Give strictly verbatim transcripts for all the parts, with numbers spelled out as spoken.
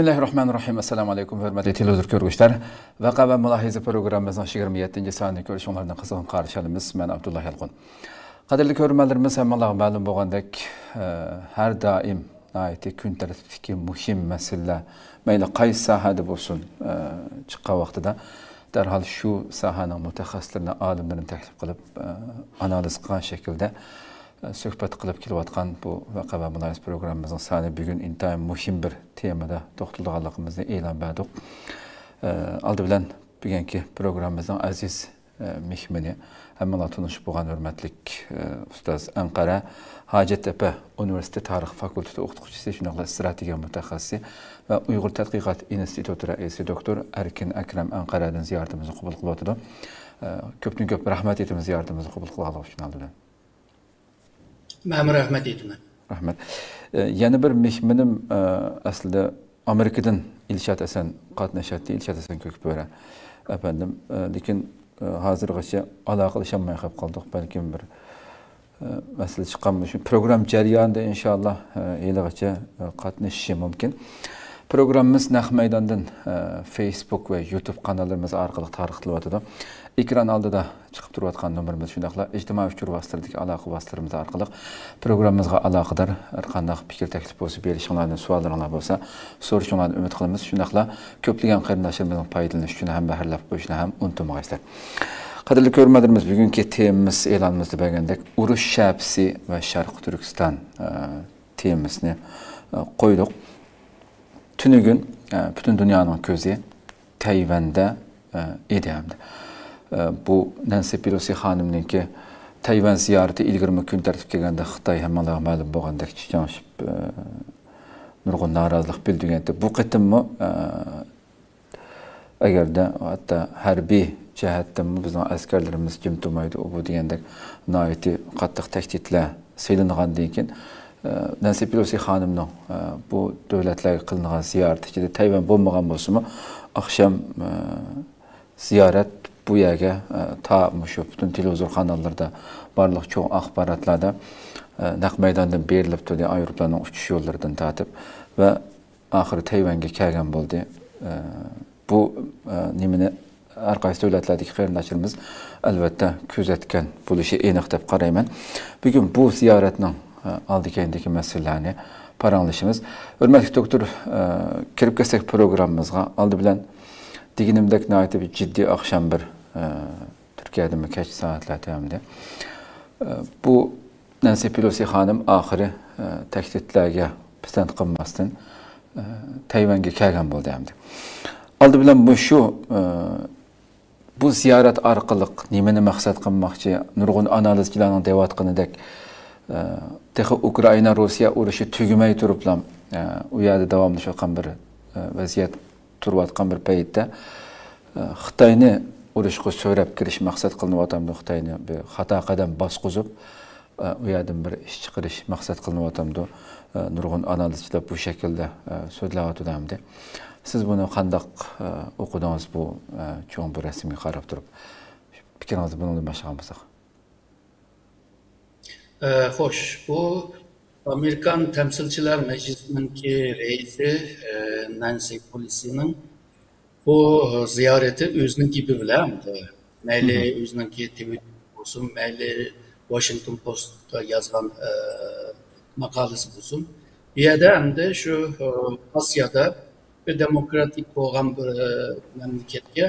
بىسمىللاھىررەھمانىررەھىم. ئەسسالامۇئەلەيكۇم، ھۆرمەتلىك تېلېۋىزور كۆرگۈچىلەر. ۋەقە ۋە مۇلاھىزە پروگراممىمىزنىڭ يىگىرمە يەتتىنچى سانىنى كۆرۈشۈڭلارنى قىزغىن قارشى ئالىمىز. مەن ئابدۇللا يالقۇن. قەدىرلىك كۆرۈرمەنلىرىمىز، ھەممىڭلارغا مەلۇم بولغاندەك، ئە، ھەر دائىم ناھايىتى كۈن تەرتىپتىكى مۇھىم مەسىلىلەر، مەيلى قايسى ساھەدە بولسۇن، ئە، چىققان ۋاقتىدا دەرھال شۇ ساھەنىڭ مۇتەخەسسىسلىرىنى، ئالىملىرىنى تەكلىپ قىلىپ، ئە، ئانالىز قىلغان شەكىلدە، ئە، سۆھبەت قىلىپ كېلىۋاتقان بۇ ۋەقە ۋە مۇلاھىزە پروگراممىمىزنىڭ سانى بۈگۈن ئىنتايىن مۇھىم بىر تېمىدا توختىلىدىغانلىقىمىزنى ئېلان بەردۇق. ئە، ئالدى بىلەن بۈگۈنكى پروگراممىمىزنىڭ ئەزىز ئە، مېھمىنى، ھەممىڭلار تونۇشۇپ بولغان ھۆرمەتلىك، ئە، ئۇستاز ئەنقەرە ھاجەتتەپە ئۇنىۋېرسىتېتى تارىخ فاكۇلتېتى ئوقۇتقۇچىسى، شۇنداقلا ئىستراتېگىيە مۇتەخەسسىسى ۋە ئۇيغۇر تەتقىقات ئىنستىتۇتى رەئىسى دوكتور ئەركىن ئەكرەم ئەنقەرەدىن زىيارىتىمىزنى قوبۇل قىلىۋاتىدۇ. ئە، كۆپتىن كۆپ رەھمەت ئېيتىمىز زىيارىتىمىزنى قوبۇل قىلغانلىقى ئۈچۈن ئالدى بىلەن. مەنمۇ رەھمەت ئېيتىمەن. رەھمەت. ئە، يەنە بىر مېھمىنىم، ئە، ئەسلىدە ئامېرىكىدىن ئىلشات ھەسەن قاتنىشاتتى، ئىلشات ھەسەن كۆكبۆرە ئەپەندىم. ئە، لېكىن، ئە، ھازىرغىچە ئالاقىلىشالماي قېلىپ قالدۇق. بەلكىم بىر، ئە، مەسىلە چىققانمۇ، شۇ پروگرامما جەريانىدا ئىنشاللا، ئە، ھېلىغىچە، ئە، قاتنىشىشى مۇمكىن. پروگراممىمىز نەق مەيداندىن، ئە، فېيسبۇك ۋە يۇتۇب قاناللىرىمىز ئارقىلىق تارقىتىلىۋاتىدۇ. ئېكران ئالدىدا چىقىپ تۇرۇۋاتقان نومۇرىمىز، شۇنداقلا ئىجتىمائىي ئۇچۇر ۋاسىتىلىرىدىكى ئالاقە ۋاسىتىلىرىمىز ئارقىلىق پروگراممىمىزغا ئالاقىدار ھەر قانداق پىكىر تەكلىپ بولسا، بېرىشىڭلارنى، سوئاللىرىڭلار بولسا، سورىشىڭلارنى ئۈمىد قىلىمىز. شۇنداقلا كۆپلىگەن قېرىنداشلىرىمىزنىڭ پايدىلىنىشى ئۈچۈن ھەم بەھرىلەپ قويۇشنى ھەم ئۇنتۇمىغايسىلەر. قەدىرلىك كۆرۈرمەنلىرىمىز، بۈگۈنكى تېمىمىز ئېلانىمىزدا بەرگەندەك، ئۇرۇش شەپىسى ۋە شەرقىي تۈركىستان، ئە، تېمىسىنى، ئە، قويدۇق. تۈنۈگۈن، ئە، پۈتۈن دۇنيانىڭ كۆزى تەيۋەندە، ئە، ئىدى ھەمدە. ئە، بۇ نەنسى پېلوسى خانىمنىڭكى تەيۋەن زىيارىتى ئىلگىرىمۇ كۈن تەرتىپكە كەلگەندە خىتاي ھەممىڭلارغا مەلۇم بولغاندەك چىچاڭشىپ، ئە، نۇرغۇن نارازىلىق بىلدۈرگەنتى. بۇ قېتىممۇ، ئە، ئەگەردە ھەتتا ھەربىي جەھەتتىنمۇ بىزنىڭ ئەسكەرلىرىمىز جىم تۇرمايدۇ، ئۇ بۇ دېگەندەك ناھايىتى قاتتىق تەھدىتلەر سېلىنغاندىن كېيىن، ئە، نەنسى پېلوسى خانىمنىڭ، ئە، بۇ دۆلەتلەرگە قىلىنغان زىيارىتى ئىچىدە تەيۋەن بولمىغان بولسىمۇ، ئاخشام، ئە، زىيارەت بۇ يەرگە، ئە، تا مۇشۇ پۈتۈن تېلېۋىزور قاناللىرىدا، بارلىق چوڭ ئاخباراتلاردا، ئە، نەق مەيداندىن بېرىلىپ تۇردى، ئايروپىلاننىڭ ئۇچۇش يوللىرىدىن تارتىپ ۋە ئاخىرى تەيۋەنگە كەلگەن بولدى. ئە، بۇ، ئە، نېمىنى ھەر قايسى دۆلەتلەردىكى قېرىنداشلىرىمىز ئەلۋەتتە كۆزەتكەن بولۇشى ئېنىق دەپ قارايمەن. بۈگۈن بۇ زىيارەتنىڭ، ئە، ئالدى كەينىدىكى مەسىلىلەرنى پاراڭلىشىمىز. ھۆرمەتلىك دوكتور، ئە، كىرىپ كەتسەك پروگراممىمىزغا، ئالدى بىلەن دېگىنىمدەك ناھايىتى بىر جىددىي ئاخشام بىر، ئە، تۈركىيەدىمۇ كەچ سائەتلەر تەمدى. ئە، بۇ نەنسى پېلوسى خانىم ئاخىرى، ئە، تەھدىتلەرگە پىسەنت قىلماستىن، ئە، تەيۋەنگە كەلگەن بولدى ئەمدى. ئالدى بىلەن مۇشۇ، ئە، بۇ زىيارەت ئارقىلىق نېمىنى مەقسەت قىلماقچى؟ نۇرغۇن ئانالىزچىلارنىڭ دەۋاتقىنىدەك، ئە، تېخى ئۇكرائىنا، روسىيە ئۇرۇشى تۈگىمەي تۇرۇپلا، ئە، ئۇ يەردە داۋاملىشىۋاتقان بىر، ئە، ۋەزىيەت تۇرۇۋاتقان بىر پەيتتە، ئە، خىتاينى ئۇرۇشقا سۆرەپ كىرىش مەقسەت قىلىنىۋاتامدۇ؟ خىتاينى بىر خاتا قەدەم باسقۇزۇپ، ئە، ئۇ يەردىن بىر ئىش چىقىرىش مەقسەت قىلىنىۋاتامدۇ؟ ئە، نۇرغۇن ئانالىزچىلار بۇ شەكىلدە، ئە، سۆزلەۋاتىدۇ ئەمدى. سىز بۇنى قانداق، ئە، ئوقۇدىڭىز بۇ، ئە، چوڭ بىر رەسىمگە قاراپ تۇرۇپ؟ پىكرىڭىزنى بۇنىڭدىن باشلىغان بولساق. ئە، خوش، بۇ ئامېرىكان تەمسىلچىلەر مەجلىسىنىڭكى رەئىسى، ئە، نەنسى پېلوسىنىڭ بۇ زىيارىتى ئۆزىنىڭ گېپى بىلەن، مەيلى ئۆزىنىڭكى تىۋىتتېر بولسۇن، مەيلى ۋاشىنگتون پوستتا يازغان، ئە، ماقالىسى بولسۇن، بۇ يەردە ئەمدى شۇ، ئە، ئاسىيادا بىر دېموكراتىك بولغان بىر، ئە، مەملىكەتكە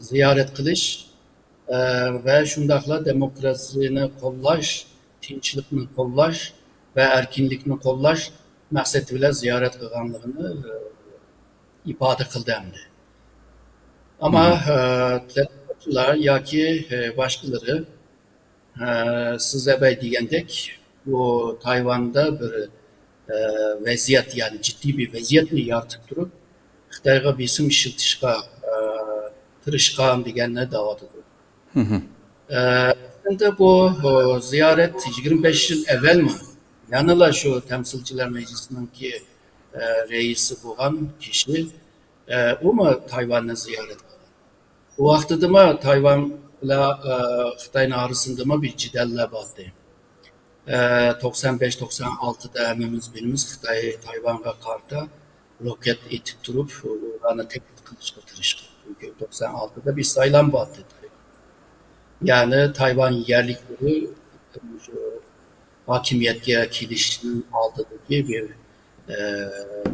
زىيارەت قىلىش، ئە، ۋە شۇنداقلا دېموكراتىيەنى قوللاش، تىنچلىقنى قوللاش ۋە ئەركىنلىكنى قوللاش مەقسىتى بىلەن زىيارەت قىلغانلىقىنى، ئە، ئىپادە قىلدى ئەمدى. ئەمما، ئە، تەتقىقاتچىلار ياكى، ئە، باشقىلىرى، ئە، سىز ئەبەي دېگەندەك، بۇ تايۋاندا بىر، ئە، ۋەزىيەت، يەنى جىددىي بىر ۋەزىيەتنى يارىتىپ تۇرۇپ، خىتايغا بېسىم ئىشلىتىشقا، ئە، تىرىشقان دېگەننى دەۋاتىدۇ. ئە، ئەسلىدە بۇ، ئە، زىيارەت يىگىرمە بەش يىل ئەۋۋەلمۇ يەنىلا شۇ تەمسىلچىلەر مەجلىسىنىڭكى، ئە، رەئىسى بولغان كىشى، ئە، ئۇمۇ تايۋاننى زىيارەت قىلغان. ئۇ ۋاقتىدىمۇ تايۋان بىلەن، ئە، خىتاينىڭ ئارىسىندىمۇ بىر جېدەللەر بار ئىدى. ئە، توقسان بەش، توقسان ئالتىدا ھەممىمىز بىلىمىز، خىتاي تايۋانغا قارىتا روكەت ئېتىپ تۇرۇپ، ئۇلارنى تەھدىت قىلىشقا تىرىشقان. چۈنكى توقسان ئالتىدە بىر سايلام بار ئىدى. يەنى تايۋان يەرلىكلىرى شۇ ھاكىمىيەتكە كېلىشنىڭ ئالدىدىكى بىر، ئە،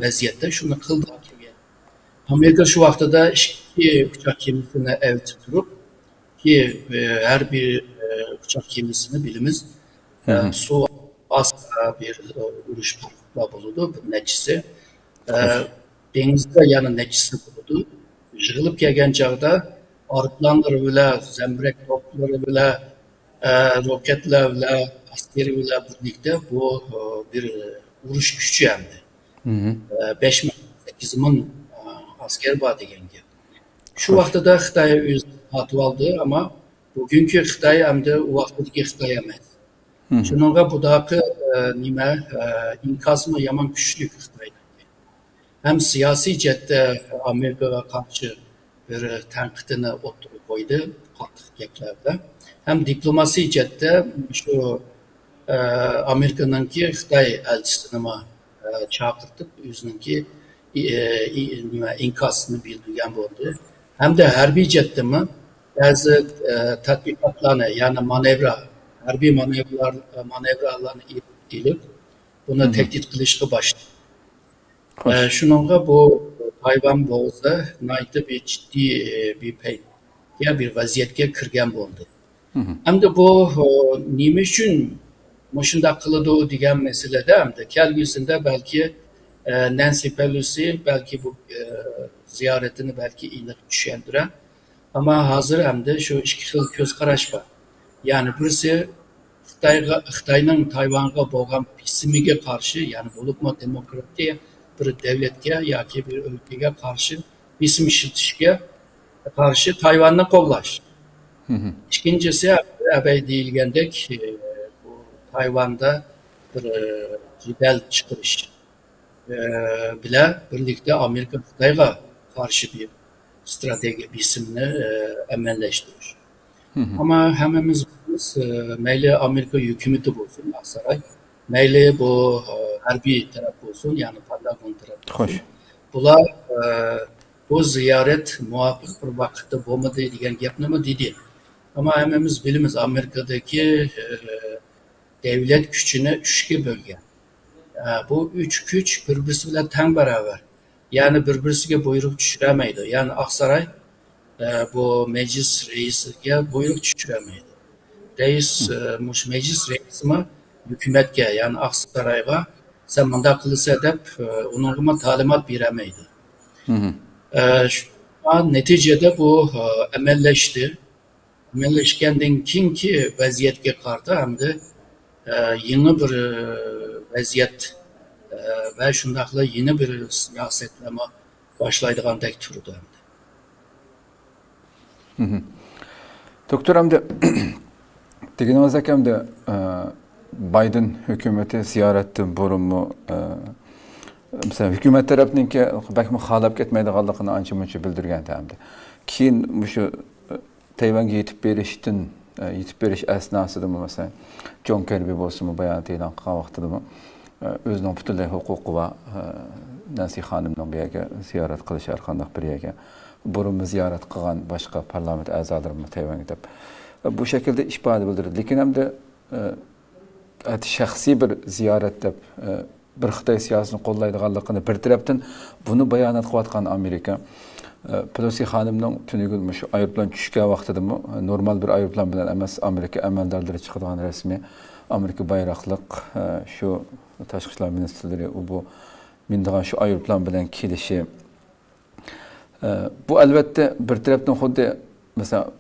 ۋەزىيەتتە شۇنى قىلدى ھاكىمىيەت. ئامېرىكا شۇ ۋاقتىدا ئىككى ئۇچار كېمىسىنى ئەۋېتىپ تۇرۇپ، كى، ئە، ھەر بىر، ئە، ئۇچار كېمىسىنى بىلىمىز، ئە، سۇ ئاستىدا بىر، ئە، ئۇرۇش پارتلار بولىدۇ، بىر نەچچىسى. ئە، دېڭىزدا يەنە نەچچىسى بولىدۇ. يىغىلىپ كەلگەن چاغدا ئايروپىلانلىرى بىلەن، زەمبىرەك توپلىرى بىلەن، ئە، روكەتلەر بىلەن، ئەسكىرى بىلەن بىرلىكتە بۇ، ئە، بىر ئۇرۇش كۈچى ئەمدى. ئە، بەش مىڭ، سەككىز مىڭ، ئە، ئەسكەر بار دېگەن گەپ. شۇ ۋاقتىدا خىتاي ئۆزىنى تارتىۋالدى، ئەمما بۈگۈنكى خىتاي ئەمدى ئۇ ۋاقتىدىكى خىتاي ئەمەس. شۇنىڭغا بۇداقى، ئە، نېمە، ئە، ئىنكاسمۇ يامان كۈچلۈك خىتاينىڭكى. ھەم سىياسىي جەھەتتە ئامېرىكىغا قارشى بىر تەنقىدىنى ئوتتۇرىغا قويدى، قاتتىق گەپلەر بىلەن. ھەم دىپلوماسىي جەھەتتە شۇ، ئە، ئامېرىكىنىڭكى خىتاي ئەلچىسىنىمۇ، ئە، چاقىرتىپ، ئۆزىنىڭكى، ئى-، ئى-، نېمە، ئىنكاسىنى بىلدۈرگەن بولدى. ھەمدە ھەربىي جەھەتتىمۇ بەزى، ئە، تەتبىقاتلارنى، يەنى مانېۋىر، ھەربىي مانېۋىرلار، مانېۋىرلارنى ئېلىپ، بۇنى تەھدىت قىلىشقا باشلىدى. ئە، شۇنىڭغا بۇ تايۋان بوغۇزى ناھايىتى بىر جىددىي، ئە، بىر پەيتكە، بىر ۋەزىيەتكە كىرگەن بولدى. ئەمدى بۇ، ئە، نېمە ئۈچۈن مۇشۇنداق قىلىدۇ دېگەن مەسىلىدە، ئەمدى كەلگۈسىدە بەلكى، ئە، نەنسى پېلوسى بەلكى بۇ، ئە، زىيارىتىنى بەلكى ئېنىق چۈشەندۈرەر. ئەمما ھازىر ئەمدى شۇ ئىككى خىل كۆز قاراش بار. يەنى بىرسى خىتايغا، خىتاينىڭ تايۋانغا بولغان بېسىمىگە قارشى، يەنى بولۇپمۇ دېموكراتىيە بىر دۆلەتكە ياكى بىر ئۆلكىگە قارشى بېسىم ئىشلىتىشكە قارشى تايۋاننى قوللاش. ئىككىنچىسى، ئەبەي دېيىلگەندەك، ئى، بۇ تايۋاندا بىر، ئى، جېدەل چىقىرىش، ئى، بىلەن بىرلىكتە ئامېرىكا خىتايغا قارشى بىر ستراتېگىيە بېسىمنى، ئى، ئەمەلىيلەشتۈرۈش. ئەمما ھەممىمىز بىلىمىز، ئى، مەيلى ئامېرىكا ھۆكۈمىتى بولسۇن، ئاقساراي، مەيلى بۇ، ئى، ھەربىي تەرەپ بولسۇن، يەنى پانتاگون تەرەپ بولسۇن، بۇلار، ئى، بۇ زىيارەت مۇۋاپىق بىر ۋاقىتتا بولمىدى دېگەن گەپنىمۇ دېدى. ئەمما ھەممىمىز بىلىمىز، ئامېرىكىدىكى، ئى، دەۋلەت كۈچىنى ئۈچكە بۆلگەن. ئە، بۇ ئۈچ كۈچ بىر-بىرسى بىلەن تەڭ باراۋەر. يەنى بىر-بىرسىگە بۇيرۇق چۈشۈرەلمەيدۇ. يەنى ئاقساراي، ئە، بۇ مەجلىس رەئىسىگە بۇيرۇق چۈشۈرەلمەيدۇ. رەئىس، ئە، مۇشۇ مەجلىس رەئىسىمۇ ھۆكۈمەتكە، يەنى ئاقسارايغا، سەن مۇنداق قىلىسەن دەپ، ئە، ئۇنىڭغىمۇ تالىمات بېرەلمەيدۇ. ئە، شۇ، نەتىجىدە بۇ، ئە، ئەمەلىيلەشتى. ئەمەلىيلەشكەندىن كېيىنكى ۋەزىيەتكە قارىتا ئەمدى، ئە، يېڭى بىر، ئە، ۋەزىيەت، ئە، ۋە شۇنداقلا يېڭى بىر سىياسەتلەرمۇ باشلايدىغاندەك تۇرىدۇ ئەمدى. دوكتور، ئەمدى دېگىنىڭىزدەك ئەمدى، ئە، بايدېن ھۆكۈمىتى زىيارەتتىن بۇرۇنمۇ، ئە، مەسىلەن، ھۆكۈمەت تەرەپنىڭكى بەكمۇ خالاپ كەتمەيدىغانلىقىنى ئانچە-مۇنچە بىلدۈرگەنتى ئەمدى. كېيىن مۇشۇ، ئە، تەيۋەنگە يېتىپ بېرىشتىن، ئە، يېتىپ بېرىش ئەسناسىدىمۇ، مەسىلەن، جون كىربى بولسىمۇ، بايانات ئېلان قىلغان ۋاقتىدىمۇ، ئە، ئۆزىنىڭ پۈتۈنلەي ھوقۇقى بار، ئە، نەنسى خانىمنىڭ بۇ يەرگە زىيارەت قىلىش، ھەر قانداق بىر يەرگە. بۇرۇنمۇ زىيارەت قىلغان باشقا پارلامېنت ئەزالىرىمۇ تەيۋەنگە دەپ، ئە، بۇ شەكىلدە ئىپادە بىلدۈردى. لېكىن ئەمدى، ئە، ئەتە شەخسىي بىر زىيارەت دەپ، ئە، بىر خىتاي سىياسىتىنى قوللايدىغانلىقىنى بىر تەرەپتىن، بۇنى بايانات قىلىۋاتقان ئامېرىكا، ئە، پېلوسى خانىمنىڭ تۈنۈگۈن مۇشۇ ئايروپىلان چۈشكەن ۋاقتىدىمۇ، ئە، نورمال بىر ئايروپىلان بىلەن ئەمەس، ئامېرىكا ئەمەلدارلىرى چىقىدىغان رەسمىي ئامېرىكا بايراقلىق، ئە، شۇ تاشقى ئىشلار مىنىستىرلىرى ئۇ بۇ مىنىدىغان شۇ ئايروپىلان بىلەن كېلىشى، ئە، بۇ ئەلۋەتتە بىر تەرەپتىن خۇددى، مەسىلەن،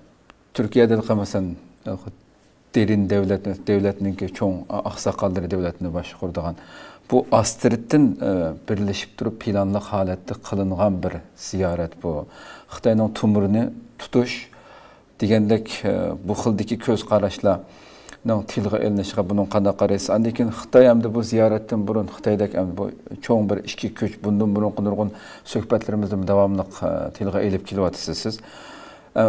تۈركىيەدە قارىمىسان، دېرىن دەۋلەت، دەۋلەتنىڭكى چوڭ ئاقساقاللىرى دەۋلەتنى باشقۇرىدىغان، بۇ ئاستىرتتىن، ئە، بىرلىشىپ تۇرۇپ پىلانلىق ھالەتتە قىلىنغان بىر زىيارەت بۇ. خىتاينىڭ تومۇرىنى تۇتۇش دېگەندەك، ئە، بۇ خىلدىكى كۆز قاراشلارنىڭ تىلغا ئېلىنىشىغا بۇنىڭ قانداق قارايسىز؟ ئاندىن كېيىن خىتاي ئەمدى بۇ زىيارەتتىن بۇرۇن خىتايدەك ئەمدى بۇ چوڭ بىر ئىككى كۈچ، بۇندىن بۇرۇنقى نۇرغۇن سۆھبەتلىرىمىزدىمۇ داۋاملىق، ئە، تىلغا ئېلىپ كېلىۋاتىسىز سىز. ئە،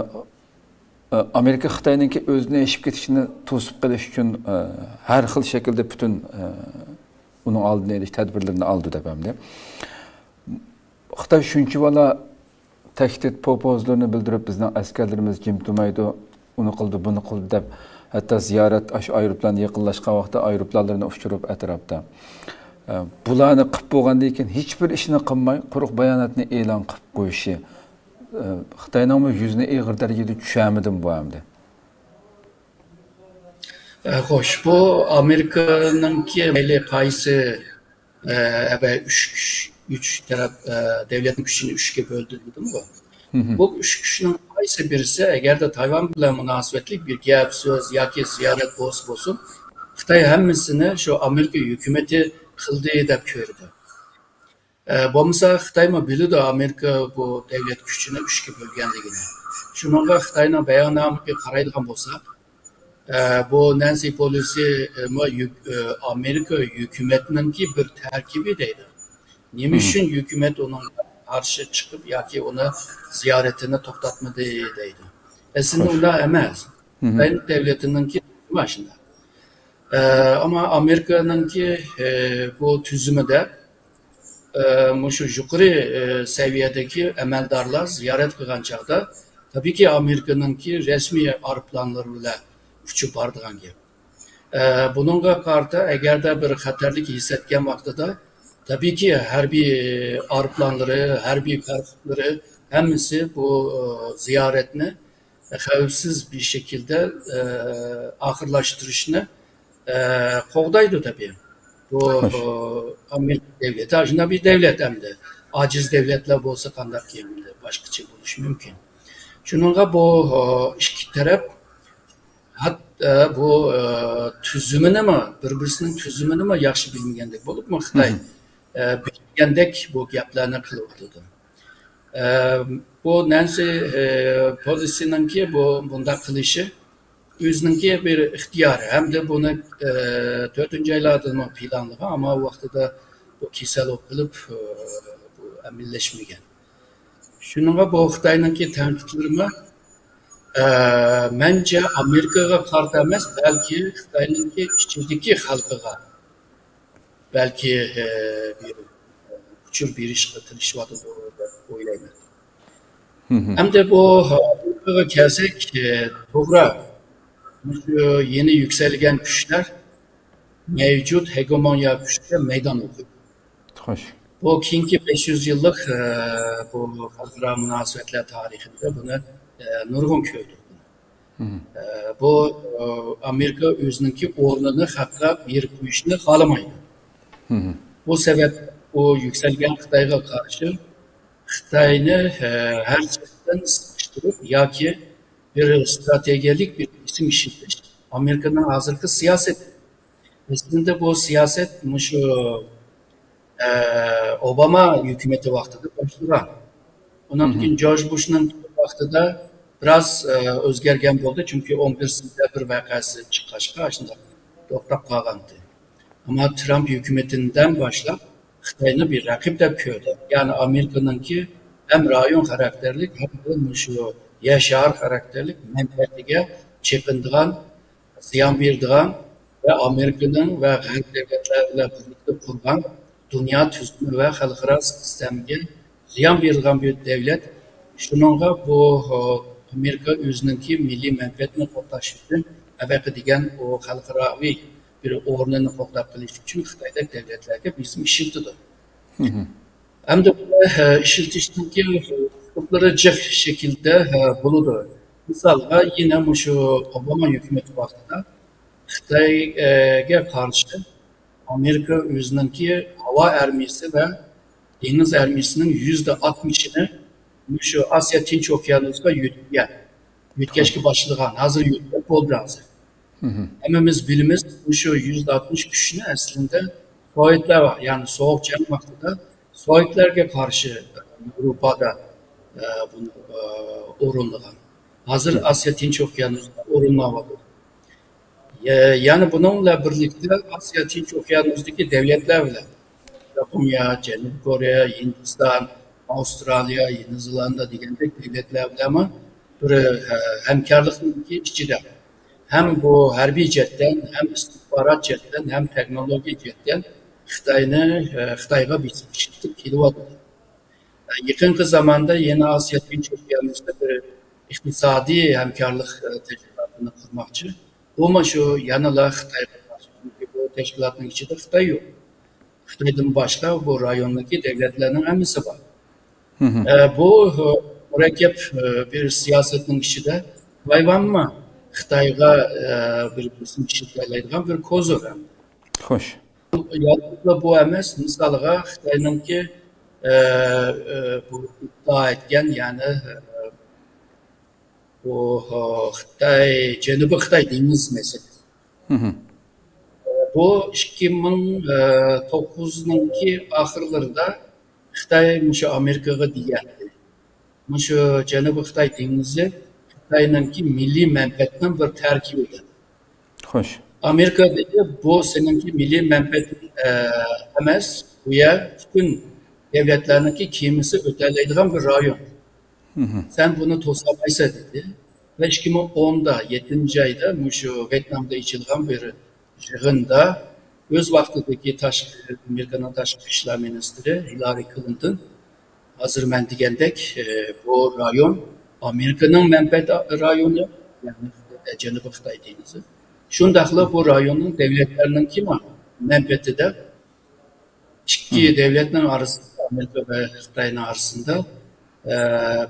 ئامېرىكا خىتاينىڭكى ئۆزىنى ئېشىپ كېتىشىنى توسۇپ قېلىش ئۈچۈن، ئە، ھەر خىل شەكىلدە پۈتۈن، ئە، ئۇنىڭ ئالدىنى ئېلىش تەدبىرلىرىنى ئالىدۇ دەپ ئەمدى. خىتاي شۇنچىۋالا تەھدىت پوپوزلىرىنى بىلدۈرۈپ، بىزنىڭ ئەسكەرلىرىمىز جىم تۇرمايدۇ، ئۇنى قىلدى، بۇنى قىلدى دەپ، ھەتتا زىيارەت ئاشۇ ئايروپىلان يېقىنلاشقان ۋاقىتتا ئايروپىلانلىرىنى ئۇچۇرۇپ ئەتراپتا. ئە، بۇلارنى قىپ بولغاندىن كېيىن ھېچبىر ئىشنى قىلماي، قۇرۇق باياناتنى ئېلان قىپ قويۇشى، ئە، خىتاينىڭمۇ يۈزىنى ئېغىر دەرىجىدە چۈشەنمىدىم بۇ ئەمدى. ئە، خوش، بۇ ئامېرىكىنىڭكى مەيلى قايسى، ئە، ئەبە ئۈچ كۈچ، ئۈچ تەرەپ، ئە، دەۋلەتنىڭ كۈچىنى ئۈچكە بۆلدى دېدىمغۇ. بۇ ئۈچ كۈچنىڭ قايسى بىرسى، ئەگەردە تايۋان بىلەن مۇناسىۋەتلىك بىر گەپ، سۆز ياكى زىيارەت بولسا بولسۇن، خىتاي ھەممىسىنى شۇ ئامېرىكا ھۆكۈمىتى قىلدى دەپ كۆرىدۇ. ئە، بولمىسا خىتايمۇ بىلىدۇ ئامېرىكا بۇ دەۋلەت كۈچىنى ئۈچكە بۆلگەنلىكىنى. شۇنىڭغا خىتاينىڭ بەياننامىسىغا قارايدىغان بولساق، ئە، بۇ نەنسى پېلوسى، ئە، مۇ-، يۈك-، ئە، ئامېرىكا ھۆكۈمەتنىڭكى بىر تەركىبى دەيدۇ. نېمە ئۈچۈن ھۆكۈمەت ئۇنىڭغا قارشى چىقىپ ياكى ئۇنى زىيارىتىنى توختاتمىدى دەيدۇ. ئەسلىدە ئۇنداق ئەمەس. خىتاي دەۋلىتىنىڭكى مۇشۇنداق. ئە، ئەمما ئامېرىكىنىڭكى، ئە، بۇ تۈزۈمىدە، ئە، مۇشۇ يۇقىرى، ئە، سەۋىيەدىكى ئەمەلدارلار زىيارەت قىلغان چاغدا، تەبىئىيكى، ئامېرىكىنىڭكى رەسمىي ئايروپىلانلىرى بىلەن ئۇچۇپ بارىدىغان گەپ. ئە، بۇنىڭغا قارىتا، ئەگەردە بىر خەتەرلىك ھېس ئەتكەن ۋاقتىدا، تەبىئىيكى، ھەربىي ئايروپىلانلىرى، ھەربىي پاراخوتلىرى ھەممىسى بۇ، ئە، زىيارەتنى خەۋپسىز بىر شەكىلدە، ئە، ئاخىرلاشتۇرۇشنى، ئە، قوغدايدۇ تەبىئىي. بۇ، ئە، ئامېرىكا دەۋلىتى ئاشۇنداق بىر دەۋلەت ئەمدى. ئاجىز دەۋلەتلەر بولسا قانداق ئەمدى باشقىچە بولۇشى مۇمكىن. شۇنىڭغا بۇ، ئە، ئىككى تەرەپ ھەتتا بۇ، ئە، تۈزۈمىنىمۇ، بىر-بىرسىنىڭ تۈزۈمىنىمۇ ياخشى بىلمىگەندەك بولۇپمۇ خىتاي، ئە، بىلگەندەك بۇ گەپلەرنى قىلىۋاتىدۇ. ئە، بۇ نەنسى، ئە، پېلوسىنىڭكى بۇ بۇنداق قىلىشى ئۆزىنىڭكى بىر ئىختىيارى ھەمدە بۇنى، ئە، تۆتىنچى ئايلاردىنمۇ پىلانلىغان، ئەمما ۋاقتىدا بۇ كېسەل بولۇپ قېلىپ، ئە، بۇ ئەمەلىيلەشمىگەن. شۇنىڭغا بۇ خىتاينىڭكى تەنقىدلىرىمۇ، ئە، مەنچە ئامېرىكىغا قارىتا ئەمەس، بەلكى خىتاينىڭكى ئىچىدىكى خەلقىگە بەلكى، ئە، بىر ئۇچۇر بېرىشقا تىرىشىۋاتىدۇ دەپ ئويلايمەن. ئەمدى بۇ ئامېرىكىغا كەلسەك، ئە، توغرا، مۇشۇ يېڭى يۈكسەلگەن كۈچلەر مەۋجۇت ھېگېمونىيە كۈچكە مەيدان ئوقۇيدۇ. خوش. بۇ كېيىنكى بەش يۈز يىللىق، ئە، بۇ خەلقئارا مۇناسىۋەتلەر تارىخىدا بۇنى، ئە، نۇرغۇن كۆردۇق. ئە، بۇ، ئە، ئامېرىكا ئۆزىنىڭكى ئورنىنى خەققە بېرىپ قويۇشنى خالىمايدۇ. بۇ سەۋەب ئۇ يۈكسەلگەن خىتايغا قارشى خىتاينى، ئە، ھەر جەھەتتىن سىقىشتۇرۇپ ياكى بىر ستراتېگىيەلىك بىر بېسىم ئىشلىتىش ئامېرىكىنىڭ ھازىرقى سىياسىتى. ئەسلىدە بۇ سىياسەت مۇشۇ، ئە، ئوباما ھۆكۈمىتى ۋاقتىدا باشلىغان. ئۇنىڭدىن كېيىن جورج بۇشنىڭ ۋاقتىدا بىراز، ئە، ئۆزگەرگەن بولدى، چۈنكى ئون بىر سېنتەبىر ۋەقەسى چىققاچقا ئاشۇنداق توختاپ قالغانىدى. ئەمما ترامپ ھۆكۈمىتىدىن باشلاپ خىتاينى بىر رەقىب دەپ كۆردى. يەنى ئامېرىكىنىڭكى ھەم رايون خاراكتېرلىك، ھەم مۇشۇ يەر شارى خاراكتېرلىك مەنپەئەتىگە چېقىنىدىغان، زىيان بېرىدىغان ۋە ئامېرىكىنىڭ ۋە غەرب دۆلەتلەر بىلەن بىرلىكتە قۇرغان دۇنيا تۈزۈمى ۋە خەلقئارا سىستېمىگە زىيان بېرىدىغان بىر دۆلەت. شۇنىڭغا بۇ، ئامېرىكا ئۆزىنىڭكى مىللىي مەنپەئەتىنى قوغداش ئۈچۈن، ئەۋەقە دېگەن ئۇ خەلقئاراۋى بىر ئورنىنى قوغداپ قېلىش ئۈچۈن خىتايدەك دۆلەتلەرگە بېسىم ئىشلىتىدۇ. ئەمدى بۇنى، ئىشلىتىشنىڭكى ئۇسۇللىرى جىق شەكىلدە، بولىدۇ. مىسالغا، يەنە مۇشۇ ئوباما ھۆكۈمىتى ۋاقتىدا خىتايغا قارشى ئامېرىكا ئۆزىنىڭكى ھاۋا ئارمىيىسى ۋە دېڭىز ئارمىيىسىنىڭ يۈزدە ئاتمىشىنى مۇشۇ ئاسىيا تىنچ ئوكيانۇسىغا يۆتكىگەن، يۆتكەشكە باشلىغان، ھازىر يۆتكەپ بولدى ھازىر. ھەممىمىز بىلىمىز، مۇشۇ يۈزدە ئاتمىش كۈچنى ئەسلىدە سوۋېتلار، يەنى سوغۇق جەڭ ۋاقتىدا سوۋېتلارغا قارشى ياۋروپادا، ئە، بۇنى، ئە، ئورۇنلىغان. ھازىر ئاسىيا تىنچ ئوكيانۇسىدا ئورۇنلاۋاتىدۇ. يە-، يەنە بۇنىڭ بىلەن بىرلىكتە ئاسىيا تىنچ ئوكيانۇسىدىكى دۆلەتلەر بىلەن، ياپونىيە، جەنۇبىي كورېيە، ھىندىستان، ئاۋسترالىيە، يېڭى زېلاندىيە دېگەندەك دۆلەتلەر بىلەنمۇ بىر، ئە، ھەمكارلىقنىڭكى ئىچىدە ھەم بۇ ھەربىي جەھەتتىن، ھەم ئىستىخبارات جەھەتتىن، ھەم تېخنولوگىيە جەھەتتىن خىتاينى، ئە، خىتايغا بېسىپ ئىشلىتىپ كېلىۋاتىدۇ. يېقىنقى زاماندا يەنە ئاسىيا تىنچ ئوكيانۇسىدا بىر ئىقتىسادىي ھەمكارلىق، ئە، تەشكىلاتىنى قۇرماقچى. بۇمۇ شۇ يەنىلا خىتايغا قارشى. چۈنكى بۇ تەشكىلاتنىڭ ئىچىدە خىتاي يوق. خىتايدىن باشقا بۇ رايوندىكى دۆلەتلەرنىڭ ھەممىسى بار. ئە، بۇ، ئە، مۇرەككەپ، ئە، بىر سىياسەتنىڭ ئىچىدە تايۋانمۇ خىتايغا، ئە، بىر بېسىم ئىشلىتەلەيدىغان بىر كوزىر. خوش. يالغۇزلا بۇ ئەمەس، مىسالغا خىتاينىڭكى، ئە، ئە، بۇ ئىددىئا ئەتكەن، يەنى، ئە، بۇ، ئە، خىتاي، جەنۇبىي خىتاي دېڭىز مەسىلىسى. بۇ ئىككى مىڭ توققۇزنىڭكى ئاخىرلىرىدا خىتاي مۇشۇ ئامېرىكىغا دېگەنىدى. مۇشۇ جەنۇبىي خىتاي دېڭىزى خىتاينىڭكى مىللىي مەنپەئەتنىڭ بىر تەركىبى دېدى. خوش. ئامېرىكا دېدى، بۇ سېنىڭكى مىللىي مەنپەئەتىڭ، ئە، ئەمەس، بۇ يەر پۈتۈن دۆلەتلەرنىڭكى كېمىسى ئۆتەلەيدىغان بىر رايون. سەن بۇنى توسالمايسەن دېدى. ۋە ئىككى مىڭ ئوندا، يەتتىنچى ئايدا مۇشۇ ۋيېتنامدا ئېچىلغان بىر يىغىندا ئۆز ۋاقتىدىكى تاشقى، ئامېرىكىنىڭ تاشقى ئىشلار مىنىستىرى ھىلارى كلىنتون، ھازىر مەن دېگەندەك، ئە، بۇ رايون ئامېرىكىنىڭ مەنپەئەت رايونى، يەنى جەنۇبىي خىتاي دېڭىزى. شۇنداقلا بۇ رايوننىڭ دۆلەتلەرنىڭكىمۇ مەنپەئەتى دەپ ئىككى دۆلەتنىڭ ئارىسىدا، ئامېرىكا ۋە خىتاينىڭ ئارىسىدا، ئە،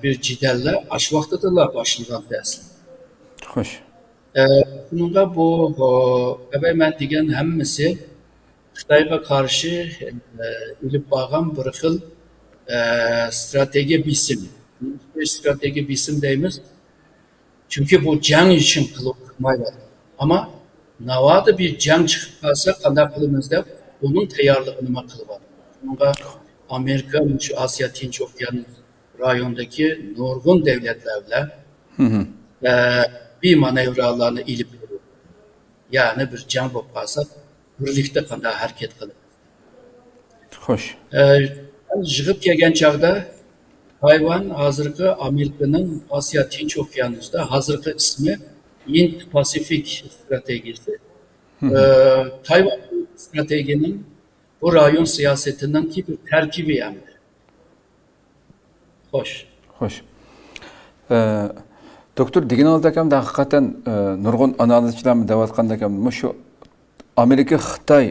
بىر جېدەللەر ئاشۇ ۋاقتىدىلا باشلىنغانىدى ئەسلىدە. خوش. ئە، شۇنىڭغا بۇ، ئە، ئەۋەي مەن دېگەن ھەممىسى خىتايغا قارشى، ئە، ئېلىپ بارغان بىر خىل، ئە، ستراتېگىيە بېسىم. ستراتېگىيە بېسىم دەيمىز. چۈنكى بۇ جەڭ ئۈچۈن قىلىپ قىلمايۋاتىدۇ. ئەمما ناۋادا بىر جەڭ چىقىپ قالسا قانداق قىلىمىز دەپ ئۇنىڭ تەييارلىقىنى نېمە قىلىۋاتىدۇ. شۇنىڭغا ئامېرىكا مۇشۇ ئاسىيا تىنچ ئوكيانۇس رايونىدىكى نۇرغۇن دۆلەتلەر بىلەن، ئە، بىر مانېۋرلارنى ئېلىپ بېرىدۇ. يەنى بىر جەڭ بولۇپ قالسا بىرلىكتە قانداق ھەرىكەت قىلىمىز؟ خوش. ئە، يىغىپ كەلگەن چاغدا تايۋان ھازىرقى ئامېرىكىنىڭ ئاسىيا تىنچ ئوكيانۇسىدا ھازىرقى ئىسمى ئىند پاسىفىك ستراتېگىيىسى. ئە، تايۋان ستراتېگىيىنىڭ بۇ رايون سىياسىتىنىڭكى بىر تەركىبى ئەمدى. خوش. خوش. ئە، دوكتور، دېگىنىڭىزدەك ھەمدە ھەقىقەتەن، ئە، نۇرغۇن ئانالىزچىلارمۇ دەۋاتقاندەك ھەم مۇشۇ ئامېرىكا خىتاي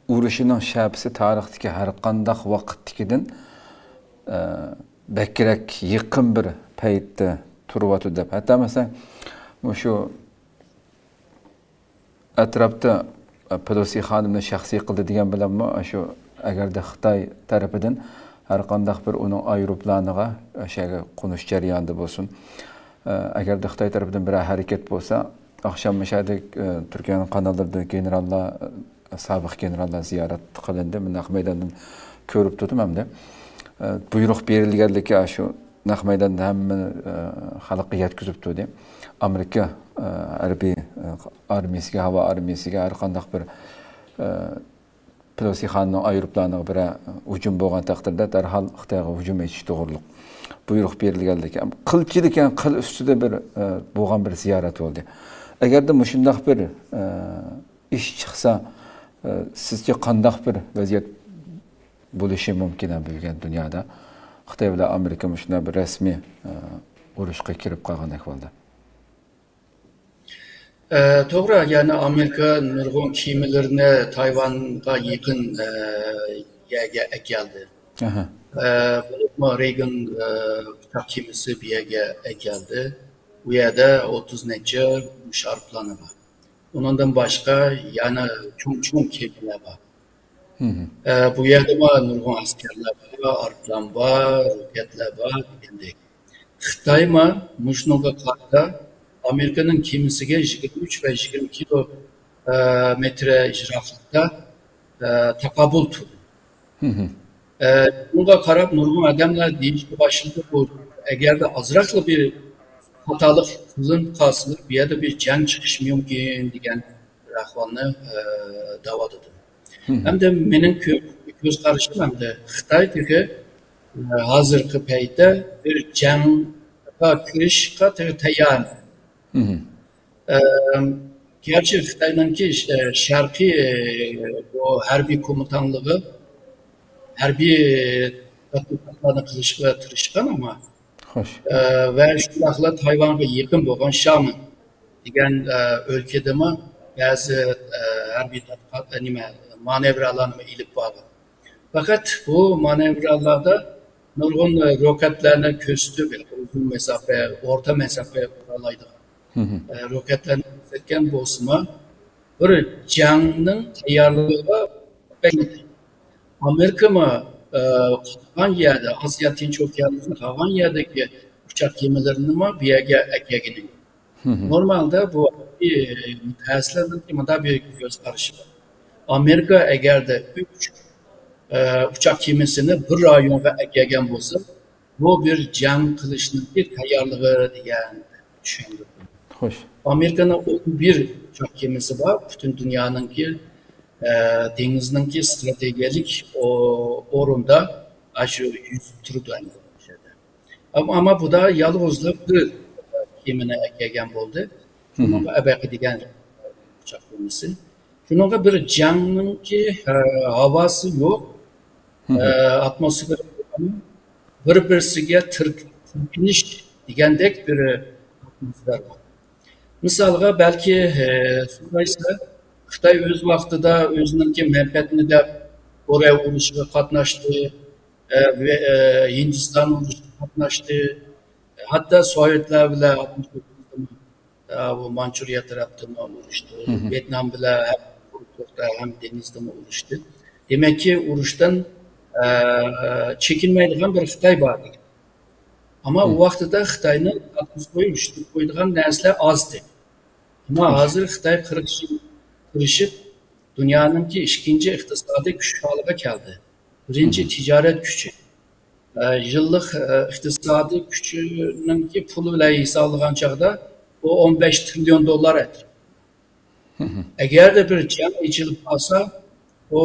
ئۇرۇشىنىڭ شەپىسى تارىختىكى ھەر قانداق ۋاقىتتىكىدىن، ئە، بەكرەك يېقىن بىر پەيتتە تۇرۇۋاتىدۇ دەپ. ھەتتا مەسىلەن، مۇشۇ ئەتراپتا، ئە، پېلوسى خانىمنى شەخسىي قىلدى دېگەن بىلەنمۇ، شۇ ئەگەردە خىتاي تەرىپىدىن ھەر قانداق بىر ئۇنىڭ ئايروپىلانىغا، ئە، شەگە قونۇش جەريانىدا بولسۇن، ئە، ئەگەردە خىتاي تەرىپىدىن بىرەر ھەرىكەت بولسا، ئاخشام مۇشەدە، ئە، تۈركىيەنىڭ قاناللىرىدا گېنېراللار، ئە، سابىق گېنېراللار زىيارەت قىلىندى. مەن نەق مەيداندىن كۆرۈپ تۇردۇم ھەمدە، ئە، بۇيرۇق بېرىلگەنلىكى شۇ نەق مەيداندا ھەممە، ئە، خەلققە يەتكۈزۈپ تۇردى. ئامېرىكا، ئە، ھەربىي، ئە، ئارمىيەسىگە، ھاۋا ئارمىيەسىگە ھەر قانداق بىر، ئە، پېلوسى خانىمنىڭ ئايروپىلانىغا بىرەر ھۇجۇم بولغان تەقدىردە دەرھال خىتايغا ھۇجۇم ئېچىش توغرۇلۇق بۇيرۇق بېرىلگەنلىكى. قىلچىلىكەن قىل ئۈستىدە بىر، ئە، بولغان بىر زىيارەت بولدى. ئەگەردە مۇشۇنداق بىر، ئە، ئىش چىقسا، ئە، سىزچە قانداق بىر ۋەزىيەت بولۇشى مۇمكىن ھەم بۈگۈن دۇنيادا خىتاي بىلەن ئامېرىكا مۇشۇنداق بىر رەسمىي، ئە، ئۇرۇشقا كىرىپ قالغان ئەھۋالدا؟ ئە، توغرا، يەنى ئامېرىكا نۇرغۇن كېمىلىرىنى تايۋانغا يېقىن، ئە، يەرگە ئەكەلدى. ئەھە. ئە، بولۇپمۇ رېيگان، ئە، ئۇچاق كېمىسى بۇ يەرگە ئەكەلدى. ئۇ يەردە ئوتتۇز نەچچە ئۇرۇش ئايروپىلانى بار. ئۇنىڭدىن باشقا يەنە چوڭ-چوڭ كېمىلەر بار. ئە، بۇ يەردىمۇ نۇرغۇن ئەسكەرلەر بار، ئايروپىلان بار، روكەتلەر بار دېگەندەك. خىتايمۇ مۇشۇنىڭغا قارىتا ئامېرىكىنىڭ كېمىسىگە يىگىرمە ئۈچ ۋە يىگىرمە كىلو، ئە، مېتىر يىراقلىقتا، ئە، تاقابىل تۇردى. ئە، بۇنىڭغا قاراپ نۇرغۇن ئادەملەر دېيىشكە باشلىدى، بۇ ئەگەردە ئازراقلا بىر خاتالىق قىلىنىپ قالسىلا، بۇ يەردە بىر جەڭ چىقىشى مۇمكىن دېگەن بىر ئەھۋالنى، ئە، دەۋاتىدۇ. ھەمدە مېنىڭ كۆ-، كۆز قارىشىم ھەمدە خىتاي تېخى، ئە، ھازىرقى پەيتتە بىر جەڭگە كىرىشىشقا تېخى تەييار. ئە، گەرچە خىتاينىڭكى ش-، ئە، شەرقىي، ئە، بۇ ھەربىي كومىتانلىقى، ھەربىي تەتقىقاتلارنى قىلىشقا تىرىشقان، ئەمما، خوش. ئە، ۋە شۇنداقلا تايۋانغا يېقىن بولغان شامېن دېگەن، ئە، ئۆلكىدىمۇ بەزى، ئە، ھەربىي تەتقىقات، ئە، نېمە، مانېۋرلارنىمۇ ئېلىپ بارغان. پەقەت بۇ مانېۋرلاردا نۇرغۇن، ئە، روكەتلەرنى كۆرسىتىپ، ئۇزۇن مەساپە، ئورتا مەساپە ئۇرالايدىغان، ئە، روكەتلەرنى كۆرسەتكەن بولسىمۇ، بىر جەڭنىڭ تەييارلىقىغا بەك ئامېرىكىمۇ، ئە، قالغان يەردە، ئاسىيا تىنچ ئوكيانىسىنىڭ قالغان يەردىكى ئۇچار كېمىلىرىنىمۇ بۇ يەرگە ئەكەلگىنى. نورمالدا بۇ، ئە، مۇتەخەسسىسلەرنىڭ مۇنداق بىر كۆز قارىشى بار. ئامېرىكا ئەگەردە ئۈچ، ئە، ئۇچار كېمىسىنى بىر رايونغا ئەكەلگەن بولسا، بۇ بىر جەڭ قىلىشنىڭكى تەييارلىقى دېگەن چۈشەندۈردى. خوش. ئامېرىكىنىڭ ئون بىر ئۇچار كېمىسى بار، پۈتۈن دۇنيانىڭكى، ئە، دېڭىزنىڭكى ستراتېگىيەلىك ئو-، ئورۇندا ئاشۇ يۈزۈپ تۇرىدۇ ئەمدى ئۇ يەردە. ئەم-، ئەمما بۇدا يالغۇزلا بىر كېمىنى ئەكەلگەن بولدى. شۇنىڭغا ئەبەقە دېگەن ئۇچار كېمىسى. شۇنىڭغا بىر جەڭنىڭكى، ئە، ھاۋاسى يوق. ئە، ئاتموسفېرا بىر-بىرسىگە تىرك-، تىركىنىش دېگەندەك بىر ئاتموسفېرا بار. مىسالغا، بەلكى، ئە، سورايسىلەر، خىتاي ئۆز ۋاقتىدا ئۆزىنىڭكى مەنپەئەتىنى دەپ، كورېيە ئۇرۇشىغا قاتناشتى، ئە، ۋە، ئە، ھىندىستان ئۇرۇشىغا قاتناشتى، ھەتتا سوۋېتلار بىلەن ئاتمىش توققۇزدا ئا، بۇ مانچۇرىيە تەرەپتىن ئۇرۇشتى. ۋيېتنام بىلەن ھەم دېڭىزدىمۇ ئۇرۇشتى. دېمەككى، ئۇرۇشتىن، ئە، چېكىنمەيدىغان بىر خىتاي بار ئىدى. ئەمما ئۇ ۋاقتىدا خىتاينى تارتقۇزۇپ قويۇپ، يۈشۈرۈپ قويىدىغان نەرسىلەر ئاز ئىدى. ئەمما ھازىر خىتاي قىرىق يىل تىرىشىپ، دۇنيانىڭكى ئىككىنچى ئىقتىسادىي كۈچ ھالىغا كەلدى. بىرىنچى تىجارەت كۈچى. ئە، يىللىق، ئە، ئىقتىسادىي كۈچىنىڭكى پۇلى بىلەن ھېسابلىغان چاغدا، ئۇ ئون بەش تىرىليون دوللار ئەتراپى. ئەگەردە بىر جەڭ ئېچىلىپ قالسا، ئۇ،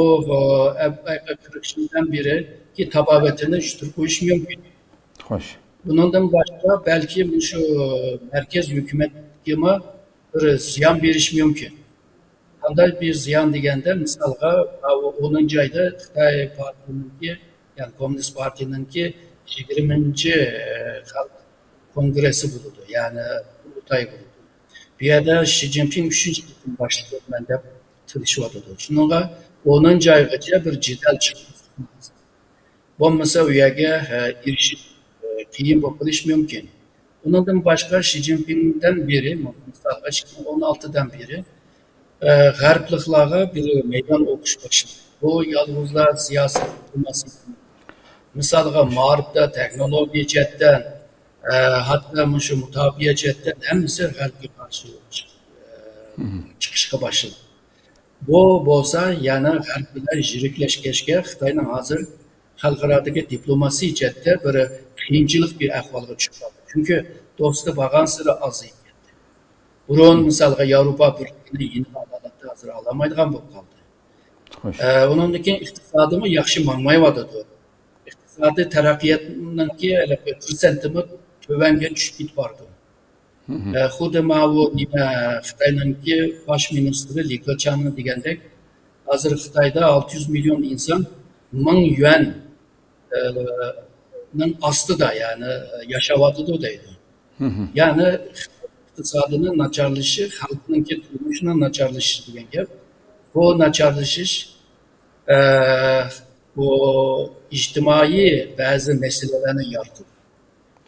ئە، ئە، قىرىق يىلدىن بېرىكى تاپاۋىتىنى يۈشۈرۈپ قويۇشى مۇمكىن. خوش. بۇنىڭدىن باشقا، بەلكى مۇشۇ مەركەز ھۆكۈمەتكىمۇ بىر زىيان بېرىشى مۇمكىن. قانداق بىر زىيان دېگەندە، مىسالغا، ماۋۇ ئونىنچى ئايدا خىتاي پارتىيىنىڭكى، يەنى كوممۇنىست پارتىيىنىڭكى يىگىرمىنچى، ئە، خەلق كونگرېسسى بولىدۇ، يەنى قۇرۇلتاي بولىدۇ. بۇ يەردە شى جىنپىڭ ئۈچىنچى قېتىم باشلىق بولىمەن دەپ تىرىشىۋاتىدۇ. شۇنىڭغا ئونىنچى ئايغىچە بىر جېدەل چىقمىسا، بولمىسا ئۇ يەرگە، ئە، ئېرىشىش، ئە، قىيىن بولۇپ قېلىشى مۇمكىن. ئۇنىڭدىن باشقا، شى جىنپىڭدىن بېرى، مىسالغا، ئىككى مىڭ ئون ئالتىدىن بېرى، ئە، غەربلىكلارغا بىر مەيدان ئوقۇش باشلىدى. بۇ يالغۇزلا سىياسىي دىپلوماسىيە. مىسالغا، مائارىپتا، تېخنولوگىيە جەھەتتىن، ئە، ھەتتا مۇشۇ مۇداپىئە جەھەتتىن ھەممىسى غەربكە قارشى چىق-، ئە، چىقىشقا باشلىدى. بۇ بولسا يەنە غەرب بىلەن يىرىكلەشكەچكە، خىتاينىڭ ھازىر خەلقئارادىكى دىپلوماسىي جەھەتتە بىر قىيىنچىلىق بىر ئەھۋالغا چۈشۈپ قالدى. چۈنكى دوستى بارغانسېرى ئازىيىپ كەتتى. بۇرۇن، مىسالغا، ياۋروپا بىرلىكىنى يېنىغا ئالاتتى، ھازىر ئالالمايدىغان بولۇپ قالدى. خوش. ئە، ئۇنىڭدىن كېيىن ئىقتىسادىمۇ ياخشى ماڭمايۋاتىدۇ. ئىقتىسادىي تەرەققىياتنىڭكى ھېلىقى پىرسەنتىمۇ تۆۋەنگە چۈشۈپ كېتىپ بارىدۇ. ئە، خۇددى ماۋۇ نېمە، خىتاينىڭكى باش مىنىستىرى لى كېچياڭنىڭ دېگەندەك، ھازىر خىتايدا ئالتە يۈز مىليون ئىنسان مىڭ يۈەن، ئە، نىڭ ئاستىدا، يەنى، ياشاۋاتىدۇ دەيدۇ. يەنى ئىقتىسادىنىڭ ناچارلىشىشى، خەلقنىڭكى تۇرمۇشىنىڭ ناچارلىشىشى دېگەن گەپ. بۇ ناچارلىشىش، ئە، بۇ ئىجتىمائىي بەزى مەسىلىلەرنى يارىتىدۇ.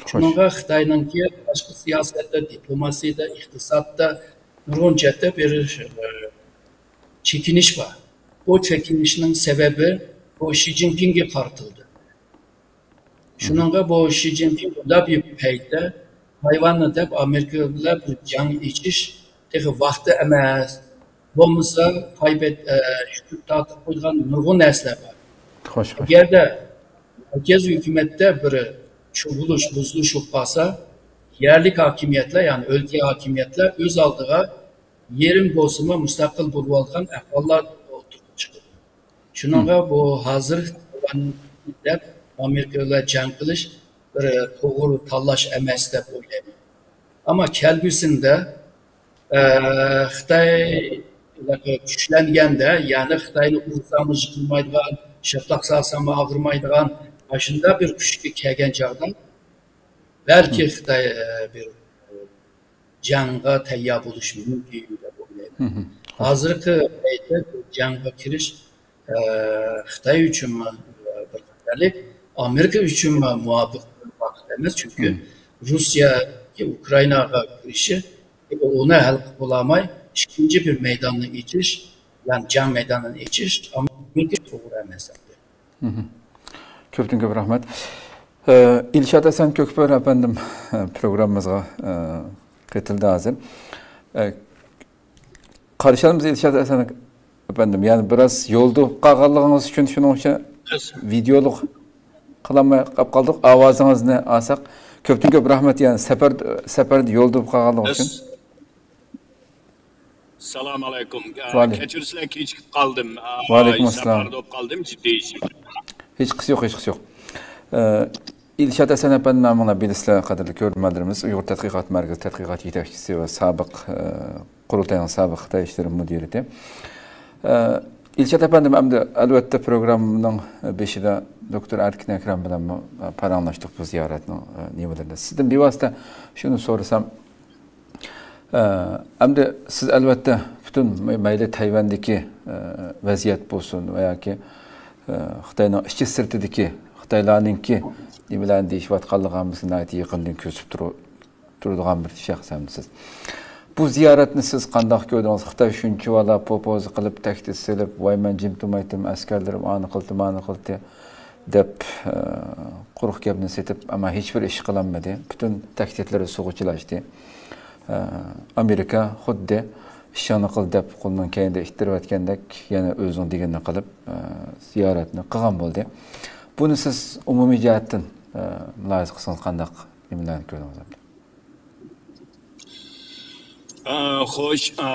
شۇنىڭغا خىتاينىڭكى تاشقى سىياسەتتە، دىپلوماسىيەدە، ئىقتىسادتا نۇرغۇن جەھەتتە بىر، ئە، چېكىنىش بار. بۇ چېكىنىشنىڭ سەۋەبى بۇ شى جىنپىڭگە قارىتىلدى. شۇنىڭغا بۇ شى جىنپىڭ بۇنداق بىر پەيتتە تايۋاننى دەپ ئامېرىكا بىلەن بىر جەڭ ئېچىش تېخى ۋاقتى ئەمەس. بولمىسا، پاي بەت-، ئە، شۈكۈر تارتىپ قويىدىغان نۇرغۇن نەرسىلەر بار. خوش، خوش. ئەگەردە مەركەزىي ھۆكۈمەتتە بىر چۇۋۇلۇش، بۇزۇلۇش بولۇپ قالسا، يەرلىك ھاكىمىيەتلەر، يەنى ئۆلكە ھاكىمىيەتلەر ئۆز ئالدىغا يېرىم بولسىمۇ مۇستەقىل بولۇۋالغان ئەھۋاللار ئوتتۇرىغا چىقىدۇ. شۇنىڭغا بۇ ھازىر تايۋان دەپ ئامېرىكا بىلەن جەڭ قىلىش بىر توغرا تاللاش ئەمەس دەپ ئويلايمەن. ئەمما كەلگۈسىدە، ئە، خىتاي كۈچلەنگەندە، يەنى خىتاينى ئۇرساممۇ يىقىلمايدىغان، شاپىلاق سالساممۇ ئاغرىمايدىغان ئاشۇنداق بىر كۈچكە كەلگەن چاغدا بەلكى خىتاي، ئە، بىر جەڭگە تەييار بولۇشى مۇمكىن دەپ ئويلايمەن. ھازىرقى پەيتتە بۇ جەڭگە كىرىش، ئە، خىتاي ئۈچۈنمۇ، ئە، بىر خەتەرلىك، ئامېرىكا ئۈچۈنمۇ مۇۋاپىق بىر ۋاقىت ئەمەس. چۈنكى روسىيەگە ئۇكرائىناغا كىرىشى، ئۇنى ھەل قىلىپ بولالماي، ئىككىنچى بىر مەيداننى ئېچىش، يەنى جەڭ مەيدانىنى ئېچىش ئامېرىكا توغرا ئەمەس ئەمدى. كۆپتىن كۆپ رەھمەت. ئە، ئىلشات ھەسەن كۆكبۆرە ئەپەندىم، ئە، پروگراممىمىزغا، ئە، قېتىلدى ھازىر. ئە، قارشى ئالىمىز ئىلشات ھەسەن ئەپەندىم، يەنە بىراز يولدا بولۇپ قالغانلىقىڭىز ئۈچۈن شۇنىڭ ئۈچۈن ۋىدېئولۇق قىلالماي قاپ قالدۇق. ئاۋازىڭىزنى ئالساق. كۆپتىن كۆپ رەھمەت، يەنە سەپەر، سەپەردە يولدا بولۇپ قالغانلىقى ئۈچۈن. ئەسسالامۇ ئەلەيكۇم. ئە، ۋەئەلەيكۇم. كەچۈرسىلەر، كېچىكىپ قالدىم. ئە، ۋەئەلەيكۇم ئەسسالام. سەپەردە بولۇپ قالدىم، جىددىي ئىش. ھېچقىسى يوق، ھېچقىسى يوق. ئە، ئىلشات ھەسەن ئەپەندى نامىڭلار بىلىسىلەر، قەدىرلىك كۆرۈرمەنلىرىمىز، ئۇيغۇر تەتقىقات مەركىزى تەتقىقات يېتەكچىسى ۋە سابىق، ئە، قۇرۇلتاينىڭ سابىق خىتاي ئىشلىرى مۇدىرى. ئە، ئىلشات ئەپەندىم، ئەمدى ئەلۋەتتە پروگراممىنىڭ بېشىدا دوكتور ئەركىن ئەكرەم بىلەنمۇ، ئە، پاراڭلاشتۇق بۇ زىيارەتنىڭ، ئە، نېمىلىرىنى. سىزدىن بىۋاسىتە شۇنى سورىسام، ئە، ئەمدى سىز ئەلۋەتتە پۈتۈن مەيلى تەيۋەندىكى، ئە، ۋەزىيەت بولسۇن ۋە ياكى، ئە، خىتاينىڭ ئىچى سىرتىدىكى خىتايلارنىڭكى نېمىلەرنى دېيىشىۋاتقانلىقىنى بىز ناھايىتى يېقىندىن كۆزىتىپ تۇرۇپ تۇرىدىغان بىر شەخس ئەمدى سىز. بۇ زىيارەتنى سىز قانداق كۆردىڭىز؟ خىتاي شۇنچىۋالا پوپوزا قىلىپ، تەھدىت سېلىپ، ۋاي مەن جىم تۇرمايتتىم، ئەسكەرلىرىم ئانى قىلدى، مانى قىلدى دەپ، ئە، قۇرۇق گەپنى سېتىپ، ئەمما ھېچبىر ئىش قىلالمىدى. پۈتۈن تەھدىتلىرى سۇغا چىلاشتى. ئە، ئامېرىكا خۇددى ئىشىڭنى قىل دەپ قۇلنىڭ كەينىدە ئىتتىرىۋەتكەندەك يەنە ئۆزىنىڭ دېگىنىنى قىلىپ، ئە، زىيارەتنى قىلغان بولدى. بۇنى سىز ئومۇمىي جەھەتتىن، ئە، مۇلاھىزە قىلسىڭىز قانداق نېمىلەرنى كۆردىڭىز ئەمدى؟ ئە، خوش، ئە،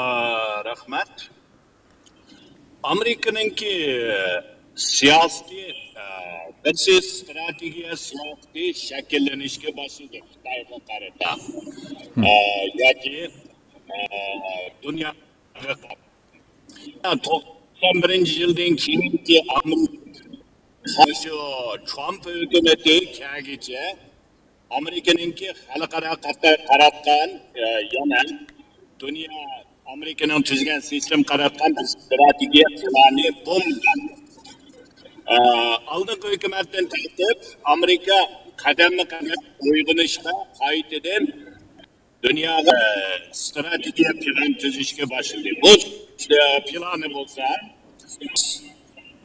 رەھمەت. ئامېرىكىنىڭكى سىياسىتى، ئە، بىرسى ستراتېگىيە سىياسىتى شەكىللىنىشكە باشلىدى خىتايغا قارىتا. ئە، ياكى، ئە، دۇنياغا قارىتا. توقسان بىرىنچى يىلدىن كېيىنكى ئامېرىكا، شۇ ترامپ ھۆكۈمىتى كەلگۈچە ئامېرىكىنىڭكى خەلقئارا قاتار قاراتقان، ئە، يەنە دۇنيا ئامېرىكىنىڭ تۈزگەن سىستېما قاراتقان بىر ستراتېگىيە پىلانى بولمىغان. ئە، ئالدىنقى ھۆكۈمەتتىن تارتىپ ئامېرىكا قەدەممۇ قەدەم ئويغىنىشقا، قايتىدىن دۇنياغا، ئە، ستراتېگىيە پىلان تۈزۈشكە باشلىدى. بۇ، ئە، پىلانى بولسا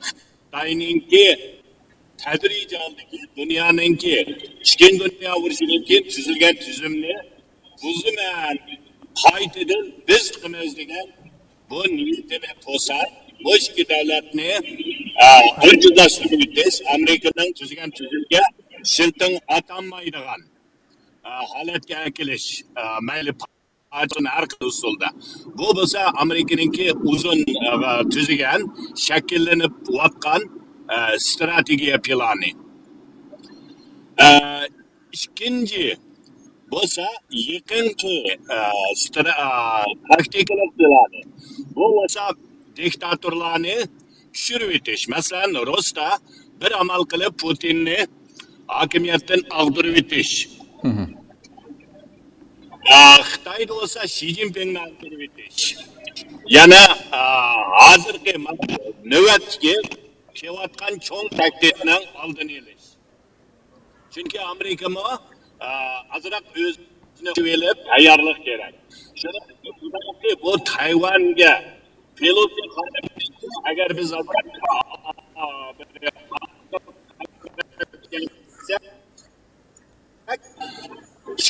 خىتاينىڭكى تەدرىجىي ھالدىكى دۇنيانىڭكى ئىككىنچى دۇنيا ئۇرۇشىدىن كېيىن تۈزۈلگەن تۈزۈمنى بۇزىمەن، قايتىدىن بىز چىقىمىز دېگەن بۇ نىيىتىنى توسا، بۇ ئىككى دۆلەتنى، ئە، ئاجىزلاشتۇرۇۋېتىش، ئامېرىكىنىڭ تۈزگەن تۈزۈمگە شىلتىڭ ئاتالمايدىغان، ئە، ھالەتكە ئەكېلىش، ئە، مەيلى پارتىيىنىڭ ھەر خىل ئۇسۇلدا. بۇ بولسا ئامېرىكىنىڭكى ئۇزۇن، ئە، تۈزگەن، شەكىللىنىۋاتقان، ئە، ستراتېگىيە پىلانى. ئە، ئىككىنچى بولسا يېقىنقى، ئە، سترا-، ئە، تاكتىكىلىق پىلانى. بۇ بولسا دىكتاتورلارنى چۈشۈرۈۋېتىش. مەسىلەن، روستا بىر ئامال قىلىپ پۇتىننى ھاكىمىيەتتىن ئاغدۇرۇۋېتىش. ئا، خىتايدا بولسا شى جىنپىڭنى ئاغدۇرۇۋېتىش. يەنە، ئا، ھازىرقى مانا نۆۋەتتىكى كېلىۋاتقان چوڭ تەھدىتنىڭ ئالدىنى ئېلىش. چۈنكى ئامېرىكىمۇ، ئا، ئازراق ئۆزىنى ئېلىپ تەييارلىق كېرەك. شۇنىڭ ئۈچۈن بۇ تايۋانگە پېلوسى خانىم، ئەگەر بىز ئازراق، ئا، بىر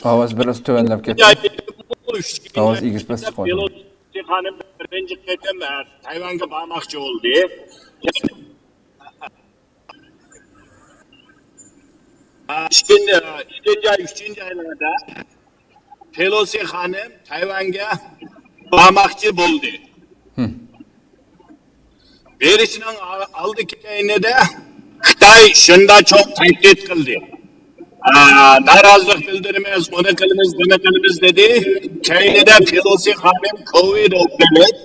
ئاۋاز بىراز تۆۋەنلەپ كەتتى. ئاۋاز ئېگىز پەس چىقىۋاتىدۇ. پېلوسى خانىم بىرىنچى قېتىم، ئە، تايۋانغا بارماقچى بولدى. ئىككىنچى، ئىككىنچى ئاي، ئۈچىنچى ئايلاردا پېلوسى خانىم تايۋانغا بارماقچى بولدى. بېرىشنىڭ ئالدى كەينىدە خىتاي شۇنداق چوڭ تەھدىت قىلدى. ئا، نارازىلىق بىلدۈرىمىز، ئۇنى قىلىمىز، بۇنى قىلىمىز دېدى. كەينىدە پېلوسى خانىم كوۋىد بولۇپ،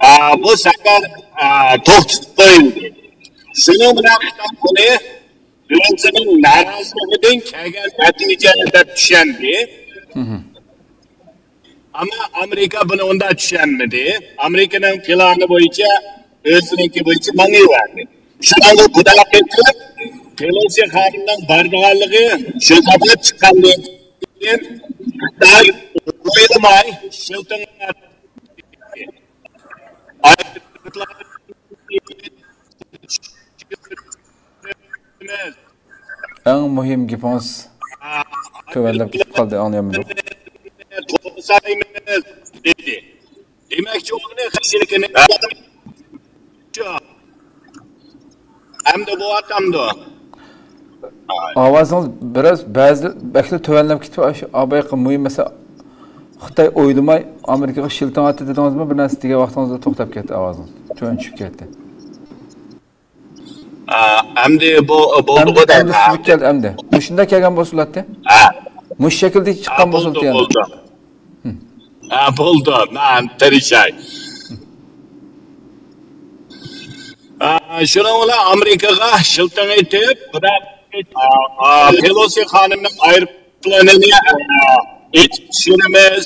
ئا، بۇ سەپەر، ئا، توختىتىپ قويۇلدى. شۇنىڭ بىلەن خىتاي بۇنى ئۆزىنىڭ نارازىلىقىدىن كەلگەن نەتىجە دەپ چۈشەندى. ئەمما ئامېرىكا بۇنى ئۇنداق چۈشەنمىدى. ئامېرىكىنىڭ پىلانى بويىچە، ئۆزىنىڭكى بويىچە ماڭىۋەردى. شۇنىڭغا خۇدا قېتىپ، پېلوسى خانىمنىڭ بارىدىغانلىقى شۇ خەۋەر چىققاندىن كېيىن، خىتاي ئويلىماي شىلتىڭ ئەڭ مۇھىم گېپىڭىز تۆۋەنلەپ كېتىپ قالدى، ئاڭلىيالمىدۇق. توسايمىز دېدى. دېمەكچى ئۇنى قىلىشىنى ئەمدى بۇ ئاتامدۇ. ئاۋازىڭىز بىراز بەزى بەكلا تۆۋەنلەپ كېتىپ، شۇ بايىقى مۇھىم مەسىلە، خىتاي ئويلىماي ئامېرىكىغا شىلتىڭ ئاتتى دېدىڭىزمۇ، بىر نەرسە دېگەن ۋاقتىڭىزدا توختاپ كەتتى ئاۋازىڭىز. تۆۋەن چۈشۈپ كەتتى. ئەمدى بۇ بولدىغۇ دەيمەن. ئەمدى سۈزۈك كەلدى ئەمدى. مۇشۇنداق كەلگەن بولسا بولاتتى. مۇشۇ شەكىلدە چىققان بولسا بولاتتى يەنە. ھە، بولدى. مەن تىرىشاي. شۇنىڭ بىلەن ئامېرىكىغا شىلتىڭ ئېتىپ، پېلوسى خانىمنىڭ ئايروپىلانىنى ئېتىپ چۈشۈرىمىز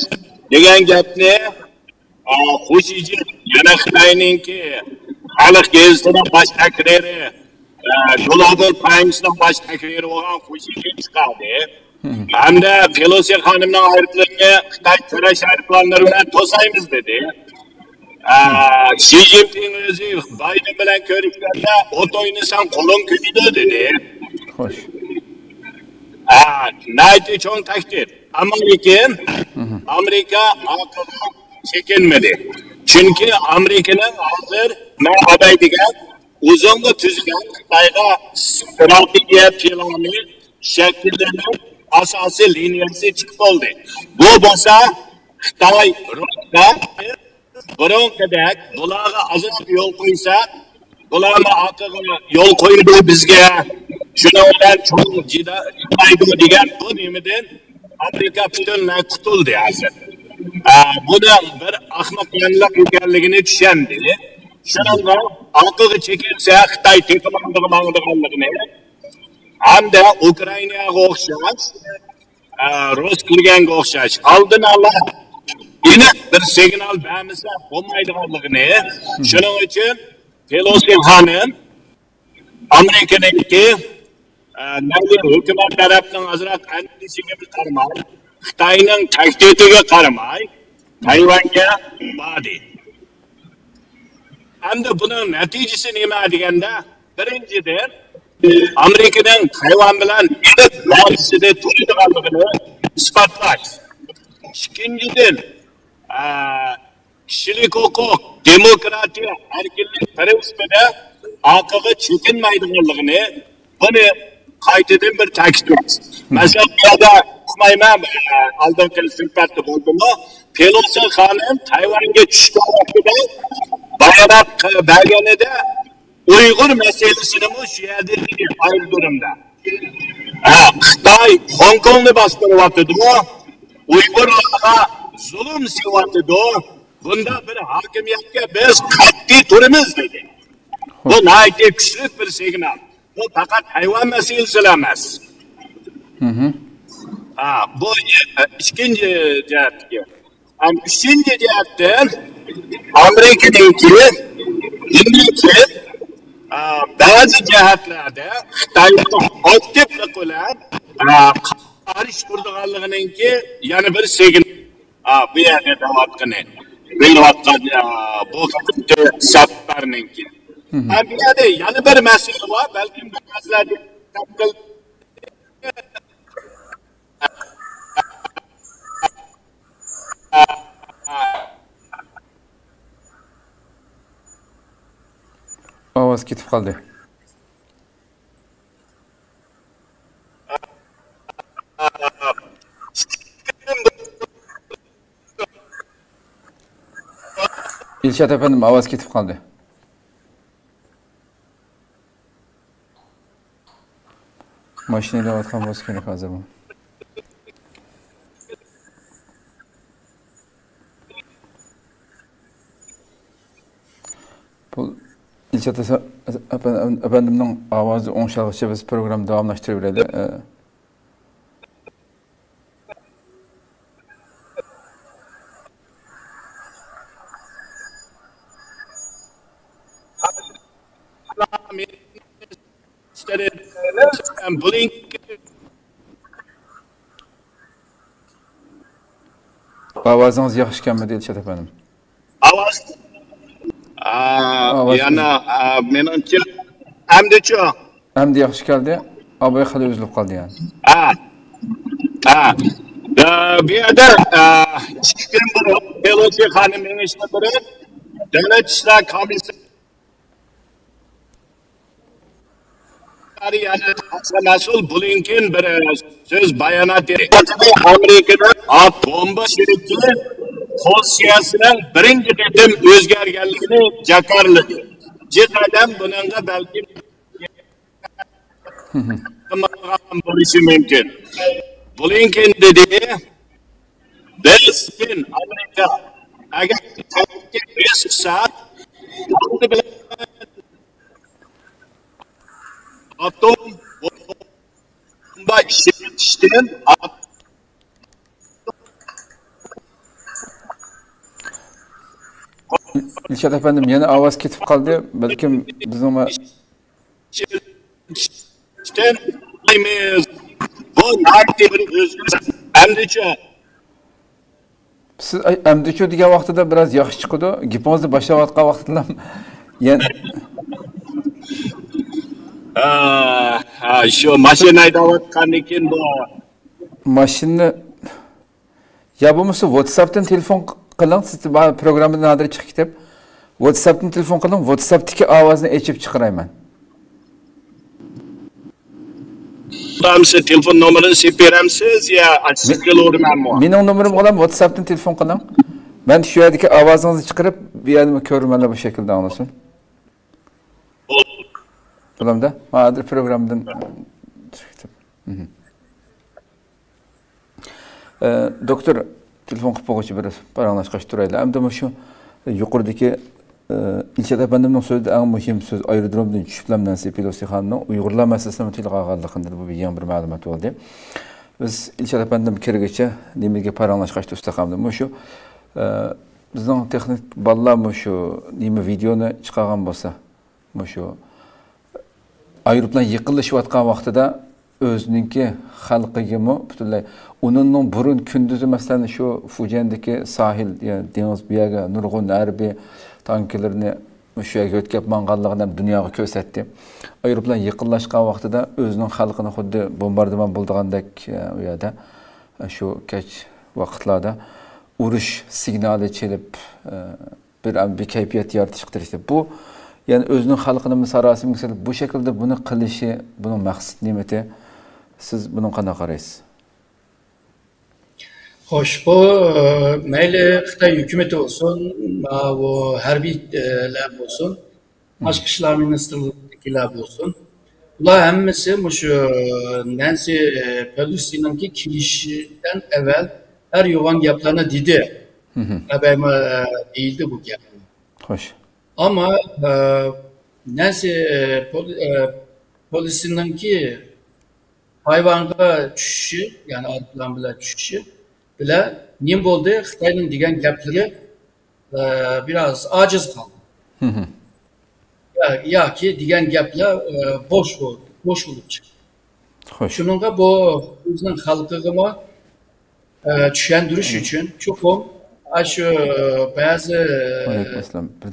دېگەن گەپنى خۇشىجىن، يەنە خىتاينىڭكى خەلق گېزىتىنىڭ باش تەھرىرى، گلوبال تايمسنىڭ باش تەھرىرى بولغان خۇشىجىن چىقاردى. ھەمدە پېلوسى خانىمنىڭ ئايروپىلىنىنى خىتاي كۈرەش ئايروپىلانلىرى بىلەن توسايمىز دېدى. شى جىنپىڭ ئۆزى بايدېن بىلەن كۆرۈشكەندە، ئوت ئوينىساڭ قولۇڭ كۆيىدۇ دېدى. خوش. ناھايىتى چوڭ تەھدىت. ئەمما لېكىن ئامېرىكا ئارقىغا چېكىنمىدى. چۈنكى ئامېرىكىنىڭ ھازىر مەن ئاتاي دېگەن ئۇزۇنغا تۈزگەن خىتايغا ئىستراتېگىيە پىلانى شەكىللىنىپ، ئاساسىي لىنىيەسى چىقىپ بولدى. بۇ بولسا خىتاي بۇرۇنقىدەك بۇلارغا ئازراق يول قويسا، بۇلارمۇ ئارقىغا يول قويىدۇ بىزگە، شۇنىڭ بىلەن چوڭ چىدايدۇ دېگەن بۇ نېمىدىن ئامېرىكا پۈتۈنلەي قۇتۇلدى ھازىر. بۇنىڭ بىر ئەخمەقانىلىق ئىكەنلىكىنى چۈشەندى. شۇنىڭغا ئارقىغا چېكىنسە خىتاي تېخىمۇ ئالدىغا ماڭىدىغانلىقىنى، ھەمدە ئۇكرائىناغا ئوخشاش، رۇس كىرگەنگە ئوخشاش ئالدىن ئالا ئېنىق بىر سىگنال بەرمىسە بولمايدىغانلىقىنى، شۇنىڭ ئۈچۈن پېلوسى خانىم ئامېرىكىنىڭكى مەيلى ھۆكۈمەت تەرەپنىڭ ئازراق ئەندىشىگە قارىماي، خىتاينىڭ تەھدىتىگە قارىماي تايۋانگە باردى. ئەمدى بۇنىڭ نەتىجىسى نېمە دېگەندە، بىرىنچىدىن، ئامېرىكىنىڭ تايۋان بىلەن نېمە مەنىسىدە تۇرىدىغانلىقىنى ئىسپاتلاش. ئىككىنچىدىن، ئە، كىشىلىك ھوقۇق، دېموكراتىيە، ئەركىنلىك پىرىنسىپىدا ئارقىغا چېكىنمەيدىغانلىقىنى، بۇنى قايتىدىن بىر تەكىتلەش. مەسىلەن، بۇ يەردە ئۇقمايمەن، ئە، ئالدىنقى سۆھبەتتە بولدىمۇ، پېلوسى خانىم تايۋانگە چۈشكەن ۋاقتىدا بايانات بەرگىنىدە، ئۇيغۇر مەسىلىسىنىمۇ شۇ يەردە دېدى، ئايرودرومدا. ھە، خىتاي خوڭكوڭنى باستۇرۇۋاتىدۇ، ئۇيغۇرلارغا زۇلۇم سېلىۋاتىدۇ. بۇنداق بىر ھاكىمىيەتكە بىز قەتئىي تۇرىمىز دېدى. بۇ ناھايىتى كۈچلۈك بىر سىگنال. بۇ پەقەت تايۋان مەسىلىسىلا ئەمەس. ھە، بۇ ئىككىنچى جەھەتتىكى. ھەم ئۈچىنچى جەھەتتىن، ئامېرىكىنىڭكى، ھىندىكى، ئا، بەزى جەھەتلەردە خىتاينىڭ ئاكتىپلىق بىلەن، ئا، قارشى تۇرىدىغانلىقىنىڭكى يەنە بىر سىگنال. ئا، بۇ يەردە دەۋاتقىنى، بېرىۋاتقان، ئا، بۇ قېتىمقى سەپەرنىڭكى. ھە، بۇ يەردە يەنە بىر مەسىلە بار، بەلكىم بەزىلەردە ئاۋاز كېتىپ قالدى. ئىلشات ئەپەندىم، ئاۋاز كېتىپ قالدى. ماشىنا ھەيدەۋاتقان بولسا كېرەك ھازىر بۇ. بۇ ئىلشات ئەسە-، ئەپەندىمنىڭ ئاۋازى ئوڭشالغىچە بىز پروگراممىنى داۋاملاشتۇرۇۋېرەيلى. ئاۋازىڭىز ياخشى كەلمىدى، ئىلشات ئەپەندىم. ئاۋاز. ئا، ئاۋاز يەنە، ئا، مېنىڭچە، ئەمدىچۇ؟ ئەمدى ياخشى كەلدى. ئاباي خېلى ئۈزۈلۈپ قالدى يەنە. ئا. ئا. ئا، بۇ يەردە، ئا، ئىككى كۈن بۇرۇن پېلوسى خانىم مېڭىشتىن بۇرۇن دۆلەت ئىشلار كومىسسىيە يەنە مەسئۇل بلىنكېن بىر سۆز بايانات بېرىپ، ئامېرىكىدا ئات بومبا شىركىتى پوزىتسىيەسىنىڭ بىرىنچى قېتىم ئۆزگەرگەنلىكىنى جاكارلىدى. جىق ئادەم بۇنىڭغا بەلكىم قىلمىغان بولۇشى مۇمكىن. بلىنكېن دېدى، بىز پۈتۈن ئامېرىكا ئەگەر تەرەققىي قىلسا، ئالدى بىلەن ئاتوم بومبا ئىشلىتىشتىن ئىلشات ئەپەندىم، يەنە ئاۋاز كېتىپ قالدى. بەلكىم بىزنىڭ ئىشلىتىشتىن بۇ ناھايىتى بىر ئۆزگىرىش. ئەمدىچۇ؟ سىز، ئاي، ئەمدىچۇ دېگەن ۋاقتىدا بىراز ياخشى چىقىدۇ. گېپىڭىزنى باشلاۋاتقان ۋاقتىدىلا يەنە ھە، ھە، شۇ ماشىنا ھەيدەۋاتقاندىن كېيىن بۇ ماشىنىنى، يا بولمىسا ۋاتساپتىن تېلېفون قىلىڭ. سىز بار پروگراممىدىن ھازىر چىقىپ كېتىپ، ۋاتساپتىن تېلېفون قىلىڭ. ۋاتساپتىكى ئاۋازنى ئېچىپ چىقىراي مەن. تامسى تېلېفون نومۇرىنى سېلىپ بېرەمسىز يا سىزگە ئۇرىمەنمۇ؟ مېنىڭ نومۇرۇمغا ۋاتساپتىن تېلېفون قىلىڭ. مەن شۇ يەردىكى ئاۋازىڭىزنى چىقىرىپ، بۇ يەردىمۇ كۆرۈرمەنلەر بۇ شەكىلدە ئاڭلىسۇن. بولامدا؟ مانا ھازىر پروگراممىدىن چىقىپ كېتىپ. مھم. ئە، دوكتور، تېلېفون قىلىپ بولغۇچە بىر پاراڭلاشقاچ تۇرايلى. ئەمدى مۇشۇ يۇقىرىدىكى، ئە، ئىلشات ئەپەندىمنىڭ سۆزىدە ئەڭ مۇھىم سۆز، ئايرودرومدىن چۈشۈپلا نەنسى پېلوسى خانىمنىڭ ئۇيغۇرلار مەسىلىسىنى تىلغا ئالغانلىقىدىن بۇ بىر يېڭى بىر مەلۇمات بولدى. بىز ئىلشات ئەپەندىم كىرگۈچە نېمىگە پاراڭلاشقاچ تۇرساق ئەمدى مۇشۇ، ئە، بىزنىڭ تېخنىك بالىلار مۇشۇ نېمە ۋىدېئونى چىقارغان بولسا، مۇشۇ ئايروپىلان يېقىنلىشىۋاتقان ۋاقتىدا ئۆزىنىڭكى خەلقىگىمۇ پۈتۈنلەي، ئۇنىڭ بۇرۇن كۈندۈزى، مەسىلەن، شۇ فۇجيەندىكى ساھىل، يەنى دېڭىز، بۇ يەرگە نۇرغۇن ھەربىي تانكىلىرىنى شۇ يەرگە يۆتكەپ ماڭغانلىقىنى ھەم دۇنياغا كۆرسەتتى. ئايروپىلان يېقىنلاشقان ۋاقتىدا ئۆزىنىڭ خەلقىنى خۇددى بومباردىمان بولىدىغاندەك، ئە، ئۇ يەردە، ئە، شۇ كەچ ۋاقىتلاردا ئۇرۇش سىگنالى چېلىپ، ئە، بىر، بىر كەيپىيات يارىتىشقا تىرىشتى. بۇ، يەنى ئۆزىنىڭ خەلقىنىمۇ ساراسىمىگە سېلىپ، بۇ شەكىلدە بۇنى قىلىشى، بۇنىڭ مەقسىتى نېمىتى؟ سىز بۇنىڭغا قانداق قارايسىز؟ خوش، بۇ، ئە، مەيلى خىتاي ھۆكۈمىتى بولسۇن، ماۋۇ ھەربىيلەر بولسۇن، تاشقى ئىشلار مىنىستىرلىقىدىكىلەر بولسۇن، بۇلار ھەممىسى مۇشۇ نەنسى، ئە، پېلوسىنىڭكى كېلىشىدىن ئەۋۋەل ھەر يوغان گەپلەرنى دېدى. مھم. ئەبەيمۇ، ئە، دېيىلدى بۇ گەپ. خوش. ئەمما، ئە، نەنسى، ئە، پول-، ئە، پېلوسىنىڭكى تايۋانغا چۈشۈشى، يەنى ئايروپىلان بىلەن چۈشۈشى بىلەن نېمە بولدى؟ خىتاينىڭ دېگەن گەپلىرى، ئە، بىراز ئاجىز قالدى. مھم. يا-، ياكى دېگەن گەپلەر، ئە، بوش بولدى، بوش بولۇپ چىقتى. خوش. شۇنىڭغا بۇ ئۆزىنىڭ خەلقىگىمۇ، ئە، چۈشەندۈرۈش ئۈچۈن چوقۇم ئاشۇ بەزى، ئە،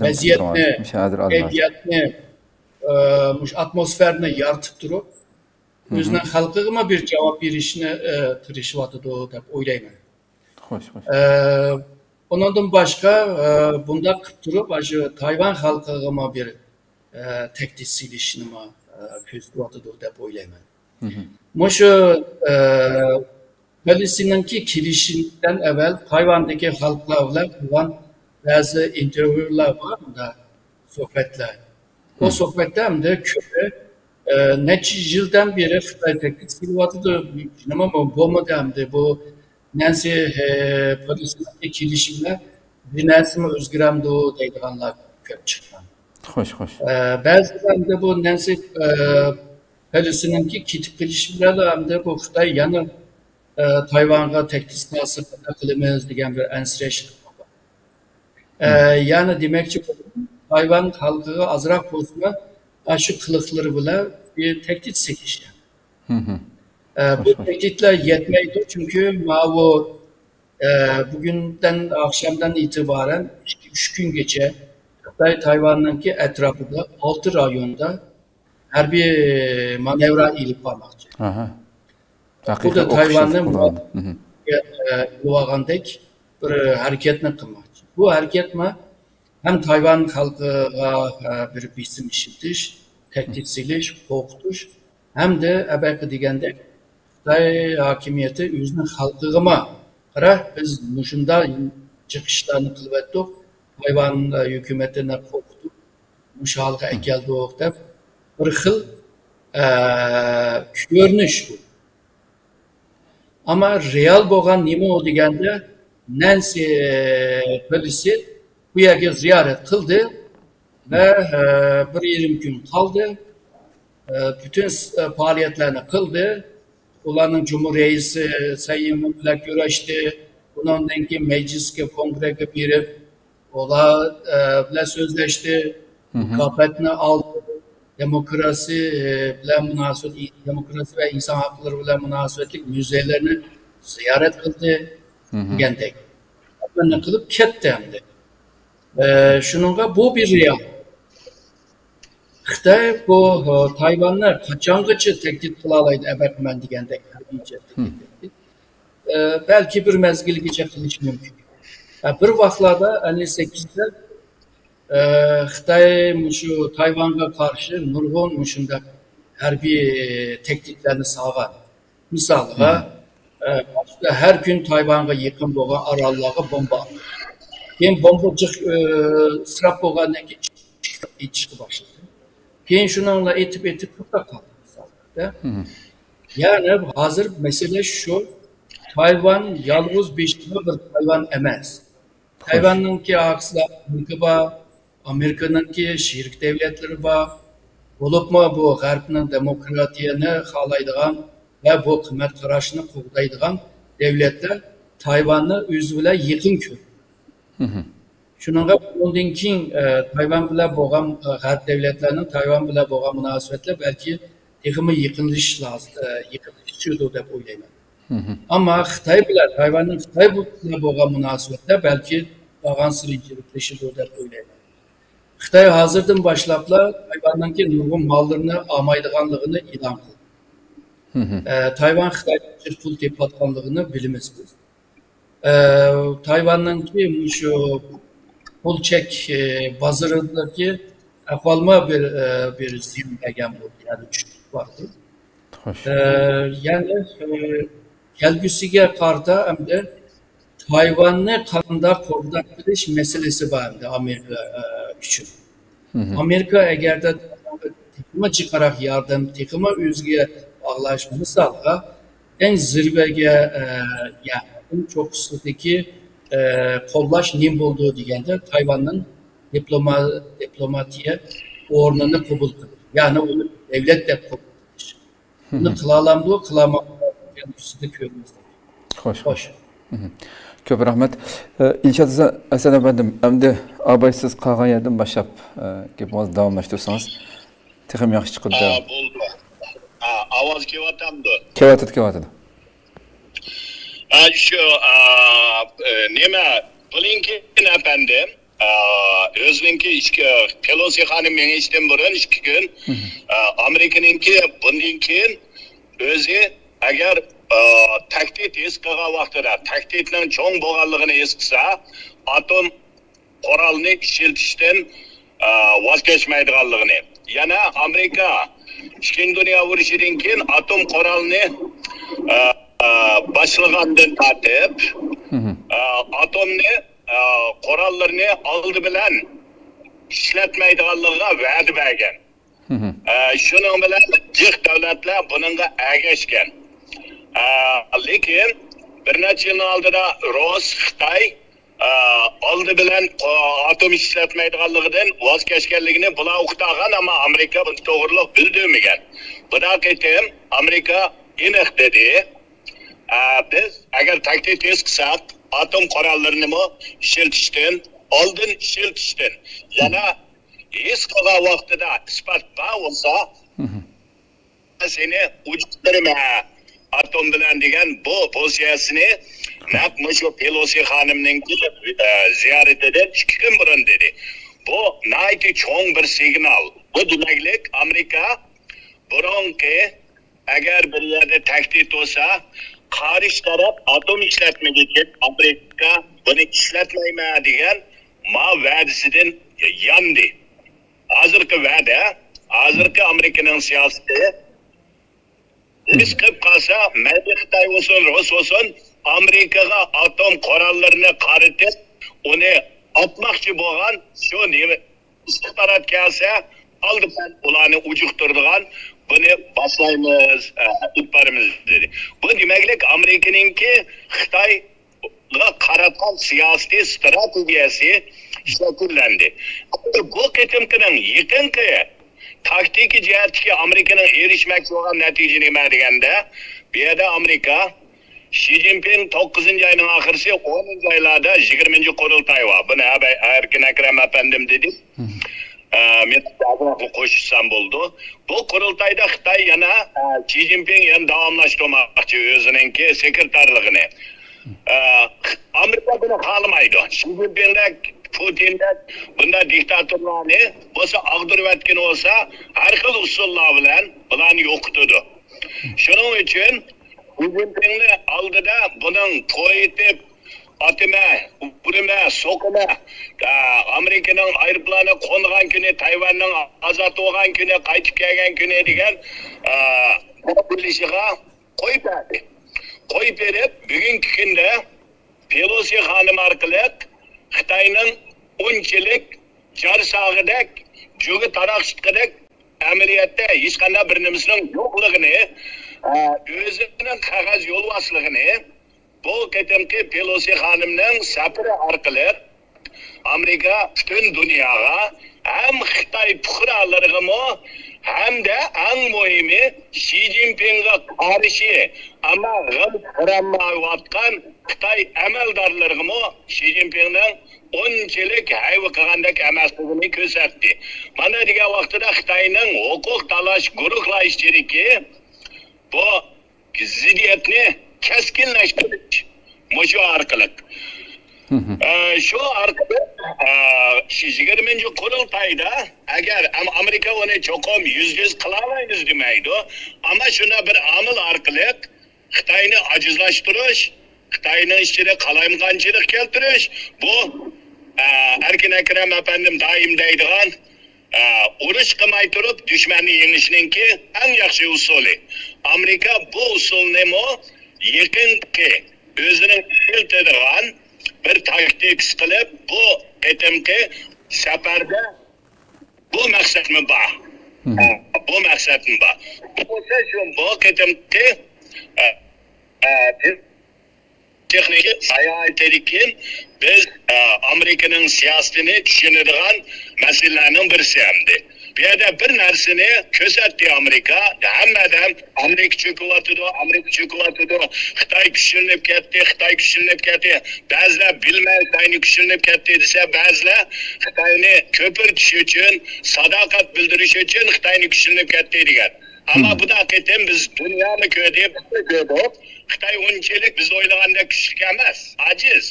ۋەزىيەتنى، كەيپىياتنى، ئە، مۇشۇ ئاتموسفېرانى يارىتىپ تۇرۇپ، ئۆزىنىڭ خەلقىگىمۇ بىر جاۋاب بېرىشنى، ئە، تىرىشىۋاتىدۇ دەپ ئويلايمەن. خوش، خوش. ئە، ئۇنىڭدىن باشقا، ئە، بۇنداق قىلىپ تۇرۇپ، ئاشۇ تايۋان خەلقىگىمۇ بىر، ئە، تەھدىت سېلىشنىمۇ، ئە، كۆزىتىۋاتىدۇ دەپ ئويلايمەن. مھم. مۇشۇ، ئە، پېلوسىنىڭكى كېلىشىدىن ئەۋۋەل تايۋاندىكى خەلقلەر بىلەن قىلغان بەزى ئىنتېرۋيۇلار بار، مۇنداق سۆھبەتلەر. بۇ سۆھبەتتە ئەمدى كۆپى، ئە، نەچچە يىلدىن بېرى خىتاي تەھدىت سېلىۋاتىدۇ. نېمە بولمىدى ئەمدى بۇ نەنسى، ئە، پېلوسىنىڭكى كېلىشى بىلەن بىر نەرسىمۇ ئۆزگىرەمدۇ دەيدىغانلار كۆپ چىققان. خوش، خوش. ئە، بەزىلەر ئەمدى بۇ نەنسى، ئە، پېلوسىنىڭكى كېتىپ قېلىشى بىلەن ئەمدى بۇ خىتاي يەنە، ئە، تايۋانغا تەھدىت سىناسى قىلىمىز دېگەن بىر ئەنسىرەش. ئە، يەنى دېمەكچى بولدۇم، تايۋان خەلقىگە ئازراق بولسىمۇ ئاشۇ قىلىقلىرى بىلەن بىر تەھدىت سېلىش. ئە، بۇ تەھدىتلەر يەتمەيدۇ، چۈنكى ماۋۇ، ئە، بۈگۈندىن، ئاخشامدىن ئېتىبارەن ئىككى، ئۈچ كۈنگىچە خىتاي تايۋاننىڭكى ئەتراپىدا ئالتە رايوندا ھەربىي مانېۋىر ئېلىپ بارماقچى. ئاھا. بۇ ھەقىقەت دا ئوخشاش تايۋاننى قىلغان. مۇۋاپىق، ئە، ئېلىۋالغاندەك بىر ھەرىكەتنى قىلماقچى. بۇ ھەرىكەتمۇ ھەم تايۋان خەلقىگە، ئە، بىر بېسىم ئىشلىتىش، تەھدىت سېلىش، قورقۇتۇش، ھەمدە ئەبەقى دېگەندەك خىتاي ھاكىمىيىتى ئۆزىنىڭ خەلقىگىمۇ، قارا، بىز مۇشۇنداق جىق ئىشلارنى قىلىۋەتتۇق، تايۋان، ئە، ھۆكۈمىتىنى قورقۇتۇپ، مۇشۇ ھالغا ئەكەلدۇق دەپ بىر خىل، ئە، كۆرۈنۈش بۇ. ئەمما رېئال بولغان نېمە ئۇ دېگەندە، نەنسى پېلوسى بۇ يەرگە زىيارەت قىلدى ۋە، ئە، بىر يېرىم كۈن قالدى. ئە، پۈتۈن س-، ئە، پائالىيەتلەرنى قىلدى. ئۇلارنىڭ جۇمھۇر رەئىسى سەي ئىنۋېن بىلەن كۆرۈشتى. ئۇنىڭدىن كېيىن مەجلىسكە، كونگرېگە بېرىپ، ئۇلار، ئە، بىلەن سۆزلەشتى. مۇكاپاتنى ئالدى. دېموكراسىيە، ئە، بىلەن مۇناسىۋەت، دېموكراسىيە ۋە ئىنسان ھەقلىرى بىلەن مۇناسىۋەتلىك مۇزېيلەرنى زىيارەت قىلدى دېگەندەك. بۇنى قىلىپ كەتتى ئەمدى. ئە، شۇنىڭغا بۇ بىر رېئال. خىتاي بۇ، ئە، تايۋاننى قاچانغىچە تەھدىت قىلالايدۇ، ئەبەقىمەن دېگەندەك ھەربىي جەھەتتىن تەھدىت. ئە، بەلكى بىر مەزگىلگىچە قىلىشى مۇمكىن. ئە، بىر ۋاقىتلاردا ئەللىك سەككىزدە، ئە، خىتاي مۇشۇ تايۋانغا قارشى نۇرغۇن مۇشۇنداق ھەربىي تەھدىتلەرنى سالغان. مىسالغا، ئە، باشتا ھەر كۈن تايۋانغا يېقىن بولغان ئاراللارغا بومبا ئاتتى. كېيىن بومبا جىق، ئە، ئىسراپ بولغاندىن كېيىن ئېتىشقا باشلىدى. كېيىن شۇنىڭ بىلەن ئېتىپ، ئېتىپ توختاپ قالدى، مىسالدا. يەنى ھازىر مەسىلە شۇ، تايۋان يالغۇز بېشىغا بىر تايۋان ئەمەس. تايۋاننىڭكى ئارقىسىدا ئامېرىكا بار، ئامېرىكىنىڭكى شېرىك دۆلەتلىرى بار. بولۇپمۇ بۇ غەربنىڭ دېموكراتىيەنى خالايدىغان ۋە بۇ قىممەت قاراشنى قوغدايدىغان دۆلەتلەر تايۋاننى ئۆزى بىلەن يېقىن كۆرىدۇ. شۇنىڭغا بۇنىڭدىن كېيىن، ئە، تايۋان بىلەن بولغان، ئە، غەرب دۆلەتلەرنىڭ تايۋان بىلەن بولغان مۇناسىۋەتلەر بەلكى تېخىمۇ يېقىنلىشىش لازىم، ئە، يېقىنلىشىدۇ دەپ ئويلايمەن. ئەمما خىتاي بىلەن، تايۋاننىڭ خىتاي بىلەن بولغان مۇناسىۋەتلەر بەلكى بارغانسېرى يىرىكلىشىدۇ دەپ ئويلايمەن. خىتاي ھازىردىن باشلاپلا تايۋاننىڭكى نۇرغۇن ماللىرىنى ئالمايدىغانلىقىنى ئېلان قىلدى. ئە، تايۋان خىتايدىن جىق پۇل تېپىۋاتقانلىقىنى بىلىمىز بىز. ئە، تايۋاننىڭكى مۇشۇ پۇل چەك، ئە، بازىرىدىكى ئەھۋالمۇ بىر، ئە، بىر زىيان بەرگەن بولدى، يەنى چۈشۈپ باردى. خوش. ئە، يەنى، ئە، كەلگۈسىگە قارىتا ئەمدى تايۋاننى قانداق قوغداپ قېلىش مەسىلىسى بار ئەمدى ئامېرىكا، ئە، ئۈچۈن. ئامېرىكا ئەگەردە تېخىمۇ جىقراق ياردەم، تېخىمۇ ئۆزىگە باغلاش، مىسالغا، ئەڭ زىرۋىگە، ئە، يەنى ئەڭ چوققىسىدىكى، ئە، قوللاش نېمە بولىدۇ دېگەندە، تايۋاننىڭ دىپلوما-، دىپلوماتىيە ئورنىنى قوبۇل قىلىش، يەنى ئۇنى دۆلەت دەپ قوبۇل قىلىش. بۇنى قىلالامدۇ، قىلالمامدۇ دېگەن تۈسىدە كۆرىمىز. خوش، خوش. كۆپ رەھمەت. ئە، ئىلشات ھەسەن ئەپەندىم، ئەمدى ئابايسىز قالغان يەردىن باشلاپ، ئە، گېپىڭىزنى داۋاملاشتۇرسىڭىز تېخىمۇ ياخشى چىقىدۇ. ئا، بولدى. ئا، ئاۋاز كېلىۋاتامدۇ؟ كېلىۋاتىدۇ، كېلىۋاتىدۇ. ئا، شۇ، ئا، ئە، نېمە، بلىنكېن ئەپەندىم، ئا، ئۆزىنىڭكى ئىككى، پېلوسى خانىم مېڭىشتىن بۇرۇن ئىككى كۈن، ئا، ئامېرىكىنىڭكى بۇندىن كېيىن ئۆزى ئەگەر، ئا، تەھدىت ھېس قىلغان ۋاقتىدا، تەھدىتنىڭ چوڭ بولغانلىقىنى ھېس قىلسا، ئاتوم قورالنى ئىشلىتىشتىن، ئا، ۋاز كەچمەيدىغانلىقىنى، يەنە ئامېرىكا ئىككىنچى دۇنيا ئۇرۇشىدىن كېيىن ئاتوم قورالنى، ئا، ئا، باشلىغاندىن تارتىپ، ئا، ئاتومنى، ئا، قوراللىرىنى ئالدى بىلەن ئىشلەتمەيدىغانلىقىغا ۋەدە بەرگەن. ئە، شۇنىڭ بىلەن جىق دۆلەتلەر بۇنىڭغا ئەگەشكەن. ئە، لېكىن بىر نەچچە يىلنىڭ ئالدىدا رۇس، خىتاي، ئە، ئالدى بىلەن ئاتوم ئىشلەتمەيدىغانلىقىدىن ۋاز كەچكەنلىكىنى بۇلار ئۇقتۇرغان، ئەمما ئامېرىكا بۇنى توغرىلىق بىلدۈرمىگەن. بۇ قېتىم ئامېرىكا ئېنىق دېدى. ئە، بىز ئەگەر تەكتىك ھېس قىلساق، ئاتوم قوراللىرىنىمۇ ئىشلىتىشتىن، ئالدىن ئىشلىتىشتىن، يەنە ھېس قىلغان ۋاقتىدا ئىسپات بار بولسا، سېنى ئۇجۇقتۇرىمەن ئاتوم بىلەن دېگەن بۇ پوزىتسىيەسىنى نەق مۇشۇ پېلوسى خانىمنىڭكى، ئە، زىيارىتىدىن ئىككى كۈن بۇرۇن دېدى. بۇ ناھايىتى چوڭ بىر سىگنال. بۇ دېمەكلىك، ئامېرىكا بۇرۇنقى، ئەگەر بىر يەردە تەھدىت بولسا، قارشى تەرەپ ئاتوم ئىشلەتمىگۈچە ئامېرىكا بۇنى ئىشلەتمەيمەن دېگەن ما ۋەدىسىدىن ياندى. ھازىرقى ۋەدە، ھازىرقى ئامېرىكىنىڭ سىياسىتى، ئىش قىلىپ قالسا، مەيلى خىتاي بولسۇن، رۇس بولسۇن، ئامېرىكىغا ئاتوم قوراللىرىنى قارىتىپ، ئۇنى ئاتماقچى بولغان شۇ نېمە ئىستىخبارات كەلسە، ئالدى بىلەن ئۇلارنى ئۇجۇقتۇرىدىغان، بۇنى باشلايمىز، ئە، ئېلىپ بارىمىز دېدى. بۇ دېمەكلىك، ئامېرىكىنىڭكى خىتايغا قاراتقان سىياسىتى، ستراتېگىيەسى شەكىللەندى. بۇ قېتىمقىنىڭ يېقىنقى تاكتىكا جەھەتتىكى ئامېرىكىنىڭ ئېرىشمەكچى بولغان نەتىجە نېمە دېگەندە، بۇ يەردە ئامېرىكا شى جىنپىڭ توققۇزىنچى ئاينىڭ ئاخىرىسى، ئونىنچى ئى ئايلاردا يىگىرمىنچى قۇرۇلتاي بار. بۇنى ئەبەي ئەركىن ئەكرەم ئەپەندىم دېدى. ئە، مېنىڭ قوشۇشسام بولىدۇ. بۇ قۇرۇلتايدا خىتاي يەنە، ئە، شى جىنپىڭ يەنە داۋاملاشتۇرماقچى ئۆزىنىڭكى سېكرېتارلىقىنى. ئە، ئامېرىكا بۇنى خالىمايدۇ. شى جىنپىڭدەك، پۇتىندەك بۇنداق دىكتاتورلارنى بولسا ئاغدۇرۇۋەتكىنى بولسا، ھەر خىل ئۇسۇللار بىلەن بۇلارنى يوقىتىدۇ. شۇنىڭ ئۈچۈن شى جىنپىڭنى ئالدىدا بۇنىڭ توي ئېتىپ، ئاتىمە، ئۇرىمە، سوقىمە، ئە، ئامېرىكىنىڭ ئايروپىلانى قونغان كۈنى، تايۋاننىڭ ئازاد بولغان كۈنى، قايتىپ كەلگەن كۈنى دېگەن، ئە، بىلىشىغا قويۇپ بەردى. قويۇپ بېرىپ، بۈگۈنكى كۈندە پېلوسى خانىم ئارقىلىق خىتاينىڭ ئۇنچىلىك جار ساغىدەك، جۇگا تاراقشىتقۇدەك ئەمەلىيەتتە ھېچقانداق بىر نېمىسىنىڭ يوقلۇقىنى، ئە، ئۆزىنىڭ قەغەز يولۋاسلىقىنى، بۇ قېتىمقى پېلوسى خانىمنىڭ سەپىرى ئارقىلىق ئامېرىكا پۈتۈن دۇنياغا ھەم خىتاي پۇقرالىرىغىمۇ، ھەمدە ئەڭ مۇھىمى شى جىنپىڭغا قارشى، ئەمما غەلىتە قىلالمايۋاتقان خىتاي ئەمەلدارلىرىغىمۇ شى جىنپىڭنىڭ ئۇنچىلىك ھەيۋە قىلغاندەك ئەمەسلىكىنى كۆرسەتتى. مانا دېگەن ۋاقتىدا خىتاينىڭ ھوقۇق تالاش گۇرۇھلار ئىچىدىكى بۇ زىددىيەتنى كەسكىنلەشتۈرۈش مۇشۇ ئارقىلىق. ئە، شۇ ئارقىلىق، ئە، شۇ يىگىرمىنچى قۇرۇلتايدا ئەگەر ئام-، ئامېرىكا ئۇنى چوقۇم يۈزدە يۈز قىلالايمىز دېمەيدۇ، ئەمما شۇنداق بىر ئامىل ئارقىلىق خىتاينى ئاجىزلاشتۇرۇش، خىتاينىڭ ئىچىدە قالايمىقانچىلىق كەلتۈرۈش، بۇ، ئە، ئەركىن ئەكرەم ئەپەندىم دائىم دەيدىغان، ئە، ئۇرۇش قىلماي تۇرۇپ دۈشمەننى يېڭىشنىڭكى ئەڭ ياخشى ئۇسۇلى. ئامېرىكا بۇ ئۇسۇلنىمۇ يېقىنقى ئۆزىنىڭ ئىشلىتىدىغان بىر تاكتىكىسى قىلىپ، بۇ قېتىمقى سەپەردە بۇ مەقسەتمۇ بار. بۇ مەقسەتمۇ بار. بۇ بولسا شۇ، بۇ قېتىمقى، ئە، ئە، تېخنىكا ساياھىتىدىكى بىز، ئە، ئامېرىكىنىڭ سىياسىتىنى چۈشىنىدىغان مەسىلىلەرنىڭ بىرسى ئەمدى. بۇ يەردە بىر نەرسىنى كۆرسەتتى ئامېرىكا. ھەممە ئادەم ئامېرىكا چۆكۈۋاتىدۇ، ئامېرىكا چۆكۈۋاتىدۇ، خىتاي كۈچلىنىپ كەتتى، خىتاي كۈچلىنىپ كەتتى. بەزىلەر بىلمەي خىتاينى كۈچلىنىپ كەتتى دېسە، بەزىلەر خىتاينى كۆپۈرتۈش ئۈچۈن، ساداقەت بىلدۈرۈش ئۈچۈن خىتاينى كۈچلىنىپ كەتتى دېگەن. ئەمما بۇ قېتىم بىز دۇنيانى كۆردى، بىز كۆردۇق. خىتاي ئۇنچىلىك بىز ئويلىغاندەك كۈچلۈك ئەمەس، ئاجىز.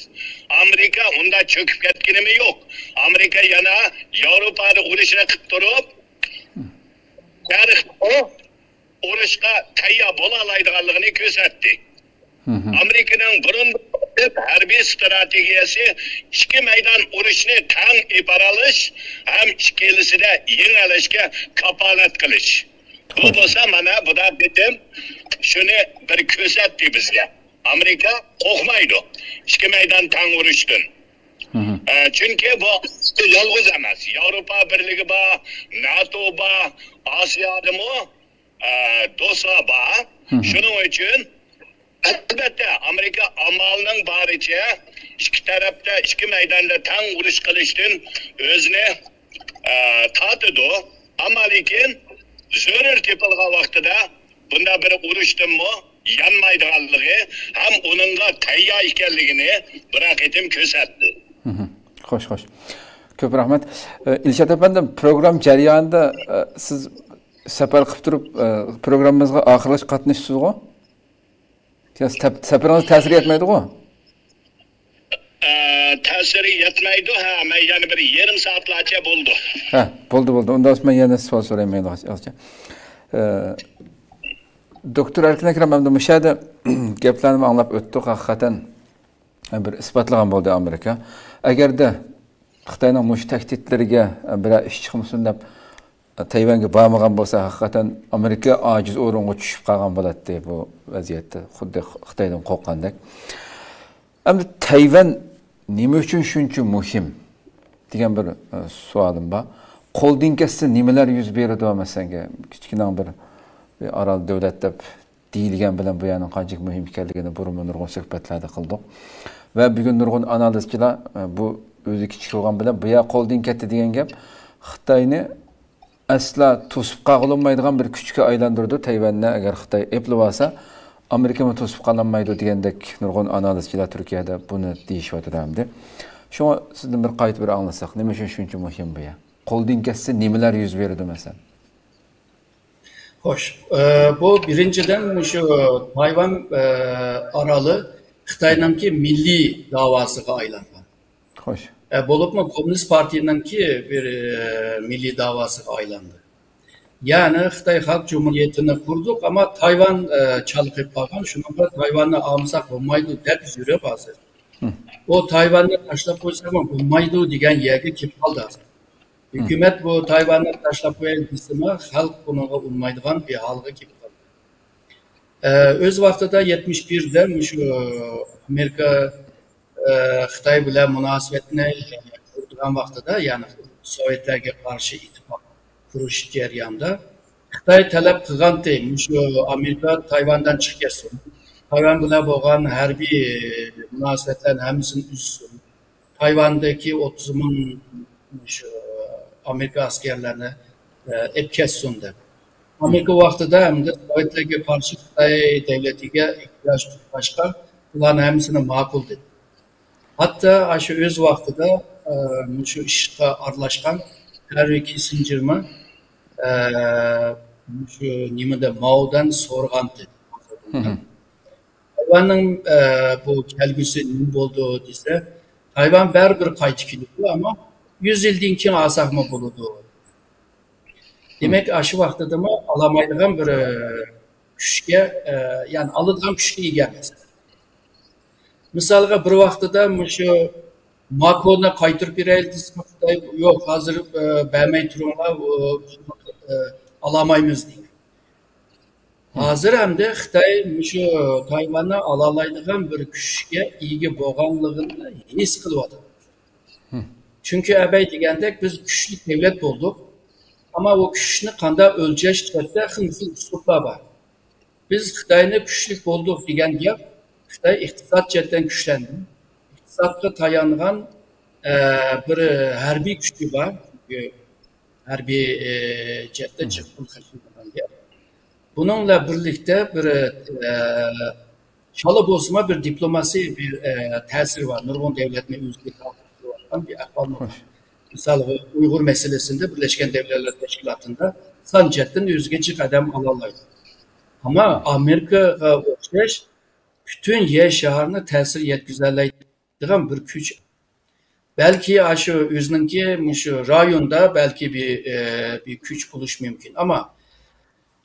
ئامېرىكا ئۇنداق چۆكۈپ كەتكىنىمۇ يوق. ئامېرىكا يەنە ياۋروپادا ئۇرۇشنى قىلىپ تۇرۇپ، تارىختا ئۇرۇشقا تەييار بولالايدىغانلىقىنى كۆرسەتتى. ئامېرىكىنىڭ بۇرۇن ھەربىي ستراتېگىيەسى ئىككى مەيدان ئۇرۇشنى تەڭ ئېلىپ بارالىش ھەم ئىككىلىسىدە يېڭەلەشكە كاپالەت قىلىش. بۇ بولسا مانا بۇ قېتىم شۇنى بىر كۆرسەتتى بىزگە. ئامېرىكا قورقمايدۇ ئىككى مەيدان تەڭ ئۇرۇشتىن. ئە، چۈنكى بۇ يالغۇز ئەمەس. ياۋروپا بىرلىكى بار، ناتو بار، ئاسىيادىمۇ، ئە، دوستلار بار. شۇنىڭ ئۈچۈن ئەلبەتتە، ئامېرىكا ئامالنىڭ بارىچە ئىككى تەرەپتە، ئىككى مەيداندا تەڭ ئۇرۇش قىلىشتىن ئۆزىنى، ئە، تارتىدۇ. ئەمما لېكىن زۆرۈر تېپىلغان ۋاقتىدا بۇنداق بىر ئۇرۇشتىنمۇ يانمايدىغانلىقى ھەم ئۇنىڭغا تەييار ئىكەنلىكىنى بىرەر قېتىم كۆرسەتتى. خوش، خوش. كۆپ رەھمەت. ئە، ئىلشات ئەپەندىم، پروگرامما جەريانىدا، ئە، سىز سەپەر قىلىپ تۇرۇپ، ئە، پروگراممىمىزغا ئاخىرغىچە قاتنىشىسىزغۇ؟ سەپ-، سەپىرىڭىز تەسىر يەتمەيدىغۇ؟ ئە، تەسىرى يەتمەيدۇ، ھە، مەن يەنە بىر يېرىم سائەتلەرچە بولىدۇ. ھە، بولدى، بولدى. ئۇنداق بولسا مەن يەنە سوئال سورايمەن ئازچە. ئە، دوكتور ئەركىن ئەكرەم، ئەمدى مۇشۇ يەردە گەپلەرنى ئاڭلاپ ئۆتتۇق، ھەقىقەتەن بىر ئىسپاتلىغان بولدى ئامېرىكا. ئەگەردە خىتاينىڭ مۇشۇ تەھدىتلىرىگە بىرەر ئىش چىقمىسۇن دەپ، تەيۋەنگە بارمىغان بولسا، ھەقىقەتەن ئامېرىكا ئاجىز ئورۇنغا چۈشۈپ قالغان بولاتتى بۇ ۋەزىيەتتە، خۇددى خىتايدىن قورققاندەك. ئەمدى تەيۋەن نېمە ئۈچۈن شۇنچە مۇھىم دېگەن بىر، ئە، سوئالىم بار. قولدىن كەتسە نېمىلەر يۈز بېرىدۇ؟ مەسىلەن، كىچىككىنە بىر، بىر ئارال دۆلەت دەپ دېيىلگەن بىلەن بۇ يەرنىڭ قانچىلىك مۇھىم ئىكەنلىكىنى بۇرۇنمۇ نۇرغۇن سۆھبەتلەردە قىلدۇق. ۋە بۈگۈن نۇرغۇن ئانالىزچىلار، ئە، بۇ ئۆزى كىچىك بولغان بىلەن بۇ يەر قولدىن كەتتى دېگەن گەپ خىتاينى ئەسلا توسۇپ قالغىلى بولمايدىغان بىر كۈچكە ئايلاندۇرىدۇ تەيۋەننى، ئەگەر خىتاي ئېپلىۋالسا، ئامېرىكىمۇ توسۇپ قالالمايدۇ دېگەندەك نۇرغۇن ئانالىزچىلار تۈركىيەدە بۇنى دېيىشىۋاتىدۇ ئەمدى. شۇڭا سىزدىن بىر قايتا بىر ئاڭلىساق، نېمە ئۈچۈن شۇنچە مۇھىم بۇ يەر؟ قولدىن كەتسە نېمىلەر يۈز بېرىدۇ مەسىلەن؟ خوش، ئە، بۇ بىرىنچىدىن، مۇشۇ تايۋان، ئە، ئارالى خىتاينىڭكى مىللىي داۋاسىغا ئايلانغان. خوش. ئە، بولۇپمۇ كوممۇنىست پارتىيىنىڭكى بىر، ئە، مىللىي داۋاسىغا ئايلاندى. يەنى خىتاي خەلق جۇمھۇرىيىتىنى قۇردۇق، ئەمما تايۋان، ئە، چالقىپ قالغان، شۇنىڭغا تايۋاننى ئالمىساق بولمايدۇ دەپ يۈرۈپ ھازىر. ئۇ تايۋاننى تاشلاپ قويساقمۇ بولمايدۇ دېگەن يەرگە كېلىپ قالدى ھازىر. ھۆكۈمەت بۇ تايۋاننى تاشلاپ قوياي دېسىمۇ، خەلق بۇنىڭغا ئۇنىمايدىغان بىر ھالغا كېلىپ قالدى. ئە، ئۆز ۋاقتىدا يەتمىش بىردە مۇشۇ ئامېرىكا، ئە، خىتاي بىلەن مۇناسىۋەتنى قۇرىدىغان ۋاقتىدا، يەنى سوۋېتلەرگە قارشى ئىتتىپاق قۇرۇش جەريانىدا خىتاي تەلەپ قىلغانتى، مۇشۇ ئامېرىكا تايۋاندىن چىقىپ كەتسۇن، تايۋان بىلەن بولغان ھەربىي مۇناسىۋەتلەرنى ھەممىسىنى ئۈزسۇن، تايۋاندىكى ئوتتۇز مىڭ شۇ ئامېرىكا ئەسكەرلەرنى، ئە، ئېلىپ كەتسۇن دەپ. ئامېرىكا ۋاقتىدا ھەمدە سوۋېتلەرگە قارشى خىتاي دۆلىتىگە ئېھتىياج تۇتقاچقا، بۇلارنىڭ ھەممىسىنى ماقۇل دېدى. ھەتتا ئاشۇ ئۆز ۋاقتىدا، ئە، مۇشۇ ئىشقا ئارىلاشقان ھەرۋى كىسسىنجېرمۇ، ئە، مۇشۇ نېمىدە ماۋدىن سورىغانتى. تايۋاننىڭ، ئە، بۇ كەلگۈسى نېمە بولىدۇ دېسە، تايۋان بەرىبىر قايتا كېلىدۇ، ئەمما يۈز يىلدىن كېيىن ئالساقمۇ بولىدۇ. دېمەك، ئاشۇ ۋاقتىدىمۇ ئالالمايدىغان بىر، ئە، كۈچكە، ئە، يەنى ئالىدىغان كۈچكە ئىگە ئەمەس. مىسالغا، بىر ۋاقتىدا مۇشۇ ماكونى قايتۇرۇپ بېرەيلى دېسە، خىتاي، يوق، ھازىر، ئە، بەرمەي تۇرۇڭلار، ئۇ، ئە، ئالالمايمىز دېگەن. ھازىر ئەمدى خىتاي مۇشۇ تايۋاننى ئالالايدىغان بىر كۈچكە ئىگە بولغانلىقىنى ھېس قىلىۋاتىدۇ. چۈنكى ئەبەي دېگەندەك بىز كۈچلۈك دۆلەت بولدۇق. ئەمما ئۇ كۈچنى قانداق ئۆلچەش جەھەتتە خىل خىل ئۇسلۇبلار بار. بىز خىتاينى كۈچلۈك بولدۇق دېگەن گەپ، خىتاي ئىقتىساد جەھەتتىن كۈچلەندى. ئىقتىسادقا تايانغان، ئە، بىر ھەربىي كۈچى بار. چۈنكى ھەربىي، ئى، جەھەتتە جىق پۇل خەجلىمىگەن. بۇنىڭ بىلەن بىرلىكتە بىر، ئى، چالا بولسىمۇ بىر دىپلوماسىي بىر، ئى، تەسىرى بار. نۇرغۇن دۆلەتنى ئۆزىگە تارتىپ تۇرۇۋاتقان بىر ئەھۋال بار. مىسالغا، ئۇيغۇر مەسىلىسىندە بىرلەشكەن دۆلەتلەر تەشكىلاتىدا سان جەھەتتىن ئۆزىگە جىق ئادەم ئالالايدۇ. ئەمما ئامېرىكىغا ئوخشاش پۈتۈن يەر شارىنى تەسىر يەتكۈزەلەيدىغان بىر كۈچ. بەلكى ئاشۇ ئۆزىنىڭكى مۇشۇ رايوندا بەلكى بىر، ئە، بىر كۈچ بولۇشى مۇمكىن. ئەمما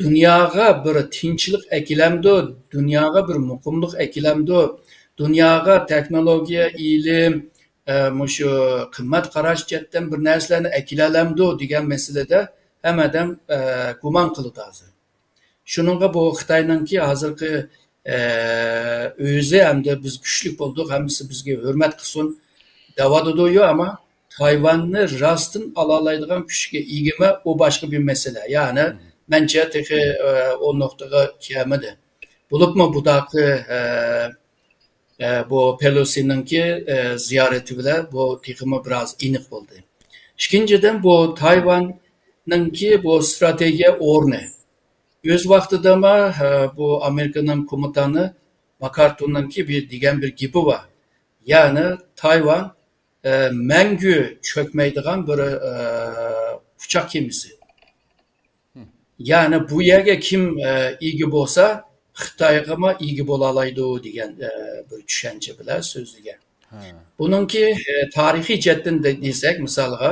دۇنياغا بىر تىنچلىق ئەكېلەمدۇ، دۇنياغا بىر مۇقىملىق ئەكېلەمدۇ، دۇنياغا تېخنولوگىيە، ئىلىم، ئە، مۇشۇ قىممەت قاراش جەھەتتىن بىر نەرسىلەرنى ئەكېلەلەمدۇ دېگەن مەسىلىدە ھەممە ئادەم، ئە، گۇمان قىلىدۇ ھازىر. شۇنىڭغا بۇ خىتاينىڭكى ھازىرقى، ئە، ئۆزى ئەمدى بىز كۈچلۈك بولدۇق، ھەممىسى بىزگە ھۆرمەت قىلسۇن دەۋاتىدۇ، يو، ئەمما تايۋاننى راستتىن ئالالايدىغان كۈچكە ئىگىمۇ، ئۇ باشقا بىر مەسىلە. يەنى مەنچە تېخى، ئە، ئۇ نۇقتىغا كەلمىدى. بولۇپمۇ بۇداقى، ئە، ئە، بۇ پېلوسىنىڭكى، ئە، زىيارىتى بىلەن بۇ تېخىمۇ بىراز ئېنىق بولدى. ئىككىنچىدىن، بۇ تايۋاننىڭكى بۇ ستراتېگىيە ئورنى. ئۆز ۋاقتىدىمۇ، ئە، بۇ ئامېرىكىنىڭ كومېندانى ماكارتۇرنىڭكى بىر دېگەن بىر گېپى بار. يەنى تايۋان، ئە، مەڭگۈ چۆكمەيدىغان بىر، ئە، ئۇچاق كېمىسى. يەنى بۇ يەرگە كىم، ئە، ئىگە بولسا، خىتايغىمۇ ئىگە بولالايدۇ دېگەن، ئە، بىر چۈشەنچە بىلەن سۆزلىگەن. بۇنىڭكى، ئە، تارىخىي جەھەتتىن دە-، دېسەك، مىسالغا،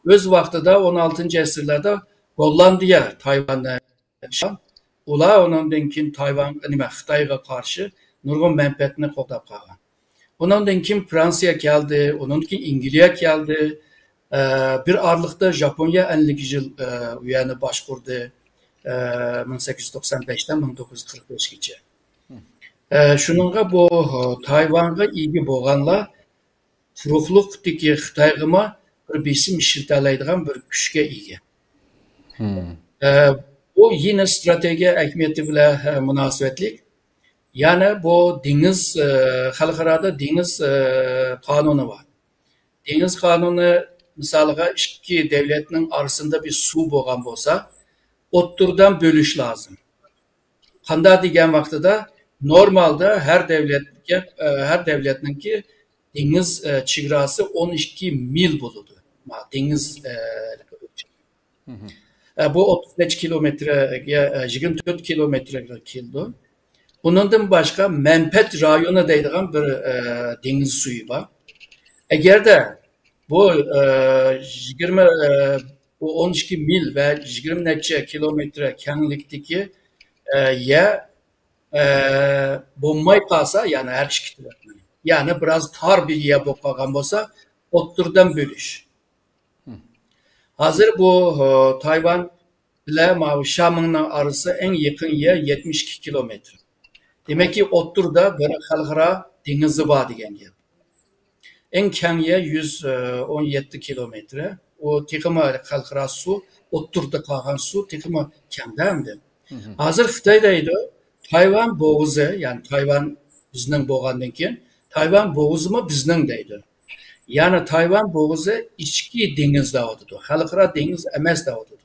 ئۆز ۋاقتىدا ئون ئالتىنچى ئەسىرلەردە گوللاندىيە تايۋاننى ئۇلار ئۇنىڭدىن كېيىن تايۋان، نېمە، خىتايغا قارشى نۇرغۇن مەنپەئەتنى قوغداپ قالغان. ئۇنىڭدىن كېيىن فرانسىيە كەلدى، ئۇنىڭدىن كېيىن ئىنگلىيە كەلدى. ئە، بىر ئارىلىقتا ژاپونىيە ئەللىك يىل، ئە، ئۇ يەرنى باشقۇردى. ئە، مىڭ سەككىز يۈز توقسان بەشتىن مىڭ توققۇز يۈز قىرىق بەشكىچە. ئە، شۇنىڭغا بۇ، ئە، تايۋانغا ئىگە بولغانلار قۇرۇقلۇقتىكى خىتايغىمۇ بىر بېسىم ئىشلىتەلەيدىغان بىر كۈچكە ئىگە. ئە، بۇ يەنە ستراتېگىيە ئەھمىيىتى بىلەن، ئە، مۇناسىۋەتلىك. يەنى بۇ دېڭىز، ئە، خەلقئارادا دېڭىز، ئە، قانۇنى بار. دېڭىز قانۇنى، مىسالغا، ئىككى دۆلەتنىڭ ئارىسىدا بىر سۇ بولغان بولسا، ئوتتۇرىدىن بۆلۈش لازىم. قانداق دېگەن ۋاقتىدا، نورمالدا ھەر دۆلەتكە، ئە، ھەر دۆلەتنىڭكى دېڭىز، ئە، چېگراسى ئون ئىككى مىل بولىدۇ. ما، دېڭىز، ئە، ئە، بۇ ئوتتۇز نەچچە كىلومېتىرگە، ئە، يىگىرمە تۆت كىلومېتىرگە كېلىدۇ. ئۇنىڭدىن باشقا مەنپەئەت رايونى دەيدىغان بىر، ئە، دېڭىز سۈيى بار. ئەگەردە بۇ، ئە، يىگىرمە، ئە، بۇ ئون ئىككى مىل ۋە يىگىرمە نەچچە كىلومېتىر كەڭلىكتىكى، ئە، يەر، ئە، بولماي قالسا، يەنى ھەر ئىككى تەرەپنىڭ، يەنى بىراز تار بىر يەر بولۇپ قالغان بولسا، ئوتتۇرىدىن بۆلۈش. ھازىر بۇ، ئە، تايۋان بىلەن ماۋۇ شيامېڭنىڭ ئارىسى ئەڭ يېقىن يەر يەتمىش ئىككى كىلومېتىر. دېمەككى، ئوتتۇرىدا بىر خەلقئارا دېڭىزى بار دېگەن گەپ. ئەڭ كەڭ يەر يۈز ئون يەتتە كىلومېتىر. ئۇ تېخىمۇ خەلقئارا سۇ، ئوتتۇرىدا قالغان سۇ تېخىمۇ كەڭدە ئەمدى. ھازىر خىتاي دەيدۇ، تايۋان بوغۇزى، يەنى تايۋان بىزنىڭ بولغاندىن كېيىن، تايۋان بوغۇزىمۇ بىزنىڭ دەيدۇ. يەنى تايۋان بوغۇزى ئىچكى دېڭىز دەۋاتىدۇ، خەلقئارا دېڭىز ئەمەس دەۋاتىدۇ.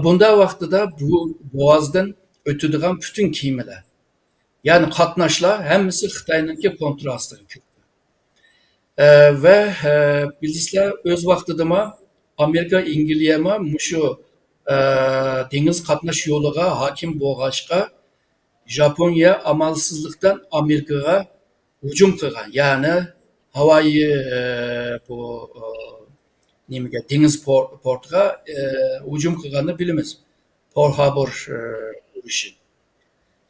بۇنداق ۋاقتىدا بۇ بوغازدىن ئۆتىدىغان پۈتۈن كېمىلەر، يەنى قاتناشلار ھەممىسى خىتاينىڭكى كونترول ئاستىغا كىرىدۇ. ئە، ۋە، ئە، بىلىسىلەر، ئۆز ۋاقتىدىمۇ ئامېرىكا، ئەنگلىيەمۇ مۇشۇ، ئە، دېڭىز قاتناش يولىغا ھاكىم بولغاچقا، ژاپونىيە ئامالسىزلىقتىن ئامېرىكىغا ھۇجۇم قىلغان، يەنى ھاۋايى، ئە، بۇ، ئە، نېمىگە، دېڭىز پور-، پورتىغا، ئە، ھۇجۇم قىلغاننى بىلىمىز. پورل ھاربور، ئە، ئۇرۇشى.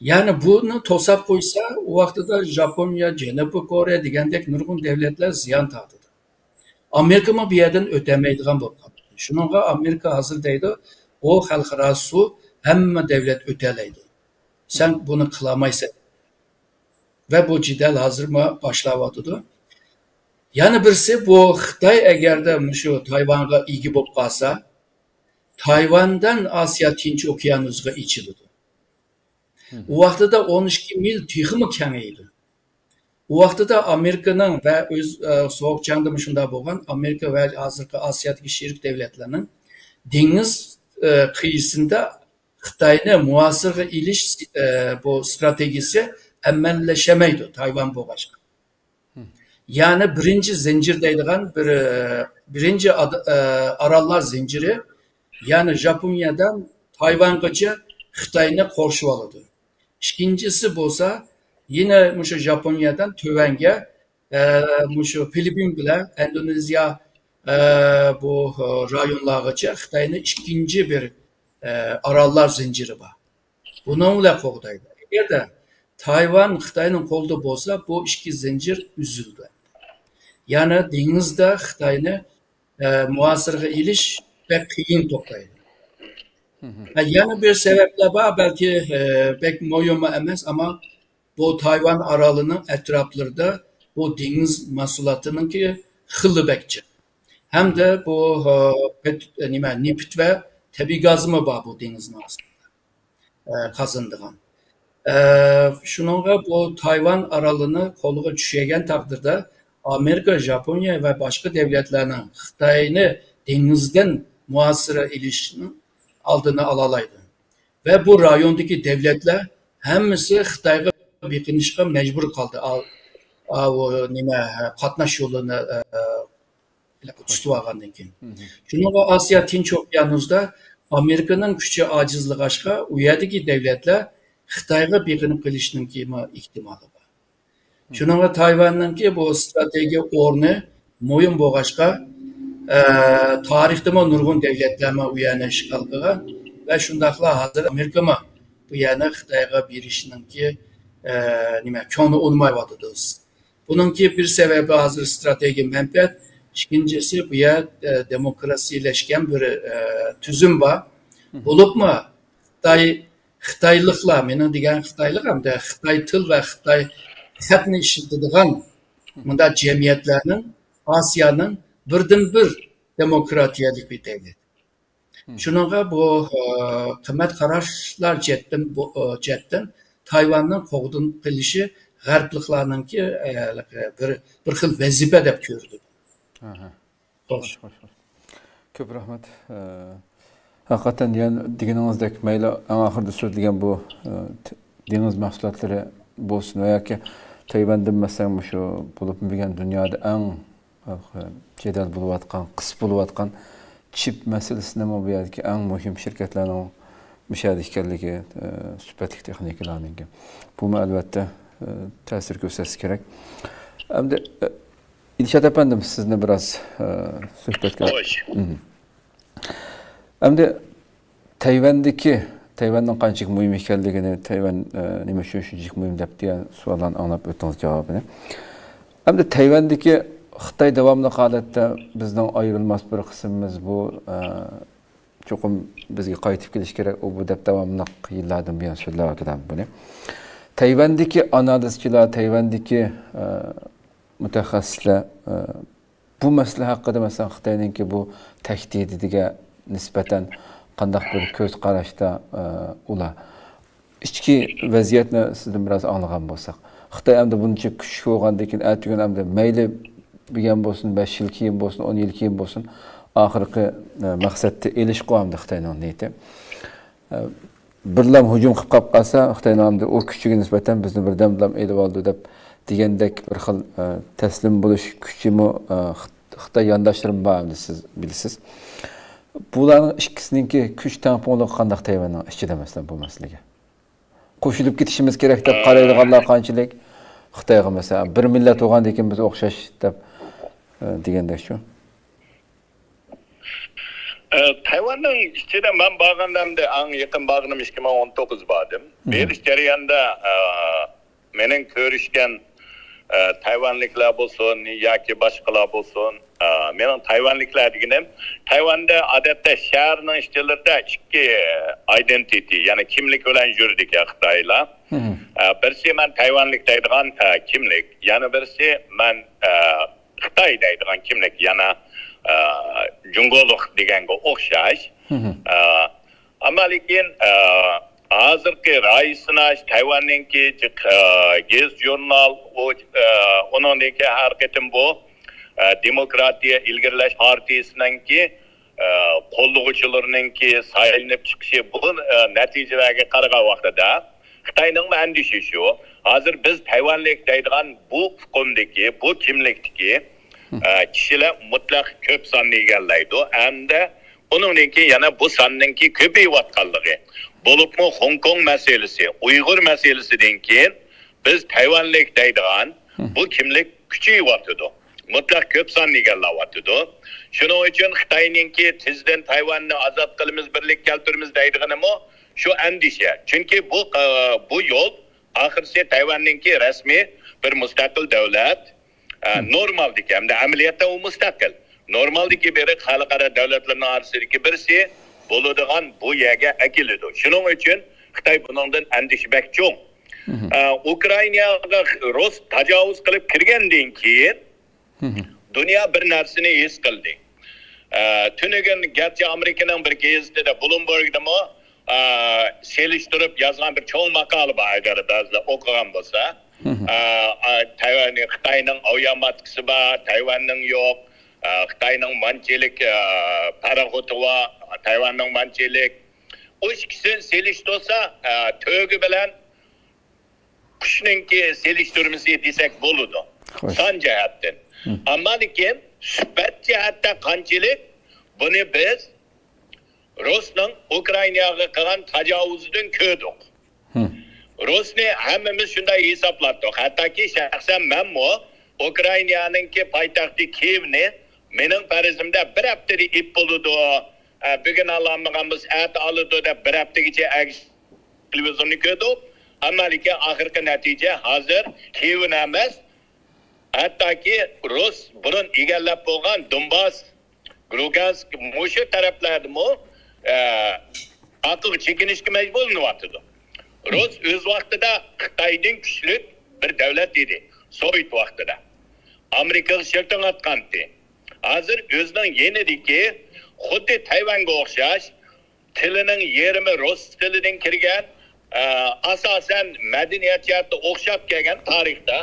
يەنى بۇنى توساپ قويسا، ئۇ ۋاقتىدا ژاپونىيە، جەنۇبىي كورېيە دېگەندەك نۇرغۇن دۆلەتلەر زىيان تارتىدۇ. ئامېرىكىمۇ بۇ يەردىن ئۆتەلمەيدىغان بولۇپ قالدى. شۇنىڭغا ئامېرىكا ھازىر دەيدۇ، ئۇ خەلقئارا سۇ، ھەممە دۆلەت ئۆتەلەيدۇ. سەن بۇنى قىلالمايسەن. ۋە بۇ جېدەل ھازىرمۇ باشلاۋاتىدۇ. يەنە بىرسى، بۇ خىتاي ئەگەردە مۇشۇ تايۋانغا ئىگە بولۇپ قالسا، تايۋاندىن ئاسىيا تىنچ ئوكيانۇسىغا ئېچىلىدۇ. ئۇ ۋاقتىدا ئون ئىككى مىل تېخىمۇ كېڭەيدۇ. ئۇ ۋاقتىدا ئامېرىكىنىڭ ۋە ئۆز، ئە، سوغۇق جەڭدىمۇ شۇنداق بولغان، ئامېرىكا ۋە ھازىرقى ئاسىيادىكى شېرىك دۆلەتلەرنىڭ دېڭىز، ئە، قىيىسىندا خىتاينى مۇھاسىرىگە ئېلىش، ئە، بۇ ستراتېگىيىسى ئەمەلىيلەشەلمەيدۇ، تايۋان بولغاچقا. يەنى بىرىنچى زەنجىر دەيدىغان بىر، ئە، بىرىنچى ئاد-، ئە، ئاراللار زەنجىرى، يەنى ژاپونىيەدىن تايۋانغىچە خىتاينى قورشىۋالىدۇ. ئىككىنچىسى بولسا، يەنە مۇشۇ ژاپونىيەدىن تۆۋەنگە، ئە، مۇشۇ فىلىپپىن بىلەن ئىندونېزىيە، ئە، بۇ، ئە، رايونلارغىچە خىتاينى ئىككىنچى بىر، ئە، ئاراللار زەنجىرى بار. بۇنىڭ بىلەن قوغدايدۇ. ئەگەردە تايۋان خىتاينىڭ قولىدا بولسا، بۇ ئىككى زەنجىر ئۈزۈلىدۇ. يەنى دېڭىزدا خىتاينى، ئە، مۇھاسىرىگە ئېلىش بەك قىيىن توختايدۇ. ھە، يەنە بىر سەۋەبلەر بار، بەلكى، ئە، بەك مۇھىم ئەمەس، ئەمما بۇ تايۋان ئارالىنىڭ ئەتراپلىرىدا بۇ دېڭىز مەھسۇلاتىنىڭكى خىلى بەك جىق. ھەمدە بۇ، ئە، پەت-، نېمە، نېفىت ۋە تەبىئىي گازمۇ بار بۇ دېڭىزنىڭ ئاستىدا، ئە، قازىنىدىغان. ئە، شۇنىڭغا بۇ تايۋان ئارالىنى قولغا چۈشۈرگەن تەقدىردە، ئامېرىكا، ژاپونىيە ۋە باشقا دۆلەتلەرنىڭ خىتاينى دېڭىزدىن مۇھاسىرە ئېلىشنىڭ ئالدىنى ئالالايدۇ. ۋە بۇ رايوندىكى دۆلەتلەر ھەممىسى خىتايغا بېقىنىشقا مەجبۇر قالدى. ئا-، ئا-، ئۇ نېمە، قاتناش يولىنى، ئە، تۇتۇۋالغاندىن كېيىن. شۇنىڭغا ئاسىيا تىنچ ئوكيانۇسىدا ئامېرىكىنىڭ كۈچى ئاجىزلىغاچقا، ئۇ يەردىكى دۆلەتلەر خىتايغا بېقىنىپ قېلىشنىڭكىمۇ ئېھتىمالى بار. شۇنىڭغا تايۋاننىڭكى بۇ ئىستراتېگىيە ئورنى مۇھىم بولغاچقا، ئە، تارىختىمۇ نۇرغۇن دۆلەتلەرمۇ ئۇ يەرنى ئىشغال قىلغان ۋە شۇنداقلا ھازىر ئامېرىكىمۇ بۇ يەرنى خىتايغا بېرىشنىڭكى، ئە، نېمە، كۆڭلى ئۇنىمايۋاتىدۇ. بۇنىڭكى بىر سەۋەبى ھازىر ئىستراتېگىيە مەنپەئەت، ئىككىنچىسى بۇ يەر، ئە، دېموكراتىيەلەشكەن بىر، ئە، تۈزۈم بار. بولۇپمۇ خىتاي، خىتايلىقلار، مېنىڭ دېگەن خىتايلىق ھەمدە خىتاي تىل ۋە خىتاي خەتنى ئىشلىتىدىغان مۇنداق جەمئىيەتلەرنىڭ ئاسىيانىڭ بىردىنبىر دېموكراتىيەلىك بىر دۆلەت. شۇنىڭغا بۇ، ئە، قىممەت قاراشلار جەھەتتىن، بۇ، ئە، جەھەتتىن تايۋاننىڭ قوغدىنىپ قېلىشى غەربلىكلارنىڭكى، ئە، بىر، بىر خىل ۋەزىپە دەپ كۆرىدۇ. ئاھا. خوش. خوش، خوش، خوش. كۆپ رەھمەت. ئە، ھەقىقەتەن دېگەن، دېگىنىڭىزدەك مەيلى ئەڭ ئاخىرىدا سۆزلىگەن بۇ، ئە، ت-، دېڭىز مەھسۇلاتلىرى بولسۇن ۋە ياكى تەيۋەندىن مەسىلەن مۇشۇ بولۇپمۇ بۈگۈن دۇنيادا ئەڭ، ئە، جېدەل بولۇۋاتقان، قىس بولۇۋاتقان چىپ مەسىلىسىنىمۇ بۇ يەردىكى ئەڭ مۇھىم شىركەتلەرنىڭ مۇشۇ يەردە ئىكەنلىكى، ئە، سۈپەتلىك تېخنىكلارنىڭكى. بۇمۇ ئەلۋەتتە، ئە، تەسىر كۆرسەتسە كېرەك. ئەمدى، ئە، ئىلشات ئەپەندىم، سىزنى بىراز، ئە، سۆھبەتكە. خوش. مم. ئەمدى تەيۋەندىكى، تەيۋەننىڭ قانچىلىك مۇھىم ئىكەنلىكىنى، تەيۋەن، ئە، نېمە ئۈچۈن شۇنچىلىك مۇھىم دەپ دېگەن سوئاللارنى ئاڭلاپ ئۆتتىڭىز جاۋابىنى. ئەمدى تەيۋەندىكى خىتاي داۋاملىق ھالەتتە بىزنىڭ ئايرىلماس بىر قىسمىمىز بۇ، ئە، چوقۇم بىزگە قايتىپ كېلىش كېرەك، ئۇ بۇ دەپ داۋاملىق يىللاردىن بۇيان سۆزلەۋاتىدۇ بۇنى. تەيۋەندىكى ئانالىزچىلار، تەيۋەندىكى، ئە، مۇتەخەسسىسلەر، ئە، بۇ مەسىلە ھەققىدە، مەسىلەن، خىتاينىڭكى بۇ تەھدىتىگە نىسبەتەن قانداق بىر كۆز قاراشتا، ئە، ئۇلار؟ ئىچكى ۋەزىيەتنى سىزدىن بىراز ئاڭلىغان بولساق. خىتاي ئەمدى بۇنچە كۈچلۈك بولغاندىن كېيىن، ئەتىگۈن ئەمدى مەيلى بۈگۈن بولسۇن، بەش يىل كېيىن بولسۇن، ئون يىل كېيىن بولسۇن، ئاخىرقى، ئە، مەقسەتتە ئېلىشقۇ ئەمدى خىتاينىڭ نىيىتى. ئە، بىرلام ھۇجۇم قىلىپ قاپ قالسا، خىتاينىڭ ئەمدى ئۇ كۈچىگە نىسبەتەن بىزنى بىردەملام ئېلىۋالىدۇ دەپ دېگەندەك بىر خىل، ئە، تەسلىم بولۇش كۈچىمۇ، ئە، خىت-، خىتاي يانداشلىرىمۇ بار ئەمدى، سىز بىلىسىز. بۇلارنىڭ ئىككىسىنىڭكى كۈچ تەڭپۇڭلۇقى قانداق تەيۋەننىڭ ئىچىدە، مەسىلەن، بۇ مەسىلىگە؟ قوشۇلۇپ كېتىشىمىز كېرەك دەپ قارايدىغانلار قانچىلىك؟ خىتايغا، مەسىلەن، بىر مىللەت بولغاندىن كېيىن بىز ئوخشاش دەپ، ئە، دېگەندەك شۇ. ئە، تەيۋەننىڭ ئىچىدە مەن بارغاندا، ئەمدى ئەڭ يېقىن بارغىنىم ئىككى مىڭ ئون توققۇز باردىم. بېرىش جەريانىدا، ئە، مېنىڭ كۆرۈشكەن، ئە، تەيۋەنلىكلەر بولسۇن ياكى باشقىلار بولسۇن، ئە، مېنىڭ تەيۋەنلىكلەر دېگىنىم، تەيۋەندە ئادەتتە شەھەرنىڭ ئىچىلىرىدە ئىككى ئايدېنتىتى، يەنى كىملىك بىلەن يۈرىدىكەن خىتايلار. ئە، بىرسى مەن تەيۋەنلىك دەيدىغان، ئە، كىملىك، يەنە بىرسى مەن، ئە، خىتاي دەيدىغان كىملىك، يەنە، ئە، جۇڭگولۇق دېگەنگە ئوخشاش. ئە، ئەمما لېكىن، ئە، ھازىرقى رايى سىناش، تەيۋەننىڭكى جىق-، ئە، گېزىت ژۇرنال، ئۇ، ئە، ئۇنىڭدىن كېيىن ھەر قېتىم بۇ، ئە، دېموكراتىيە ئىلگىرىلەش پارتىيىسىنىڭكى، ئە، قوللىغۇچىلىرىنىڭكى سايلىنىپ چىقىشى، بۇ، ئە، نەتىجىلەرگە قارىغان ۋاقتىدا خىتاينىڭمۇ ئەندىشىسى شۇ. ھازىر بىز تەيۋەنلىك دەيدىغان بۇ ئۇقۇمدىكى، بۇ كىملىكتىكى، ئە، كىشىلەر مۇتلەق كۆپ ساننى ئىگىلەيدۇ ھەمدە ئۇنىڭدىن كېيىن يەنە بۇ ساننىڭكى كۆپىيىۋاتقانلىقى، بولۇپمۇ خوڭكوڭ مەسىلىسى، ئۇيغۇر مەسىلىسىدىن كېيىن بىز تەيۋەنلىك دەيدىغان بۇ كىملىك كۈچىيىۋاتىدۇ. مۇتلەق كۆپ ساننى ئىگىلەۋاتىدۇ. شۇنىڭ ئۈچۈن خىتاينىڭكى تېزدىن تەيۋەننى ئازاد قىلىمىز، بىرلىك كەلتۈرىمىز دەيدىغىنىمۇ شۇ ئەندىشە. چۈنكى بۇ، ئە، بۇ يول ئاخىرسى تەيۋەننىڭكى رەسمىي بىر مۇستەقىل دەۋلەت، ئە، نورمالدىكى، ھەمدە ئەمەلىيەتتە ئۇ مۇستەقىل. نورمالدىكى بىرى خەلقئارا دۆلەتلەرنىڭ ئارىسىدىكى بىرسى بولىدىغان بۇ يەرگە ئەكېلىدۇ. شۇنىڭ ئۈچۈن خىتاي بۇنىڭدىن ئەندىشە بەك چوڭ. ئە، ئۇكرائىناغا رۇس تاجاۋۇز قىلىپ كىرگەندىن كېيىن، دۇنيا بىر نەرسىنى ھېس قىلدى. ئە، تۈنۈگۈن گەرچە ئامېرىكىنىڭ بىر گېزىتىدە، بلومبېرگدىمۇ، ئا، سېلىشتۇرۇپ يازغان بىر چوڭ ماقالە بار، ئەگەر بەزىلەر ئوقۇغان بولسا. ئا، ئا، تەيۋەن، خىتاينىڭ ئاۋىئاماتكىسى بار، تەيۋەننىڭ يوق. ئا، خىتاينىڭ مانچىلىك، ئا، پاراخوتى بار، تەيۋەننىڭ مانچىلىك. ئۇ ئىككىسىنى سېلىشتۇرسا، ئا، تۆگە بىلەن قۇشنىڭكى سېلىشتۇرمىسى دېسەك بولىدۇ. خوش. سان جەھەتتىن. ئەمما لېكىن سۈپەت جەھەتتە قانچىلىك، بۇنى بىز رۇسنىڭ ئۇكرائىناغا قىلغان تاجاۋۇزىدىن كۆردۇق. رۇسنى ھەممىمىز شۇنداق ھېسابلاتتۇق. ھەتتاكى شەخسەن مەنمۇ ئۇكرائىنانىڭكى پايتەختى كىيېۋنى مېنىڭ پەرىزىمدە بىر ھەپتىدە ئېلىپ بولىدۇ، ئە، بۈگۈن ئالالمىغان بولسا ئەتە ئالىدۇ دەپ بىر ھەپتىگىچە ئەگىشىپ تېلېۋىزورنى كۆردۇق. ئەمما لېكىن ئاخىرقى نەتىجە ھازىر كىيېۋنى ئەمەس، ھەتتاكى رۇس بۇرۇن ئىگىلەپ بولغان دونباس، لۇگانسك، مۇشۇ تەرەپلەردىمۇ، ئە، ئارقىغا چېكىنىشكە مەجبۇرلىنىۋاتىدۇ. رۇس ئۆز ۋاقتىدا خىتايدىن كۈچلۈك بىر دۆلەت ئىدى، سوۋېت ۋاقتىدا. ئامېرىكىغا شىرتىڭ ئاتقانتى. ھازىر ئۆزىنىڭ يېنىدىكى، خۇددى تەيۋەنگە ئوخشاش، تىلىنىڭ يېرىمى رۇس تىلىدىن كىرگەن، ئە، ئاساسەن مەدەنىيەت جەھەتتە ئوخشاپ كەلگەن تارىختا،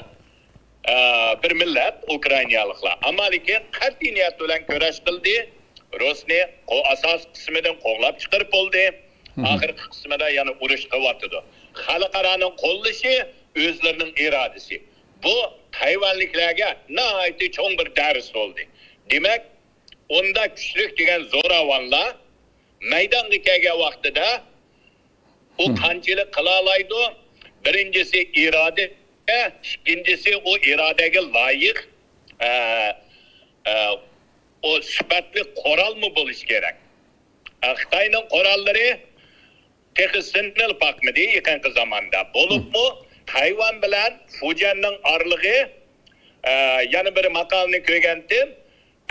ئە، بىر مىللەت ئۇكرائىنالىقلار. ئەمما لېكىن قەتئىي نىيەت بىلەن كۈرەش قىلدى. رۇسنى قو-، ئاساسىي قىسمىدىن قوغلاپ چىقىرىپ بولدى. ئاخىرقى قىسمىدا يەنە ئۇرۇش قىلىۋاتىدۇ. خەلقئارانىڭ قوللىشى، ئۆزلىرىنىڭ ئىرادىسى. بۇ تەيۋەنلىكلەرگە ناھايىتى چوڭ بىر دەرس بولدى. دېمەك، ئۇنداق كۈچلۈك دېگەن زوراۋانلار مەيدانغا كەلگەن ۋاقتىدا ئۇ قانچىلىك قىلالايدۇ؟ بىرىنچىسى ئىرادە، ئىككىنچىسى ئۇ ئىرادەگە لايىق، ئە، ئە، ئۇ سۈپەتلىك قورالمۇ بولۇشى كېرەك. ئە، خىتاينىڭ قوراللىرى تېخى سىنىلىپ باقمىدى يېقىنقى زاماندا. بولۇپمۇ تەيۋەن بىلەن فۇجيەننىڭ ئارىلىقى، ئە، يەنە بىر ماقالىنى كۆرگەنتىم.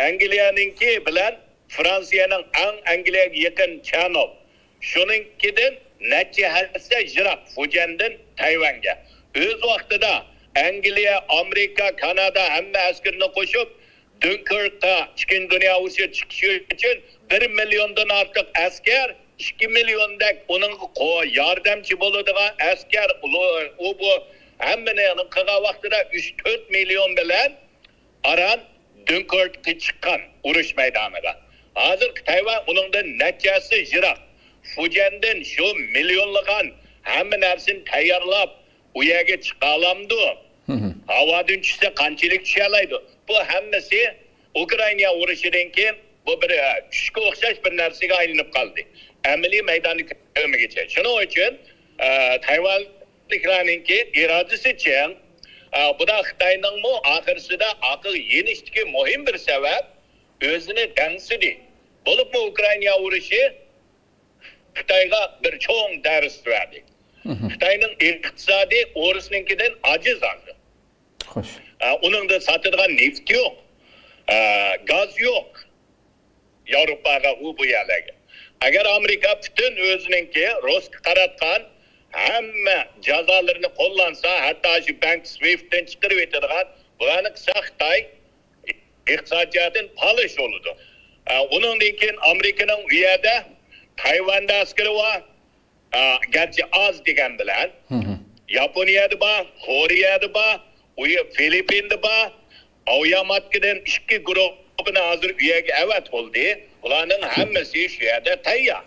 ئەنگلىيەنىڭكى بىلەن فرانسىيەنىڭ ئەڭ ئەنگلىيەگە يېقىن چەنۇل. شۇنىڭكىدىن نەچچە ھەسسە يىراق فۇجيەندىن تەيۋەنگە. ئۆز ۋاقتىدا ئەنگلىيە، ئامېرىكا، كانادا ھەممە ئەسكىرىنى قوشۇپ، دۇنكېركقا ئىككىنچى دۇنيا ئۇرۇشى چىقىشى ئۈچۈن بىر مىليوندىن ئارتۇق ئەسكەر، ئىككى مىليوندەك ئۇنىڭغا قو-، ياردەمچى بولىدىغان ئەسكەر، ئۇ، ئۇ بۇ ھەممىنى قىلغان ۋاقتىدا ئۈچ تۆت مىليون بىلەن ئاران دۇنكېركقا چىققان ئۇرۇش مەيدانىغا. ھازىرقى تەيۋەن ئۇنىڭدىن نەچچە ھەسسە يىراق. فۇجيەندىن شۇ مىليونلىغان ھەممە نەرسىنى تەييارلاپ، ئۇ يەرگە چىقالامدۇ؟ ھاۋادىن چۈشسە قانچىلىك چۈشەلەيدۇ؟ بۇ ھەممىسى ئۇكرائىنا ئۇرۇشىدىن كېيىن بۇ بىر، ئە، چۈشكە ئوخشاش بىر نەرسىگە ئايلىنىپ قالدى. ئەمەلىي مەيداندا كۆرمىگۈچە. شۇنىڭ ئۈچۈن، ئە، تەيۋەنلىكلەرنىڭكى ئىرادىسى چىڭ. ئە، بۇدا خىتاينىڭمۇ ئاخىرسىدا ئارقىغا يېنىشتىكى مۇھىم بىر سەۋەب ئۆزىنى دەڭسىدى. بولۇپمۇ ئۇكرائىنا ئۇرۇشى خىتايغا بىر چوڭ دەرس بەردى. خىتاينىڭ ئىقتىسادى ئورۇسنىڭكىدىن ئاجىز ھازىر. خوش. ئە، ئۇنىڭدا ساتىدىغان نېفىت يوق. ئە، گاز يوق. ياۋروپاغا، ئۇ بۇ يەرلەرگە. ئەگەر ئامېرىكا پۈتۈن ئۆزىنىڭكى رۇسقا قاراتقان ھەممە جازالىرىنى قوللانسا، ھەتتا شۇ بانك سويفتتىن چىقىرىۋېتىدىغان، بۇلارنى قىلسا خىتاي ئىقتىسادىي جەھەتتىن پالىش بولىدۇ. ئە، ئۇنىڭدىن كېيىن ئامېرىكىنىڭ ئۇ يەردە تايۋاندا ئەسكىرى بار. ئە، گەرچە ئاز دېگەن بىلەن، ياپونىيەدە بار، كورېيەدە بار، ئۇ يە-، فىلىپپىندا بار. ئاۋىئاماتكىدىن ئىككى گۇرۇپپىنى ھازىر ئۇ يەرگە ئەۋەت بولدى. ئۇلارنىڭ ھەممىسى شۇ يەردە تەييار.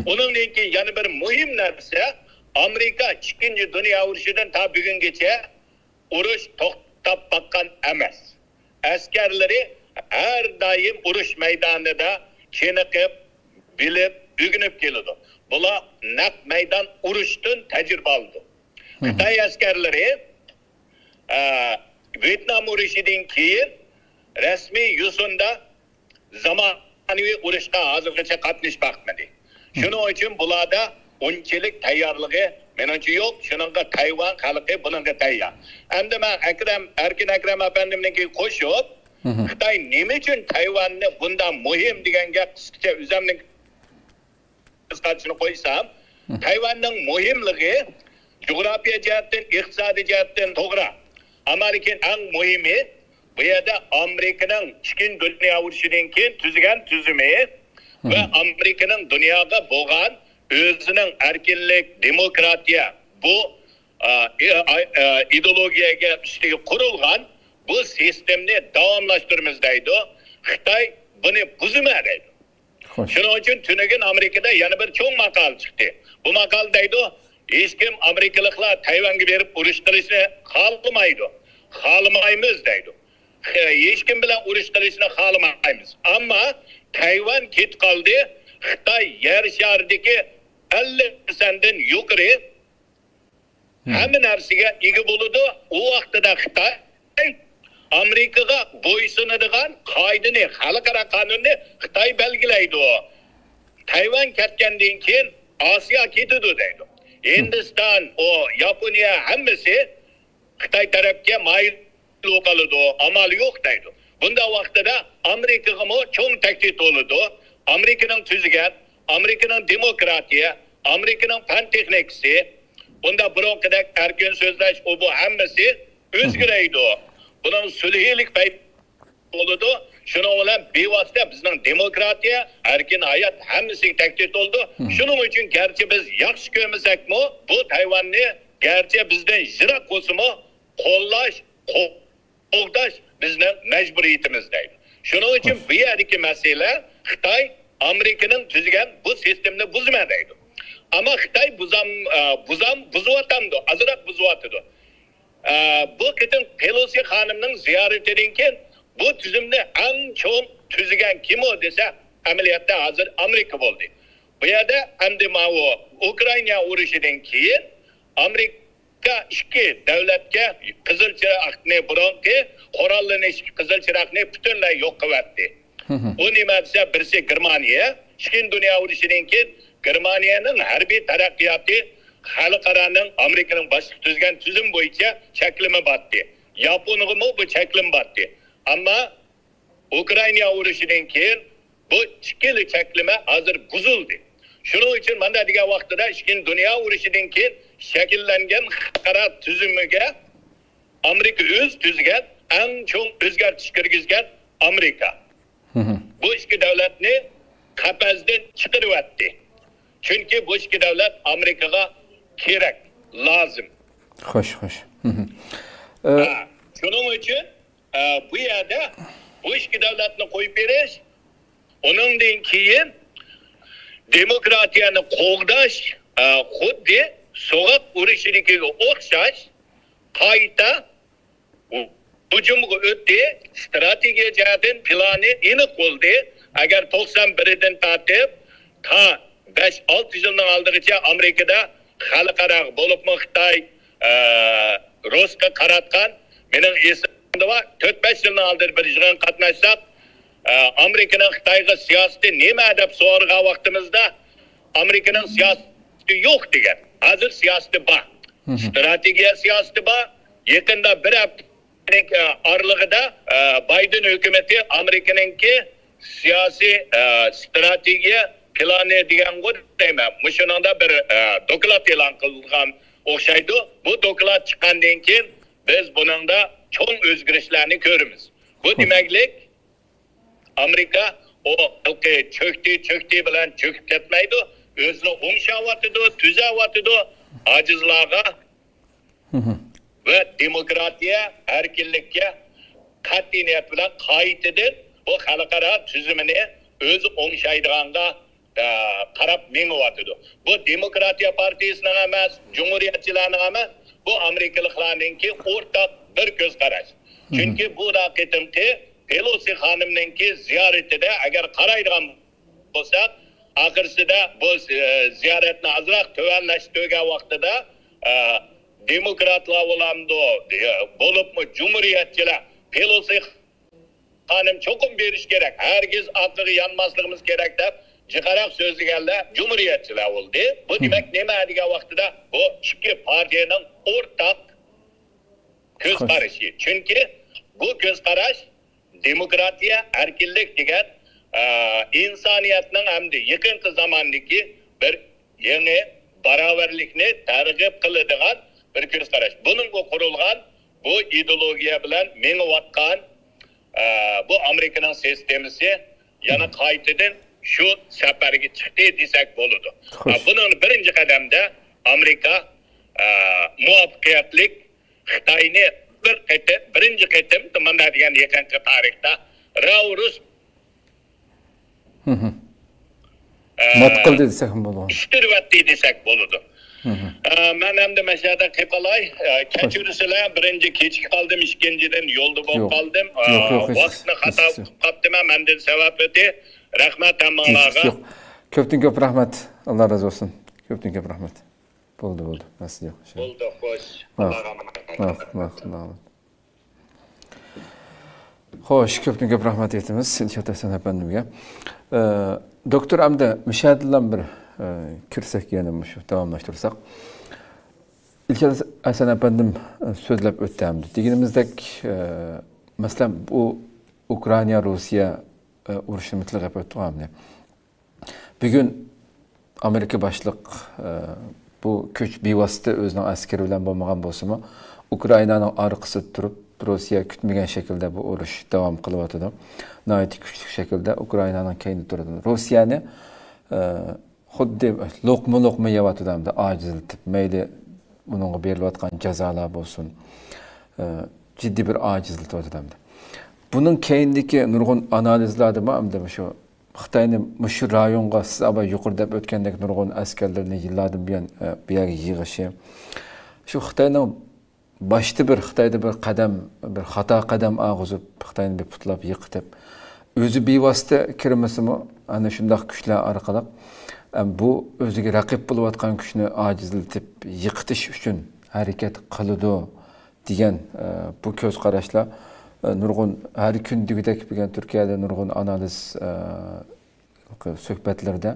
ئۇنىڭدىن كېيىن يەنە بىر مۇھىم نەرسە، ئامېرىكا ئىككىنچى دۇنيا ئۇرۇشىدىن تا بۈگۈنگىچە ئۇرۇش توختاپ باققان ئەمەس. ئەسكەرلىرى ھەر دائىم ئۇرۇش مەيدانىدا چېنىقىپ، بىلىپ، ئۆگىنىپ كېلىدۇ. بۇلار نەق مەيدان ئۇرۇشتىن تەجرىبە ئالىدۇ. خىتاي ئەسكەرلىرى، ئە، ۋيېتنام ئۇرۇشىدىن كېيىن رەسمىي يوسۇندا زامانىۋى ئۇرۇشقا ھازىرغىچە قاتنىشىپ باقمىدى. شۇنىڭ ئۈچۈن بۇلاردا ئۇنچىلىك تەييارلىقى مېنىڭچە يوق. شۇنىڭغا تەيۋەن خەلقى بۇنىڭغا تەييار. ئەمدى مەن ئەكرەم، ئەركىن ئەكرەم ئەپەندىمنىڭكىگە قوشۇپ، خىتاي نېمە ئۈچۈن تەيۋەننى بۇنداق مۇھىم دېگەن گەپ قىسقىچە ئۆزۈمنىڭ قىسقىچىسىنى قويسام، تەيۋەننىڭ مۇھىملىقى جۇغراپىيە جەھەتتىن، ئىقتىسادىي جەھەتتىن توغرا. ئەمما لېكىن ئەڭ مۇھىمى، بۇ يەردە ئامېرىكىنىڭ ئىككىنچى دۇنيا ئۇرۇشىدىن كېيىن تۈزگەن تۈزۈمى ۋە ئامېرىكىنىڭ دۇنياغا بولغان ئۆزىنىڭ ئەركىنلىك، دېموكراتىيە، بۇ ئا، ئى-، ئا، ئا، ئىدېئولوگىيەگە ئۈستىگە قۇرۇلغان بۇ سىستېمىنى داۋاملاشتۇرىمىز دەيدۇ. خىتاي بۇنى بۇزىمەن دەيدۇ. خوش. شۇنىڭ ئۈچۈن تۈنۈگۈن ئامېرىكىدا يەنە بىر چوڭ ماقالە چىقتى. بۇ ماقالە دەيدۇ، ھېچكىم ئامېرىكىلىقلار تەيۋەنگە بېرىپ ئۇرۇش قىلىشنى خالىمايدۇ. خالىمايمىز دەيدۇ. خ-، ھېچكىم بىلەن ئۇرۇش قىلىشنى خالىمايمىز. ئەمما تەيۋەن كېتىپ قالدى. خىتاي يەر شارىدىكى ئەللىك پىرسەنتتىن يۇقىرى ھەممە نەرسىگە ئىگە بولىدۇ. ئۇ ۋاقتىدا خىتاي ئامېرىكىغا بويسۇنىدىغان قائىدىنى، خەلقئارا قانۇننى خىتاي بەلگىلەيدۇ. تەيۋەن كەتكەندىن كېيىن ئاسىيا كېتىدۇ دەيدۇ. ھىندىستان، ئۇ ياپونىيە ھەممىسى خىتاي تەرەپكە مايىل بولۇپ قالىدۇ، ئامال يوق دەيدۇ. بۇنداق ۋاقتىدا ئامېرىكىغىمۇ چوڭ تەھدىت بولىدۇ. ئامېرىكىنىڭ تۈزگەن، ئامېرىكىنىڭ دېموكراتىيە، ئامېرىكىنىڭ پەن تېخنىكىسى، بۇنداق بۇرۇنقىدەك ئەركىن سۆزلەش، ئۇ بۇ ھەممىسى ئۆزگىرەيدۇ. بۇنىڭ سۈلھىلىك پەيدا بولىدۇ. شۇنىڭ بىلەن بىۋاسىتە بىزنىڭ دېموكراتىيە، ئەركىن ھايات ھەممىسىگە تەھدىت بولىدۇ. شۇنىڭ ئۈچۈن گەرچە بىز ياخشى كۆرمىسەكمۇ، بۇ تەيۋەننى گەرچە بىزدىن يىراق بولسىمۇ، قوللاش، قو-، قوغداش بىزنىڭ مەجبۇرىيىتىمىز دەيدۇ. شۇنىڭ ئۈچۈن بۇ يەردىكى مەسىلە خىتاي ئامېرىكىنىڭ تۈزگەن بۇ سىستېمىنى بۇزىمەن دەيدۇ. ئەمما خىتاي بۇزام، ئە، بۇزام، بۇزۇۋاتامدۇ، ئازراق بۇزۇۋاتىدۇ. ئە، بۇ قېتىم پېلوسى خانىمنىڭ زىيارىتىدىن كېيىن بۇ تۈزۈمنى ئەڭ چوڭ تۈزگەن كىمۇ دېسە، ئەمەلىيەتتە ھازىر ئامېرىكا بولدى. بۇ يەردە ئەمدى ماۋۇ ئۇكرائىنا ئۇرۇشىدىن كېيىن ئامېرىكا ئىككى دۆلەتكە قىزىل چىراغنى، بۇرۇنقى قوراللىنىش قىزىل چىراغنى پۈتۈنلەي يوق قىلىۋەتتى. ئۇ نېمە دېسە، بىرسى گېرمانىيە، ئىككىنچى دۇنيا ئۇرۇشىدىن كېيىن گېرمانىيەنىڭ ھەربىي تەرەققىياتى خەلقئارانىڭ، ئامېرىكىنىڭ باشلىقى تۈزگەن تۈزۈم بويىچە چەكلىمە باتتى. ياپونغىمۇ بۇ چەكلىمە باتتى. ئەمما ئۇكرائىنا ئۇرۇشىدىن كېيىن بۇ ئىككىلا چەكلىمە ھازىر بۇزۇلدى. شۇنىڭ ئۈچۈن مانا دېگەن ۋاقتىدا ئىككىنچى دۇنيا ئۇرۇشىدىن كېيىن شەكىللەنگەن خەلقئارا تۈزۈمىگە ئامېرىكا ئۆز تۈزگەن، ئەڭ چوڭ ئۆزگەرتىش كىرگۈزگەن ئامېرىكا. بۇ ئىككى دۆلەتنى قەپەستىن چىقىرىۋەتتى. چۈنكى بۇ ئىككى دۆلەت ئامېرىكىغا كېرەك، لازىم. خوش، خوش. ئە، ھە، شۇنىڭ ئۈچۈن، ئە، بۇ يەردە بۇ ئىككى دۆلەتنى قويۇپ بېرىش، ئۇنىڭدىن كېيىن دېموكراتىيەنى قوغداش، ئە، خۇددى سوغۇق ئۇرۇشىدىكىگە ئوخشاش قايتا ھۇجۇمغا ئۆتتى. ئىستراتېگىيە جەھەتتىن پىلانى ئېنىق بولدى. ئەگەر توقسان بىردىن تارتىپ تا بەش ئالتە يىلنىڭ ئالدىغىچە ئامېرىكىدا خەلقئارا، بولۇپمۇ خىتاي، ئە، رۇسقا قاراتقان، مېنىڭ ئېسىمدە بار، تۆت بەش يىلنىڭ ئالدىدا بىر يىغىنغا قاتناشساق، ئە، ئامېرىكىنىڭ خىتايغا سىياسىتى نېمە دەپ سورىغان ۋاقتىمىزدا، ئامېرىكىنىڭ سىياسىتى يوق دېگەن. ھازىر سىياسىتى بار. ئىستراتېگىيە سىياسىتى بار. يېقىندا بىر ھەپتە ئارىلىقىدا، ئە، بايدېن ھۆكۈمىتى ئامېرىكىنىڭكى سىياسىي، ئە، ئىستراتېگىيە پىلانى دېگەنغۇ دەيمەن، مۇشۇنىڭدا بىر، ئە، دوكلات ئېلان قىلغان ئوخشايدۇ. بۇ دوكلات چىققاندىن كېيىن بىز بۇنىڭدا چوڭ ئۆزگىرىشلەرنى كۆرىمىز. بۇ دېمەكلىك، ئامېرىكا ئۇ ھېلىقى چۆكتى، چۆكتى بىلەن چۆكۈپ كەتمەيدۇ. ئۆزىنى ئوڭشاۋاتىدۇ، تۈزەۋاتىدۇ. ئاجىزلارغا ۋە دېموكراتىيە، ئەركىنلىككە قەتئىي نىيەت بىلەن قايتىدىن بۇ خەلقئارا تۈزۈمىنى ئۆزى ئوڭشايدىغانغا، ئە، قاراپ مېڭىۋاتىدۇ. بۇ دېموكراتىيە پارتىيىسىنىڭ ئەمەس، جۇمھۇرىيەتچىلەرنىڭ ئەمەس، بۇ ئامېرىكىلىقلارنىڭكى ئورتاق بىر كۆز قاراش. چۈنكى بۇ قېتىمقى پېلوسى خانىمنىڭكى زىيارىتىدە ئەگەر قارايدىغان بولساق، ئاخىرسىدا بۇ، ئە، زىيارەتنى ئازراق تۆۋەنلەشتۈرگەن ۋاقتىدا، ئە، دېموكراتلار بولامدۇ، ئە، بولۇپمۇ جۇمھۇرىيەتچىلەر، پېلوسى خانىم چوقۇم بېرىش كېرەك، ھەرگىز ئارقىغا يانماسلىقىمىز كېرەك دەپ جىقراق سۆزلىگەنلەر جۇمھۇرىيەتچىلەر بولدى. بۇ دېمەك نېمە دېگەن ۋاقتىدا، بۇ ئىككى پارتىيەنىڭ ئورتاق كۆز قارىشى. چۈنكى بۇ كۆز قاراش دېموكراتىيە، ئەركىنلىك دېگەن، ئە، ئىنسانىيەتنىڭ ھەمدە يېقىنقى زاماندىكى بىر يېڭى باراۋەرلىكنى تەرغىب قىلىدىغان بىر كۆز قاراش. بۇنىڭغا قۇرۇلغان بۇ ئىدېئولوگىيە بىلەن مېڭىۋاتقان، ئە، بۇ ئامېرىكىنىڭ سىستېمىسى يەنە قايتىدىن شۇ سەپەرگە چىقتى دېسەك بولىدۇ. خوش. بۇنىڭ بىرىنچى قەدەمدە ئامېرىكا، ئە، مۇۋەپپەقىيەتلىك خىتاينى بىر قېتىم، بىرىنچى قېتىم، مانا دېگەن يېقىنقى تارىختا راۋرۇس، ئە، مات قىلدى دېسەكمۇ بولىدۇ. ئىشتۈرۈۋەتتى دېسەك بولىدۇ. ئە، مەن ئەمدى مەشەدە قېلىپ قالاي. ئە، خوش. كەچۈرسىلەر، بىرىنچى كېچىكىپ قالدىم، ئىككىنچىدىن يولدا بولۇپ يوق. قالدىم. ئە، يوق، يوق، ھېچ، ۋاقىتنى خاتا ئۇقۇپ قاپتىمەن، مەندىن سەۋەب ئۆتى. رەھمەت ھەممىڭلارغا. يوق. كۆپتىن كۆپ رەھمەت. ئاللا رازى بولسۇن. كۆپتىن كۆپ رەھمەت. بولدى، بولدى. مەسىلە يوق. بولدى، خوش. ماق-، ئاللاغا ئامانەت. ماق-، ماق-، ماق-. خوش، كۆپتىن كۆپ رەھمەت ئېيتىمىز ئىلشات ھەسەن ئەپەندىمگە. ئە، دوكتور، ئەمدى مۇشەدىلا بىر، ئە، كىرسەك، يەنە مۇشۇ داۋاملاشتۇرساق. ئىلشات ھەسەن ئەپەندىم، ئە، سۆزلەپ ئۆتتى ئەمدى. دېگىنىمىزدەك، ئە، مەسىلەن، بۇ ئۇكرائىنا، روسىيە، ئە، ئۇرۇشىنى مۇتلەق ئۆتتۇق ئەمدى. بۈگۈن ئامېرىكا باشلىق، ئە، بۇ كۈچ بىۋاسىتە ئۆزىنىڭ ئەسكىرى بىلەن بولمىغان بولسىمۇ، ئۇكرائىنانىڭ ئارقىسىدا تۇرۇپ، روسىيە كۈتمىگەن شەكىلدە بۇ ئۇرۇش داۋام قىلىۋاتىدۇ. ناھايىتى كۈچلۈك شەكىلدە ئۇكرائىنانىڭ كەينىدە تۇرىدۇ. روسىيەنى، ئە، خۇددى لوقما-لوقما يەۋاتىدۇ ئەمدى ئاجىزلىتىپ. مەيلى ئۇنىڭغا بېرىلىۋاتقان جازالار بولسۇن، ئە، جىددىي بىر ئاجىزلىتىۋاتىدۇ ئەمدى. بۇنىڭ كەينىدىكى نۇرغۇن ئانالىزلاردىمۇ ئەمدى مۇشۇ خىتاينى مۇشۇ رايونغا، سىز ئاباي يۇقىرىدا دەپ ئۆتكەندەك، نۇرغۇن ئەسكەرلىرىنى يىللاردىن بۇيان، ئە، بۇ يەرگە يىغىشى، شۇ خىتاينىڭ باشتا بىر، خىتايدا بىر قەدەم، بىر خاتا قەدەم ئالغۇزۇپ، خىتاينى بىر پۇتلاپ يىقىتىپ، ئۆزى بىۋاسىتە كىرمىسىمۇ، ئەنە شۇنداق كۈچلەر ئارقىلىق، ئە، بۇ ئۆزىگە رەقىب بولۇۋاتقان كۈچنى ئاجىزلىتىپ يىقىتىش ئۈچۈن ھەرىكەت قىلىدۇ دېگەن، ئە، بۇ كۆز قاراشلار، ئە، نۇرغۇن، ھەر كۈن دېگۈدەك بۈگۈن تۈركىيەدە نۇرغۇن ئانالىز، ئە، سۆھبەتلىرىدە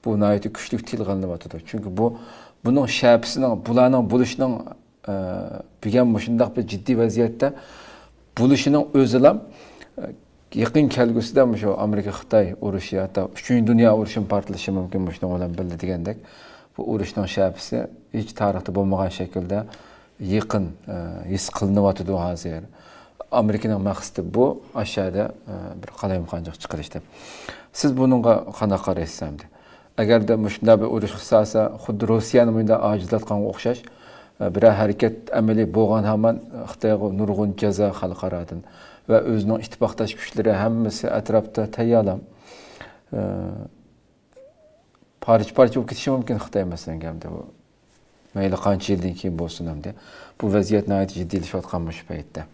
بۇ ناھايىتى كۈچلۈك تىلغا ئېلىنىۋاتىدۇ. چۈنكى بۇ، بۇنىڭ شەپىسىنىڭ، بۇلارنىڭ بولۇشىنىڭ، ئە، بۈگۈن مۇشۇنداق بىر جىددىي ۋەزىيەتتە بولۇشىنىڭ ئۆزىلا، ئە، يېقىن كەلگۈسىدە مۇشۇ ئامېرىكا-خىتاي ئۇرۇشى، ھەتتا ئۈچىنچى دۇنيا ئۇرۇشىمۇ پارتلىشى مۇمكىن مۇشۇنىڭ بىلەن بىللە دېگەندەك، بۇ ئۇرۇشنىڭ شەپىسى ھېچ تارىختا بولمىغان شەكىلدە يېقىن، ئە، ھېس قىلىنىۋاتىدۇ ھازىر. ئامېرىكىنىڭ مەقسىتى بۇ، ئاشۇ يەردە، ئە، بىر قالايمىقانچىلىق چىقىرىش دەپ. سىز بۇنىڭغا قانداق قارايسىز ئەمدى؟ ئەگەردە مۇشۇنداق بىر ئۇرۇش قىلسا، خۇددى روسىيەنى مۇنداق ئاجىزلاتقانغا ئوخشاش، ئە، بىرەر ھەرىكەت ئەمەلىي بولغان ھامان خىتايغا نۇرغۇن جازا خەلقئارادىن ۋە ئۆزىنىڭ ئىتتىپاقداش كۈچلىرى ھەممىسى ئەتراپتا تەييارلام. ئە، پارچە-پارچە بولۇپ كېتىشى مۇمكىن خىتاي، مەسىلەن، ئەمدى بۇ. مەيلى قانچە يىلدىن كېيىن بولسۇن ئەمدى. بۇ ۋەزىيەت ناھايىتى جىددىيلىشىۋاتقان مۇشۇ پەيتتە.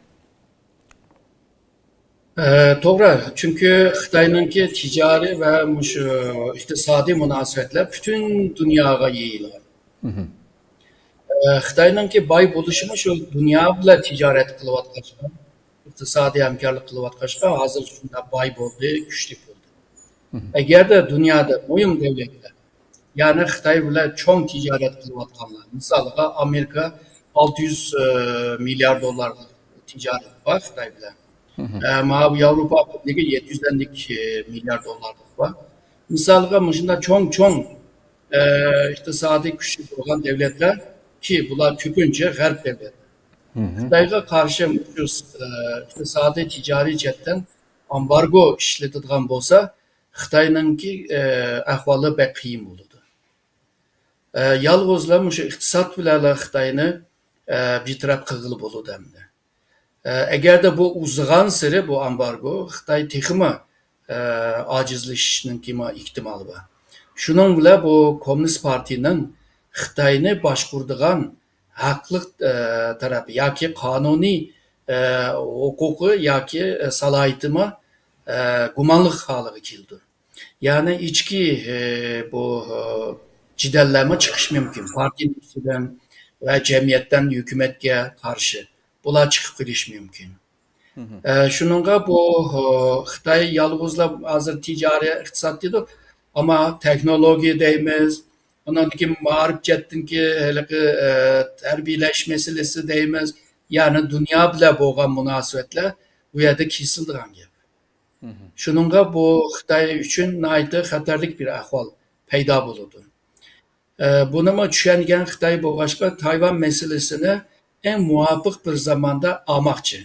ئە، توغرا. چۈنكى خىتاينىڭكى تىجارىي ۋە مۇشۇ ئىقتىسادىي مۇناسىۋەتلەر پۈتۈن دۇنياغا يېيىلغان. مهم. ئە، خىتاينىڭكى باي بولۇشىمۇ شۇ دۇنيا بىلەن تىجارەت قىلىۋاتقاچقا، ئىقتىسادىي ھەمكارلىق قىلىۋاتقاچقا، ھازىر شۇنداق باي بولدى، كۈچلۈك بولدى. مهم. ئەگەردە دۇنيادا مۇھىم دۆلەتلەر، يەنى خىتاي بىلەن چوڭ تىجارەت قىلىۋاتقانلار، مىسالغا، ئامېرىكا ئالتە يۈز، ئە، مىليار دوللارلىق تىجارىتى بار خىتاي بىلەن. مهم. ئە، ماۋۇ ياۋروپا بىرلىكى يەتتە يۈزدەنلىك، ئە، مىليار دوللارلىق بار. مىسالغا، مۇشۇنداق چوڭ-چوڭ، ئە، ئىقتىسادىي كۈچى بولغان دۆلەتلەر، كى بۇلار كۆپىنچە غەرب دۆلەتلىرى. مهم. خىتايغا قارشى مۇشۇ، ئە، ئىقتىسادىي، تىجارىي جەھەتتىن ئامبارگو ئىشلىتىدىغان بولسا، خىتاينىڭكى، ئە، ئەھۋالى بەك قىيىن بولىدۇ. ئە، يالغۇزلا مۇشۇ ئىقتىساد بىلەنلا خىتاينى، ئە، بىتەرەپ قىلغىلى بولىدۇ ئەمدى. ئە، ئەگەردە بۇ ئۇزىغانسېرى بۇ ئامبارگو، خىتاي تېخىمۇ، ئە، ئاجىزلىشىشنىڭكىمۇ ئېھتىمالى بار. شۇنىڭ بىلەن بۇ كوممۇنىست پارتىيىنىڭ خىتاينى باشقۇرىدىغان ھەقلىق، ئە، تەرەپ ياكى قانۇنىي، ئە، ھوقۇقى ياكى، ئە، سالاھىيىتىمۇ، ئە، گۇمانلىق ھالىغا كېلىدۇ. يەنى ئىچكى، ئە، بۇ، ئە، جېدەللەرمۇ چىقىشى مۇمكىن. پارتىيىنىڭ ئىچىدىن ۋە جەمئىيەتتىن ھۆكۈمەتكە قارشى بۇلار چىقىپ قېلىشى مۇمكىن. مهم. ئە، شۇنىڭغا بۇ، ئە، خىتاي يالغۇزلا ھازىر تىجارىي ئىقتىساد دېدۇق، ئەمما تېخنولوگىيە دەيمىز، ئۇنىڭدىن كېيىن مائارىپ جەھەتتىنكى ھېلىقى، ئە، تەربىيەلەش مەسىلىسى دەيمىز، يەنى دۇنيا بىلەن بولغان مۇناسىۋەتلەر بۇ يەردە كېسىلىدىغان گەپ. مهم. شۇنىڭغا بۇ خىتاي ئۈچۈن ناھايىتى خەتەرلىك بىر ئەھۋال پەيدا بولىدۇ. ئە، بۇنىمۇ چۈشەنگەن خىتاي بولغاچقا، تايۋان مەسىلىسىنى ئەڭ مۇۋاپىق بىر زاماندا ئالماقچى.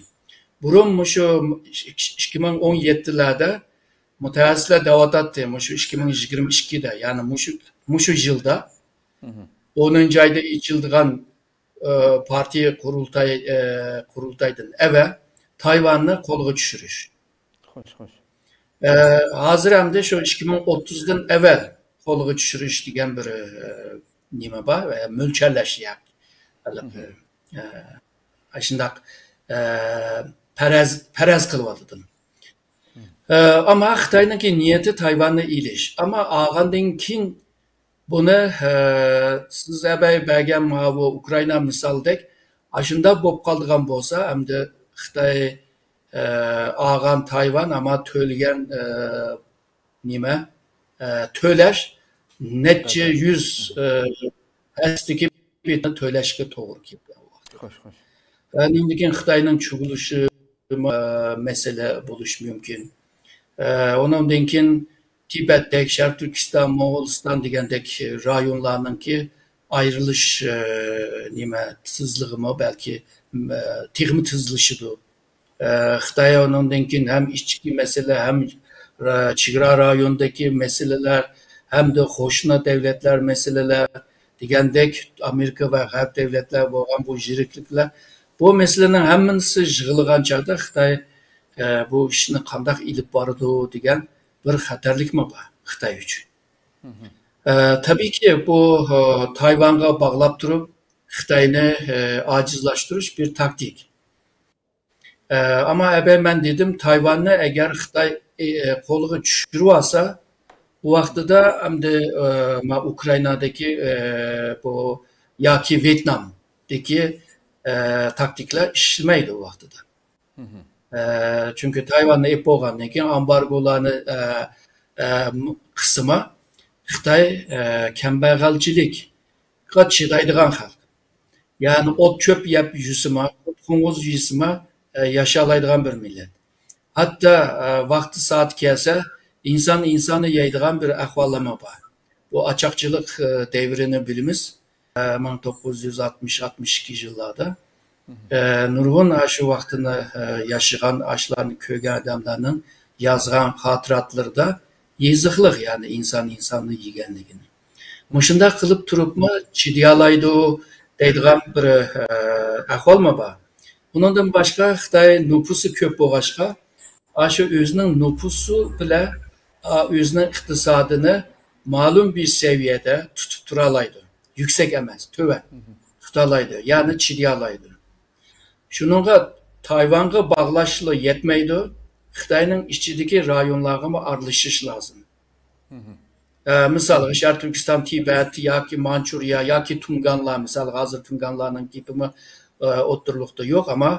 بۇرۇن مۇشۇ ئىككى مىڭ ئون يەتتىلەردە مۇتەخەسسىسلەر دەۋاتاتتى، مۇشۇ ئىككى مىڭ يىگىرمە ئىككىدە، يەنى مۇشۇ، مۇشۇ يىلدا، ئونىنچى ئايدا ئېچىلىدىغان، ئە، پارتىيە قۇرۇلتاي، ئە، قۇرۇلتايدىن ئەۋەل تايۋاننى قولغا چۈشۈرۈش. خوش، خوش. ئە، ھازىر ئەمدى شۇ ئىككى مىڭ ئوتتۇزدىن ئەۋەل قولغا چۈشۈرۈش دېگەن بىر، ئە، نېمە بار، ئە، مۆلچەرلەش ياكى ھېلىقى، ئە، ئاشۇنداق، ئە، پەرەز، پەرەز قىلىۋاتىدۇ. ئە، ئەمما خىتاينىڭكى نىيىتى تايۋاننى ئېلىش. ئەمما ئالغاندىن كېيىن بۇنى، ئە، سىز ئەبەي بەرگەن ماۋۇ ئۇكرائىنا مىسالىدەك ئاشۇنداق بولۇپ قالىدىغان بولسا، ئەمدى خىتاي، ئە، ئالغان تايۋان، ئەمما تۆلىگەن، ئە، نېمە، ئە، تۆلەش نەچچە يۈز، ئە، ھەسسىدىكى بېيىتنى تۆلەشكە توغرا كېلىدۇ. خوش، خوش. ئاندىن كېيىن خىتاينىڭ چۇغۇلۇشى، ئە، مەسىلە بولۇشى مۇمكىن. ئە، ئۇنىڭدىن كېيىن تىبەتتەك، شەرقىي تۈركىستان، موغۇلىستان دېگەندەك رايونلارنىڭكى ئايرىلىش، ئە، نېمە، تېزلىكىمۇ بەلكى، ئە، تېخىمۇ تېزلىشىدۇ. ئە، خىتاي ئۇنىڭدىن كېيىن ھەم ئىچكى مەسىلە، ھەم را-، چېگرا رايونىدىكى مەسىلىلەر، ھەمدە قوشنا دۆلەتلەر مەسىلىلەر دېگەندەك، ئامېرىكا ۋە غەرب دۆلەتلەر بولغان بۇ يىرىكلىكلەر، بۇ مەسىلىنىڭ ھەممىسى يىغىلغان چاغدا خىتاي، ئە، بۇ ئىشنى قانداق ئېلىپ بارىدۇ دېگەن بىر خەتەرلىكمۇ بار خىتاي ئۈچۈن. ئە، تەبىئىيكى، بۇ، ئە، تايۋانغا باغلاپ تۇرۇپ، خىتاينى، ئە، ئاجىزلاشتۇرۇش بىر تاكتىك. ئە، ئەمما ئەبەي مەن دېدىم، تايۋاننى ئەگەر خىتاي، ئە، قولىغا چۈشۈرۈۋالسا، ئۇ ۋاقتىدا ئەمدى، ئە، ما ئۇكرائىنادىكى، ئە، بۇ ياكى ۋيېتنامدىكى، ئە، تاكتىكىلار ئىشلىمەيدۇ ئۇ ۋاقتىدا. ئە، چۈنكى تايۋاننى ئېلىپ بولغاندىن كېيىن ئامبارگولارنى، ئە، ئە، قىسىما خىتاي، ئە، كەمبەغەلچىلىكقا چىدايدىغان خەلق. يەنى ئوت چۆپ يەپ يۈسىما، قوڭغۇز يېسىما، ئە، ياشالايدىغان بىر مىللەت. ھەتتا، ئە، ۋاقتى سائىتى كەلسە، ئىنسان ئىنساننى يەيدىغان بىر ئەھۋاللارمۇ بار. بۇ ئاچاقچىلىق، ئە، دەۋرىنى بىلىمىز. ئە، مىڭ توققۇز يۈز ئاتمىش، ئاتمىش ئىككى يىللاردا، ئە، نۇرغۇن ئاشۇ ۋاقتىنى، ئە، ياشىغان، ئاشۇلارنى كۆرگەن ئادەملەرنىڭ يازغان خاتىراتلىرىدا يېزىقلىق، يەنى ئىنسان ئىنساننى يېگەنلىكىنى. مۇشۇنداق قىلىپ تۇرۇپمۇ چىدىيالايدۇ دەيدىغان بىر، ئە، ئەھۋالمۇ بار. ئۇنىڭدىن باشقا خىتاي نوپۇسى كۆپ بولغاچقا، ئاشۇ ئۆزىنىڭ نوپۇسى بىلەن، ئا، ئۆزىنىڭ ئىقتىسادىنى مەلۇم بىر سەۋىيەدە تۇتۇپ تۇرالايدۇ. يۈكسەك ئەمەس، تۆۋەن. تۇتالايدۇ، يەنى چىدىيالايدۇ. شۇنىڭغا تايۋانغا باغلاشلا يەتمەيدۇ، خىتاينىڭ ئىچىدىكى رايونلارغىمۇ ئارىلىشىش لازىم. ئە، مىسالغا، شەرقىي تۈركىستان، تىبەت ياكى مانچۇرىيە ياكى تۇڭگانلار، مىسالغا، ھازىر تۇڭگانلارنىڭ گېپىمۇ، ئە، ئوتتۇرىلىقتا يوق، ئەمما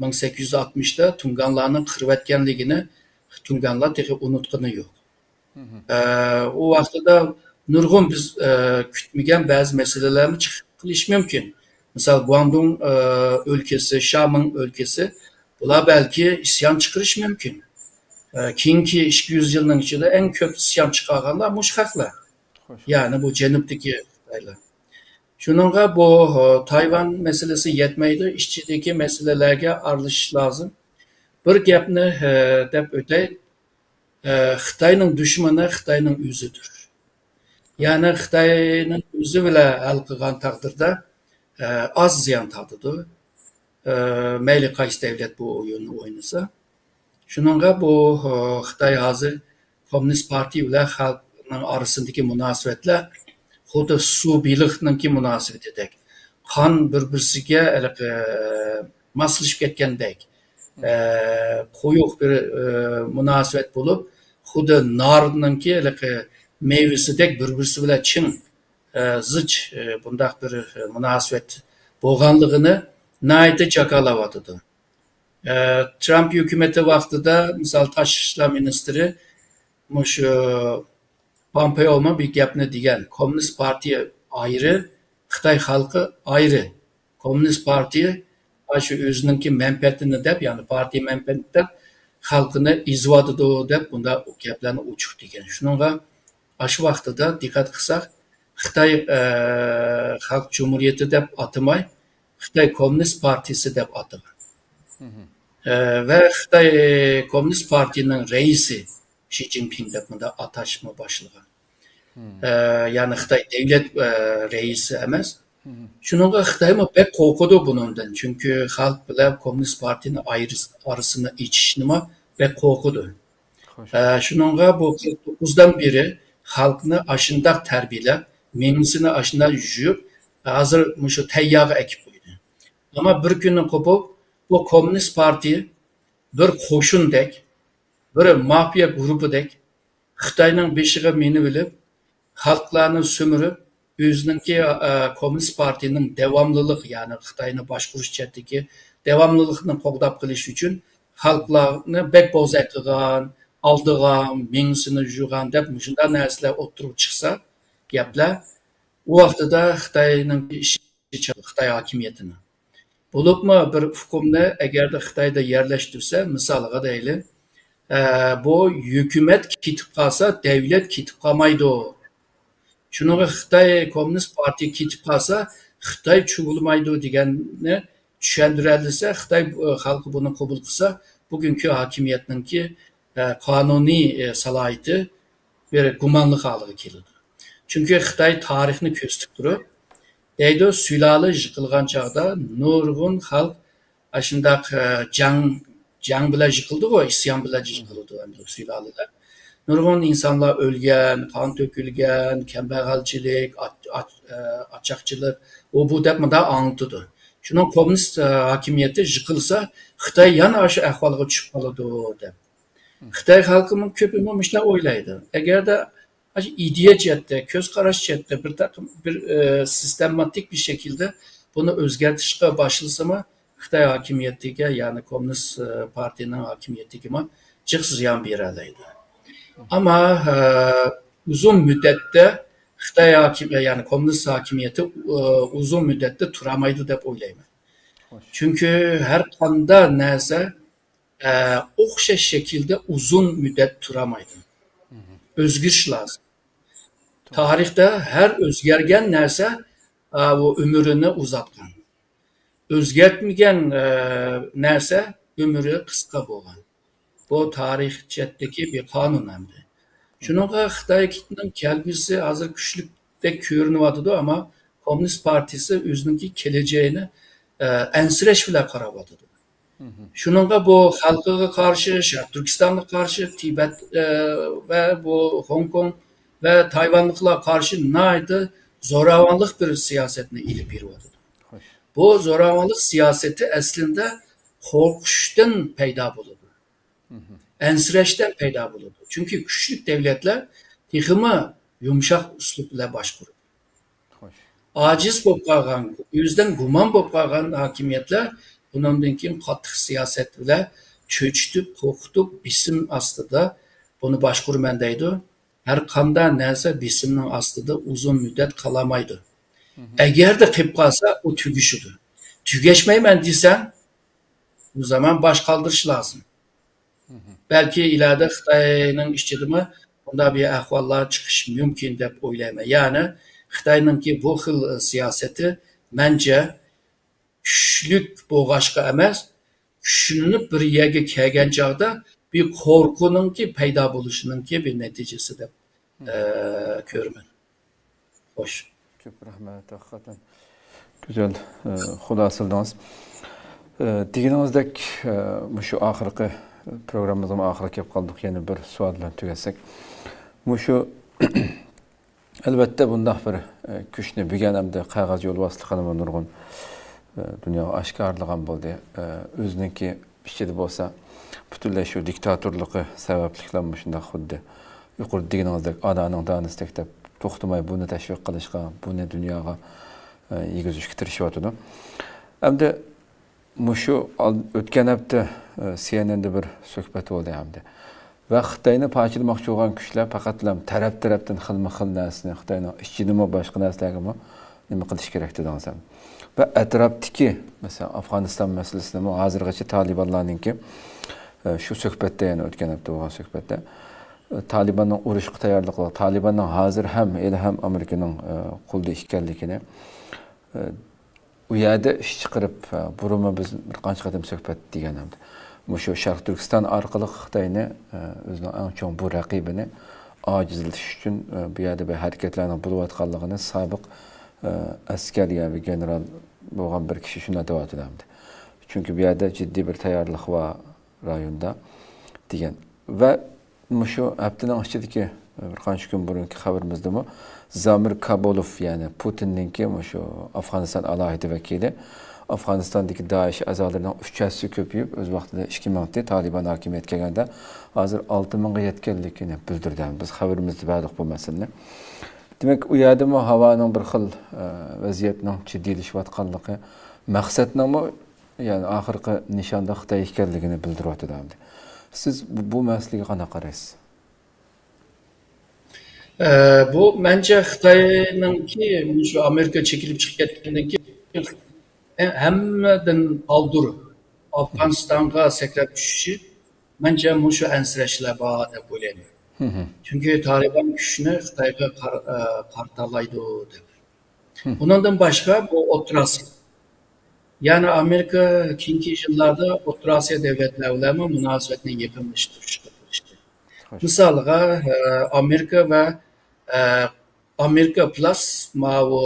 مىڭ سەككىز يۈز ئاتمىشتا تۇڭگانلارنىڭ قىرىۋەتكەنلىكىنى تۇڭگانلار تېخى ئۇنتقىنى يوق. ئە، ئۇ ۋاقتىدا نۇرغۇن بىز، ئە، كۈتمىگەن بەزى مەسىلىلەرمۇ چىقىپ قېلىشى مۇمكىن. مىسال، گۇاڭدۇڭ، ئە، ئۆلكىسى، شامىڭ ئۆلكىسى، بۇلار بەلكى ئىسيان چىقىرىشى مۇمكىن. ئە، كېيىنكى ئىككى يۈز يىلنىڭ ئىچىدە ئەڭ كۆپ ئىسيان چىقارغانلار مۇشۇ خەقلەر. خوش. يەنى بۇ جەنۇبتىكى خىتايلار. شۇنىڭغا بۇ، ئە، تايۋان مەسىلىسى يەتمەيدۇ، ئىچىدىكى مەسىلىلەرگە ئارىلىشىش لازىم. بىر گەپنى، ئە، دەپ ئۆتەي. ئە، خىتاينىڭ دۈشمىنى خىتاينىڭ ئۆزىدۇر. يەنى خىتاينىڭ ئۆزى بىلەن ھەل قىلغان تەقدىردە، ئە، ئاز زىيان تارتىدۇ. ئە، مەيلى قايسى دۆلەت بۇ ئويۇننى ئوينىسا. شۇنىڭغا بۇ، ئە، خىتاي ھازىر كوممۇنىست پارتىيە بىلەن خەلقنىڭ ئارىسىدىكى مۇناسىۋەتلەر خۇددى سۇ بېلىقنىڭكى مۇناسىۋىتىدەك. قان بىر-بىرسىگە ھېلىقى ماسلىشىپ كەتكەندەك، ئە، قويۇق بىر، ئە، مۇناسىۋەت بولۇپ، خۇددى نارنىڭكى ھېلىقى مېۋىسىدەك بىر-بىرسى بىلەن چىڭ، ئە، زىچ، ئە، بۇنداق بىر، ئە، مۇناسىۋەت بولغانلىقىنى ناھايىتى جاكارلاۋاتىدۇ. ئە، ترامپ ھۆكۈمىتى ۋاقتىدا، مىسال، تاشقى ئىشلار مىنىستىرى مۇشۇ پومپېئومۇ بىر گەپنى دېگەن، كوممۇنىست پارتىيە ئايرى، خىتاي خەلقى ئايرى. كوممۇنىست پارتىيە ئاشۇ ئۆزىنىڭكى مەنپەئەتىنى دەپ، يەنى پارتىيە مەنپەئەتىنى دەپ، خەلقىنى ئېزىۋاتىدۇ دەپ، بۇنداق گەپلەرنى ئوچۇق دېگەن. شۇنىڭغا ئاشۇ ۋاقتىدا دىققەت قىلساق، خىتاي، ئە، خەلق جۇمھۇرىيىتى دەپ ئاتىماي، خىتاي كوممۇنىست پارتىيىسى دەپ ئاتىغان. ئە، ۋە خىتاي كوممۇنىست پارتىيىنىڭ رەئىسى، شى جىنپىڭ دەپ مۇنداق ئاتاشمۇ باشلىغان. ئە، يەنى خىتاي دەۋلەت، ئە، رەئىسى ئەمەس. شۇنىڭغا خىتايمۇ بەك قورقىدۇ بۇنىڭدىن. چۈنكى خەلق بىلەن كوممۇنىست پارتىيىنى ئايرىس-، ئارىسىنى ئېچىشنىمۇ بەك قورقىدۇ. ئە، شۇنىڭغا بۇ قىرىق توققۇزدىن بېرى خەلقنى ئاشۇنداق تەربىيەلەپ، مېڭىسىنى ئاشۇنداق يۇيۇپ، ھازىر مۇشۇ تەييارغا ئەكىپ قويدى. ئەمما بىر كۈنى قوپۇپ، بۇ كوممۇنىست پارتىيە بىر قوشۇندەك، بىر مافىيا گۇرۇپپىدەك خىتاينىڭ بېشىغا مىنىۋېلىپ، خەلقلەرنى سۈمۈرۈپ، ئۆزىنىڭكى، ئە، كوممۇنىست پارتىيىنىڭ داۋاملىلىق، يەنى خىتاينى باشقۇرۇش جەھەتتىكى داۋاملىلىقنى قوغداپ قېلىش ئۈچۈن خەلقلەرنى بەك بوزەك قىلغان، ئالدىغان، مېڭىسىنى يۇغان دەپ مۇشۇنداق نەرسىلەر ئوتتۇرىغا چىقسا، گەپلەر، ئۇ ۋاقتىدا خىتاينىڭ ئىشى چىقىدۇ، خىتاي ھاكىمىيىتىنىڭ. بولۇپمۇ بىر ئۇقۇمنى ئەگەردە خىتايدا يەرلەشتۈرسە، مىسالغا دەيلى، ئە، بۇ ھۆكۈمەت كېتىپ قالسا، دەۋلەت كېتىپ قالمايدۇ. شۇنىڭغا خىتاي كوممۇنىست پارتىيە كېتىپ قالسا، خىتاي چۇۋۇلمايدۇ دېگەننى چۈشەندۈرەلىسە، خىتاي، ئە، خەلقى بۇنى قوبۇل قىلسا، بۈگۈنكى ھاكىمىيەتنىڭكى، ئە، قانۇنىي، ئە، سالاھىيىتى بىر گۇمانلىق ھالغا كېلىدۇ. چۈنكى خىتاي تارىخنى كۆرسىتىپ تۇرۇپ، دەيدۇ، سۇلالە يىقىلغان چاغدا نۇرغۇن خەلق ئاشۇنداق، ئە، جەڭ، جەڭ بىلەن يىقىلدىغۇ، ئىسيان بىلەن يىقىلىدۇ ئەمدى سۇلالىلەر. نۇرغۇن ئىنسانلار ئۆلگەن، قان تۆكۈلگەن، كەمبەغەلچىلىك، ئاچ-، ئاچ-، ئە، ئاچاقچىلىق، ئۇ بۇ دەپ مۇنداق ئاڭلىتىدۇ. شۇنىڭ كوممۇنىست، ئە، ھاكىمىيىتى يىقىلسا، خىتاي يەنە ئاشۇ ئەھۋالغا چۈشۈپ قالىدۇ دەپ. خىتاي خەلقىمۇ كۆپىمۇ مۇشۇنداق ئويلايدۇ. ئەگەردە ئاشۇ ئىدىيە جەھەتتە، كۆز قاراش جەھەتتە بىر تاق-، بىر، ئە، سىستېماتىك بىر شەكىلدە بۇنى ئۆزگەرتىشقا باشلىسىمۇ، خىتاي ھاكىمىيىتىگە، يەنى كوممۇنىست، ئە، پارتىيىنىڭ ھاكىمىيىتىگىمۇ جىق زىيان بېرەلەيدۇ. ئەمما، ئە، ئۇزۇن مۇددەتتە خىتاي ھاكىم-، يەنى كوممۇنىست ھاكىمىيىتى، ئە، ئۇزۇن مۇددەتتە تۇرالمايدۇ دەپ ئويلايمەن. چۈنكى ھەر قانداق نەرسە ئە، ئوخشاش شەكىلدە ئۇزۇن مۇددەت تۇرالمايدۇ. ئۆزگىرىش لازىم. تارىختا ھەر ئۆزگەرگەن نەرسە، ئە، ئۇ ئۆمرىنى ئۇزارتقان. ئۆزگەرتمىگەن، ئە، نەرسە ئۆمرى قىسقا بولغان. بۇ تارىخ جەھەتتىكى بىر قانۇن ئەمدى. شۇنىڭغا خىتاينىڭ كەلگۈسى ھازىر كۈچلۈكتەك كۆرۈنۈۋاتىدۇ، ئەمما كوممۇنىست پارتىيىسى ئۆزىنىڭكى كېلەچىكىنى، ئە، ئەنسىرەش بىلەن قاراۋاتىدۇ. شۇنىڭغا بۇ خەلقىگە قارشى، شەرقىي تۈركىستانغا قارشى، تىبەت، ئە، ۋە بۇ خوڭكوڭ ۋە تايۋانلىقلارغا قارشى ناھايىتى زوراۋانلىق بىر سىياسەتنى ئېلىپ بېرىۋاتىدۇ. بۇ زوراۋانلىق سىياسىتى ئەسلىدە قورقۇشتىن پەيدا بولىدۇ. ئەنسىرەشتىن پەيدا بولىدۇ. چۈنكى كۈچلۈك دەۋلەتلەر تېخىمۇ يۇمشاق ئۇسلۇب بىلەن باشقۇرىدۇ. ئاجىز بولۇپ قالغان، ئۆزىدىن گۇمان بولۇپ قالغان ھاكىمىيەتلەر بۇنىڭدىن كېيىن قاتتىق سىياسەت بىلەن چۆچۈتۈپ، قورقۇتۇپ، بېسىم ئاستىدا بۇنى باشقۇرىمەن دەيدۇ. ھەر قانداق نەرسە بېسىمنىڭ ئاستىدا ئۇزۇن مۇددەت قالالمايدۇ. ئەگەردە قېلىپ قالسا، ئۇ تۈگىشىدۇ. تۈگەشمەيمەن دېسەڭ، ئۇ زامان باش قالدۇرۇش لازىم. بەلكى ئىلەردە خىتاينىڭ ئىچىدىمۇ بۇنداق بىر ئەھۋاللار چىقىشى مۇمكىن دەپ ئويلايمەن. يەنى خىتاينىڭكى بۇ خىل سىياسىتى مەنچە كۈچلۈك بولغاچقا ئەمەس، كۈچلىنىپ بىر يەرگە كەلگەن چاغدا بىر قورقۇنىڭكى پەيدا بولۇشىنىڭكى بىر نەتىجىسى دەپ، ئە، كۆرىمەن. خوش. كۆپ رەھمەت، ھەقىقەتەن گۈزەل، ئە، خۇلاسىلىدىڭىز. ئە، دېگىنىڭىزدەك، ئە، مۇشۇ ئاخىرقى پروگراممىمىزنىڭ ئاخىرىغا كېلىپ قالدۇق. يەنە بىر سوئال بىلەن تۈگەتسەك. مۇشۇ، ئەلۋەتتە، بۇنداق بىر، ئە، كۈچنى بۈگۈن ئەمدى قەغەز يولۋاسلىقىنىمۇ نۇرغۇن، ئە، دۇنياغا ئاشكارىلىغان بولدى. ئە، ئۆزىنىڭكى ئىچىدە بولسا پۈتۈنلەي شۇ دىكتاتورلۇقى سەۋەبلىكلا مۇشۇنداق خۇددى يۇقىرىدا دېگىنىڭىزدەك ئانانىڭ دانىسىدەك دەپ توختىماي بۇنى تەشۋىق قىلىشقا، بۇنى دۇنياغا، ئە، يېگۈزۈشكە تىرىشىۋاتىدۇ. ئەمدى مۇشۇ ئال-، ئۆتكەن ھەپتە، ئە، سىئېنئېندا بىر سۆھبەت بولدى ئەمدى. ۋە خىتاينى پارچىلىماقچى بولغان كۈچلەر پەقەتلا تەرەپ-تەرەپتىن خىلمۇ خىل نەرسىنى خىتاينىڭ ئىچىدىمۇ باشقا نەرسىلەرگىمۇ نېمە قىلىش كېرەك دېدىڭىز ھەم. ۋە ئەتراپتىكى، مەسىلەن، ئافغانىستان مەسىلىسىنىمۇ ھازىرغىچە تالىبانلارنىڭكى، ئە، شۇ سۆھبەتتە، يەنە ئۆتكەن ھەپتە بولغان سۆھبەتتە، ئە، تالىباننىڭ ئۇرۇشقا تەييارلىقلىق، تالىباننىڭ ھازىر ھەم، ھېلىھەم ئامېرىكىنىڭ، ئە، قولىدا ئىكەنلىكىنى، ئە، ئۇ يەردە ئىش چىقىرىپ، ئە، بۇرۇنمۇ بىز بىر قانچە قېتىم سۆھبەت دېگەن ھەمدە. مۇشۇ شەرقىي تۈركىستان ئارقىلىق خىتاينى، ئە، ئۆزىنىڭ ئەڭ چوڭ بۇ رەقىبىنى ئاجىزلىتىش ئۈچۈن، ئە، بۇ يەردە بىر ھەرىكەتلەرنىڭ بولۇۋاتقانلىقىنى سابىق، ئە، ئەسكەر يا بىر گېنېرال بولغان بىر كىشى شۇنداق دەۋاتىدۇ ئەمدى. چۈنكى بۇ يەردە جىددىي بىر تەييارلىق بار رايوندا دېگەن. ۋە مۇشۇ ھەپتىنىڭ ئىچىدىكى بىر قانچە كۈن بۇرۇنقى خەۋىرىمىزدىمۇ زامىر كابۇلوف، يەنى پۇتىننىڭكى مۇشۇ ئافغانىستان ئالاھىدە ۋەكىلى، ئافغانىستاندىكى دائىش ئەزالىرىنىڭ ئۈچ ھەسسە كۆپىيىپ، ئۆز ۋاقتىدا ئىككى مىڭ ئىدى، تالىبان ھاكىمىيەتكە كەلگەندە، ھازىر ئالتە مىڭغا يەتكەنلىكىنى بىلدۈردى. بىز خەۋىرىمىزدە بەردۇق بۇ مەسىلىنى. دېمەك، ئۇ يەردىمۇ ھاۋانىڭ بىر خىل، ئە، ۋەزىيەتنىڭ جىددىيلىشىۋاتقانلىقى، مەقسەتنىڭمۇ، يەنى ئاخىرقى نىشاندا خىتاي ئىكەنلىكىنى بىلدۈرۈۋاتىدۇ ئەمدى. سىز بۇ، بۇ مەسىلىگە قانداق قارايسىز؟ ئە، بۇ مەنچە خىتاينىڭكى مۇشۇ ئامېرىكا چېكىنىپ چىقىپ كەتكەندىن كېيىن ھەممىدىن بالدۇر ئافغانىستانغا سەكرەپ چۈشۈشى مەنچە مۇشۇ ئەنسىرەشلەر بار دەپ ئويلايمەن. چۈنكى تالىبان كۈچنى خىتايغا قار-، ئە، قارىتالايدۇ دەپ. ئۇنىڭدىن باشقا بۇ ئوتتۇرا ئاسىيا. يەنى ئامېرىكا كېيىنكى يىللاردا ئوتتۇرا ئاسىيا دۆلەتلەر بىلەنمۇ مۇناسىۋەتنى يېقىنلاشتۇرۇشقا تىرىشتى. مىسالغا، ئە، ئامېرىكا ۋە، ئە، ئامېرىكا پلۇس ماۋۇ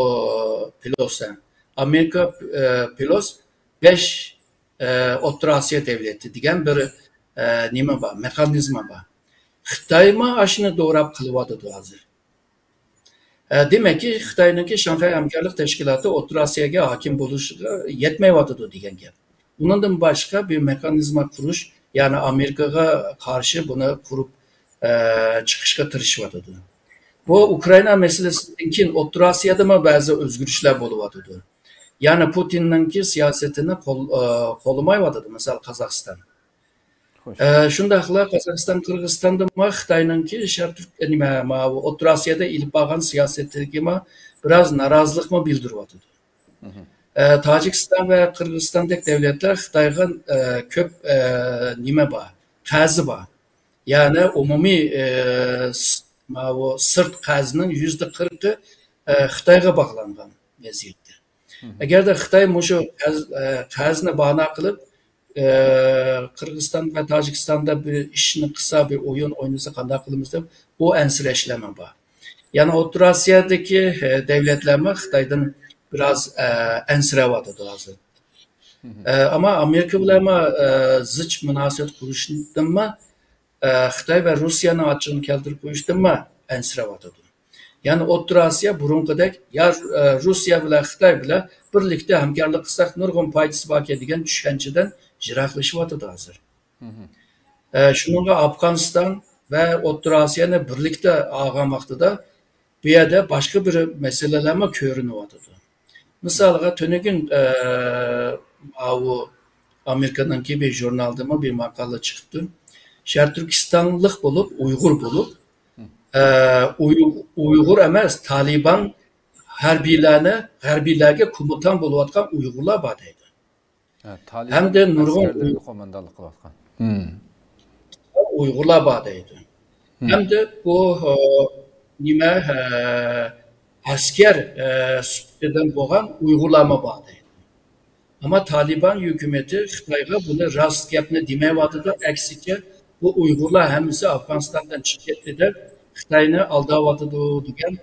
پلۇس، ئامېرىكا، ئە، پلۇس بەش، ئە، ئوتتۇرا ئاسىيا دۆلىتى دېگەن بىر، ئە، نېمە بار، مېخانىزما بار. خىتايمۇ ئاشۇنى دوراپ قىلىۋاتىدۇ ھازىر. ئە، دېمەككى، خىتاينىڭكى شاڭخەي ھەمكارلىق تەشكىلاتى ئوتتۇرا ئاسىياگە ھاكىم بولۇشىغا يەتمەيۋاتىدۇ دېگەن گەپ. ئۇنىڭدىن باشقا بىر مېخانىزما قۇرۇش، يەنى ئامېرىكىغا قارشى بۇنى قۇرۇپ، ئە، چىقىشقا تىرىشىۋاتىدۇ. بۇ ئۇكرائىنا مەسىلىسىدىن كېيىن ئوتتۇرا ئاسىيادىمۇ بەزى ئۆزگىرىشلەر بولۇۋاتىدۇ. يەنى پۇتىننىڭكى سىياسىتىنى قول-، ئە، قوللىمايۋاتىدۇ، مىسال، قازاقىستان. ئە، شۇنداقلا قازاقىستان، قىرغىزىستاندىمۇ خىتاينىڭكى شەرقىي تۈرك-، نېمە، ماۋۇ ئوتتۇرا ئاسىيادا ئېلىپ بارغان سىياسىتىگىمۇ بىراز نارازىلىقمۇ بىلدۈرۈۋاتىدۇ. ئە، تاجىكىستان ۋە قىرغىزىستاندەك دۆلەتلەر خىتايغا، ئە، كۆپ، ئە، نېمە بار، قەرزى بار. يەنى ئومۇمىي، ئە، س-، ماۋۇ سىرت قەرزىنىڭ يۈزدە قىرىقى، ئە، خىتايغا باغلانغان ۋەزىيەتتە. ئەگەردە خىتاي مۇشۇ قەرز-، ئە، قەرزنى باھانە قىلىپ، ئە، قىرغىزىستان ۋە تاجىكىستاندا بىر ئىشنى قىلسا، بىر ئويۇن ئوينىسا قانداق قىلىمىز دەپ، بۇ ئەنسىرەشلەرمۇ بار. يەنى ئوتتۇرا ئاسىيادىكى، ئە، دۆلەتلەرمۇ خىتايدىن بىراز، ئە، ئەنسىرەۋاتىدۇ ھازىر. ئە، ئەمما ئامېرىكا بىلەنمۇ، ئە، زىچ مۇناسىۋەت قۇرۇشتىنمۇ، ئە، خىتاي ۋە روسىيەنىڭ ئاچچىقىنى كەلتۈرۈپ قويۇشتىنمۇ ئەنسىرەۋاتىدۇ. يەنى ئوتتۇرا ئاسىيا بۇرۇنقىدەك يا، ئە، روسىيە بىلەن خىتاي بىلەن بىرلىكتە ھەمكارلىق قىلساق نۇرغۇن پايدىسى باركەن دېگەن چۈشەنچىدىن يىراقلىشىۋاتىدۇ ھازىر. ئە، شۇنىڭغا ئافغانىستان ۋە ئوتتۇرا ئاسىيانى بىرلىكتە ئالغان ۋاقتىدا بۇ يەردە باشقا بىر مەسىلىلەرمۇ كۆرۈنۈۋاتىدۇ. مىسالغا، تۈنۈگۈن، ئە، ئاۋۇ ئامېرىكىنىڭكى بىر ژۇرنالدىمۇ بىر ماقالە چىقىپتۇ. شەرقىي تۈركىستانلىق بولۇپ، ئۇيغۇر بولۇپ، ئە، ئۇي-، ئۇيغۇر ئەمەس، تالىبان ھەربىيلەرنى، ھەربىيلەرگە كوماندان بولۇۋاتقان ئۇيغۇرلار بار دەيدۇ. ھە، تالىبان ھەمدە نۇرغۇن ئەسكەرلىرىگە قوماندانلىق قىلىۋاتقان. ئۇيغۇرلار بار دەيدۇ. ھەمدە بۇ، ئە، نېمە، ئە، ئەسكەر، ئە، سۈپىتىدىن بولغان ئۇيغۇرلارمۇ بار دەيدۇ. ئەمما تالىبان ھۆكۈمىتى خىتايغا بۇنى راست گەپنى دېمەيۋاتىدۇ، ئەكسىچە، بۇ ئۇيغۇرلار ھەممىسى ئافغانىستاندىن چىقىپ كەتتى دەپ خىتاينى ئالداۋاتىدۇ دېگەن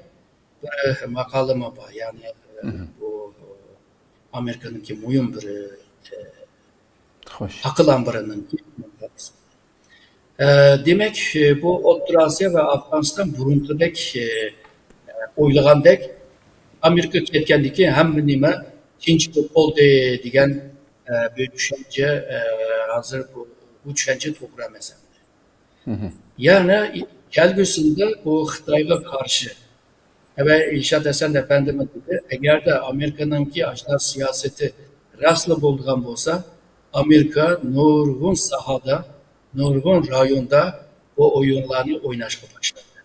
بىر ماقالىمۇ بار. يەنى، ئە، بۇ، ئە، ئامېرىكىنىڭكى مۇھىم بىر، ئە، ئاقىل ئامبىرىنىڭكى ماقالىسى. ئە، دېمەك، بۇ ئوتتۇرا ئاسىيا ۋە ئافغانىستان بۇرۇنقىدەك، ئە، ئويلىغاندەك، ئامېرىكا كەتكەندىن كېيىن ھەممە نېمە تىنچ بولۇپ قالدى دېگەن، ئە، بىر چۈشەنچە، ئە، ھازىر بۇ، بۇ چۈشەنچە توغرا ئەمەس. يەنى كەلگۈسىدە بۇ خىتايغا قارشى، ۋە ئىلشات ھەسەن ئەپەندىمۇ دېدى، ئەگەردە ئامېرىكىنىڭكى ئاشۇنداق سىياسىتى راستلا بولىدىغان بولسا، ئامېرىكا نۇرغۇن ساھەدە، نۇرغۇن رايوندا بۇ ئويۇنلارنى ئويناشقا باشلايدۇ.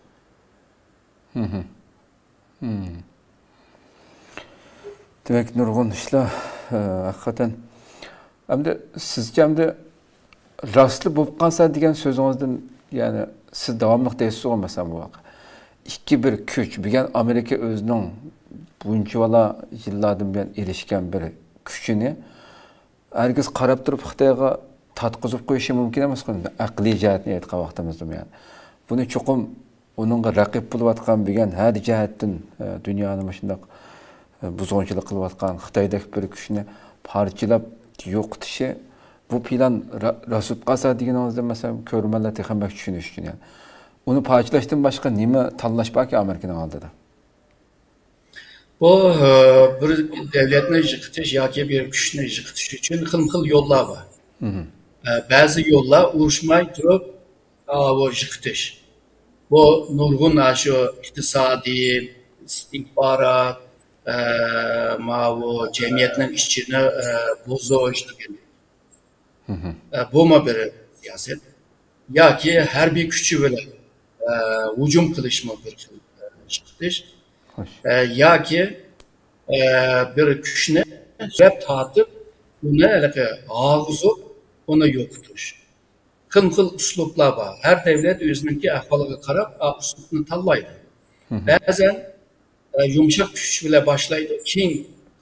دېمەك، نۇرغۇن ئىشلار، ئە، ھەقىقەتەن. ئەمدى سىزچە، ئەمدى راستلا بولۇپ قالسا دېگەن سۆزىڭىزدىن، يەنى سىز داۋاملىق دەيسىزغۇ، مەسىلەن، بۇ ۋاقىت ئىككى بىر كۈچ، بۈگۈن ئامېرىكا ئۆزىنىڭ بۇنچىۋالا يىللاردىن بۇيان ئېرىشكەن بىر كۈچىنى ھەرگىز قاراپ تۇرۇپ خىتايغا تارتقۇزۇپ قويۇشى مۇمكىن ئەمەسقۇ، ئەقلىي جەھەتتىن ئېيتقان ۋاقتىمىزدىمۇ يەنى. بۇنى چوقۇم ئۇنىڭغا رەقىب بولۇۋاتقان بۈگۈن ھەر جەھەتتىن، ئە، دۇنيانى مۇشۇنداق، ئە، بۇزغۇنچىلىق قىلىۋاتقان خىتايدەك بىر كۈچنى پارچىلاپ يوقىتىشى، بۇ پىلان را-، راست بولۇپ قالسا دېگىنىڭىزدە، مەسىلەن، كۆرۈرمەنلەر تېخى بەك چۈشىنىشى ئۈچۈن، يەنى ئۇنى پارچىلاشتىن باشقا نېمە تاللاش باركى ئامېرىكىنىڭ ئالدىدا؟ بۇ، ئە، بىر دۆلەتنى يىقىتىش ياكى بىر كۈچنى يىقىتىش ئۈچۈن خىلمۇ خىل يوللار بار. ئە، بەزى يوللار ئۇرۇشماي تۇرۇپ، ئاۋۇ يىقىتىش. بۇ نۇرغۇن ئاشۇ ئىقتىسادىي، ئىستىخبارات، ئە، ماۋۇ جەمئىيەتنىڭ ئىچىنى، ئە، بۇزۇش دېگەن. ئە، بۇمۇ بىر سىياسەت. ياكى ھەربىي كۈچى بىلەن، ئە، ھۇجۇم قىلىشمۇ بىر خىل، ئە، يىقىتىش. خوش. ئە، ياكى، ئە، بىر كۈچنى سۆرەپ تارتىپ، ئۇنى ھېلىقى ھالقىزىپ، ئۇنى يوقىتىش. خىلمۇ خىل ئۇسلۇبلار بار. ھەر دۆلەت ئۆزىنىڭكى ئەھۋالىغا قاراپ، ئا، ئۇسلۇبنى تاللايدۇ. بەزەن، ئە، يۇمشاق كۈچ بىلەن باشلايدۇ، كېيىن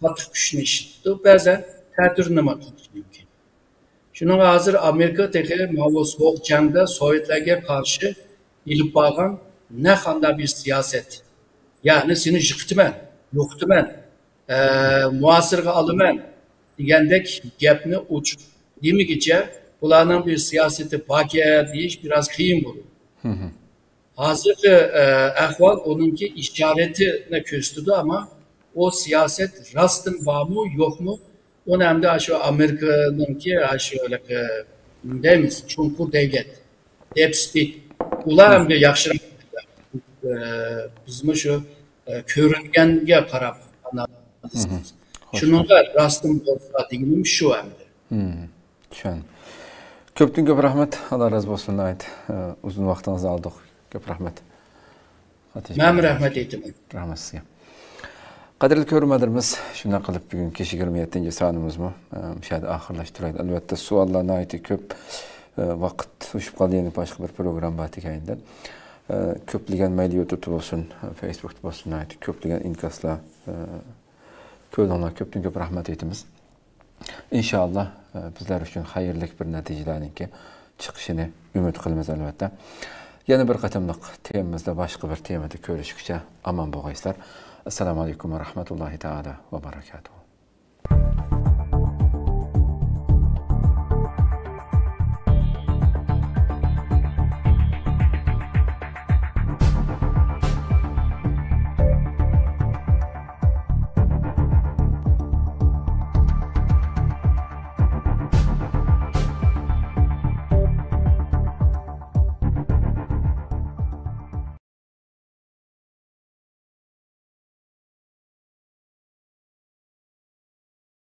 قاتتىق كۈچنى ئىشلىتىدۇ. بەزەن تەتۈرنىمۇ قىلىشى مۇمكىن. شۇنىڭغا ھازىر ئامېرىكا تېخى ماۋۇ سوغۇق جەڭدە سوۋېتلارغا قارشى ئېلىپ بارغان نەق ئانداق بىر سىياسەت. يەنى سېنى يىقىتىمەن، يوقىتىمەن، ئە، مۇھاسىرىگە ئالىمەن دېگەندەك گەپنى ئوچۇق دېمىگىچە، بۇلارنىڭ بىر سىياسىتى باركەن دېيىش بىراز قىيىن بولىدۇ. ھازىرقى، ئە، ئەھۋال ئۇنىڭكى ئىشارىتىنى كۆرسىتىدۇ، ئەمما ئۇ سىياسەت راستتىن بارمۇ، يوقمۇ، ئۇنى ئەمدى شۇ ئامېرىكىنىڭكى، شۇ ھېلىقى، نېمە دەيمىز، چوڭقۇر دۆلەت، دىپ ستېيت، ئۇلار ئەمدى ياخشىراق، ئە، بىزمۇ شۇ، ئە، كۆرۈنگەنگە قاراپ ئانالىز قىلىمىز. خوش. شۇنىڭغا راستتىن بولسا دېگىنىم شۇ ئەمدى. چۈشەندىم. كۆپتىن كۆپ رەھمەت. ئاللا رازى بولسۇن. ناھايىتى، ئە، ئۇزۇن ۋاقتىڭىزنى ئالدۇق. كۆپ رەھمەت. مەن رەھمەت ئېيتىمەن. رەھمەت سىزگە. قەدىرلىك كۆرۈرمەنلىرىمىز، شۇنداق قىلىپ بۈگۈنكى يىگىرمە يەتتىنچى سانىمىزمۇ، ئە، مۇشۇ يەردە ئاخىرلاشتۇرايلى. ئەلۋەتتە سوئاللار ناھايىتى كۆپ، ئە، ۋاقىت توشۇپ قالدى، يەنە باشقا بىر پروگرامما بار ئىكەن. ئە، كۆپلىگەن مەيلى يۇتۇبتا بولسۇن، فېيسبۇكتا بولسۇن، ناھايىتى كۆپلىگەن ئىنكاسلار، ئە، كۆردۈڭلار، كۆپتىن كۆپ رەھمەت ئېيتىمىز. ئىنشائاللا، ئە، بىزلەر ئۈچۈن خەيرلىك بىر نەتىجىلەرنىڭكى چىقىشىنى ئۈمىد قىلىمىز، ئەلۋەتتە. يەنە بىر قېتىملىق تېمىمىزدا، باشقا بىر تېمىدا كۆرۈشكىچە ئامان بولغايسىلەر. ئەسسالامۇ ئەلەيكۇم ۋە رەھمەتۇللاھى تائالا ۋە بەرەكاتۇھۇ.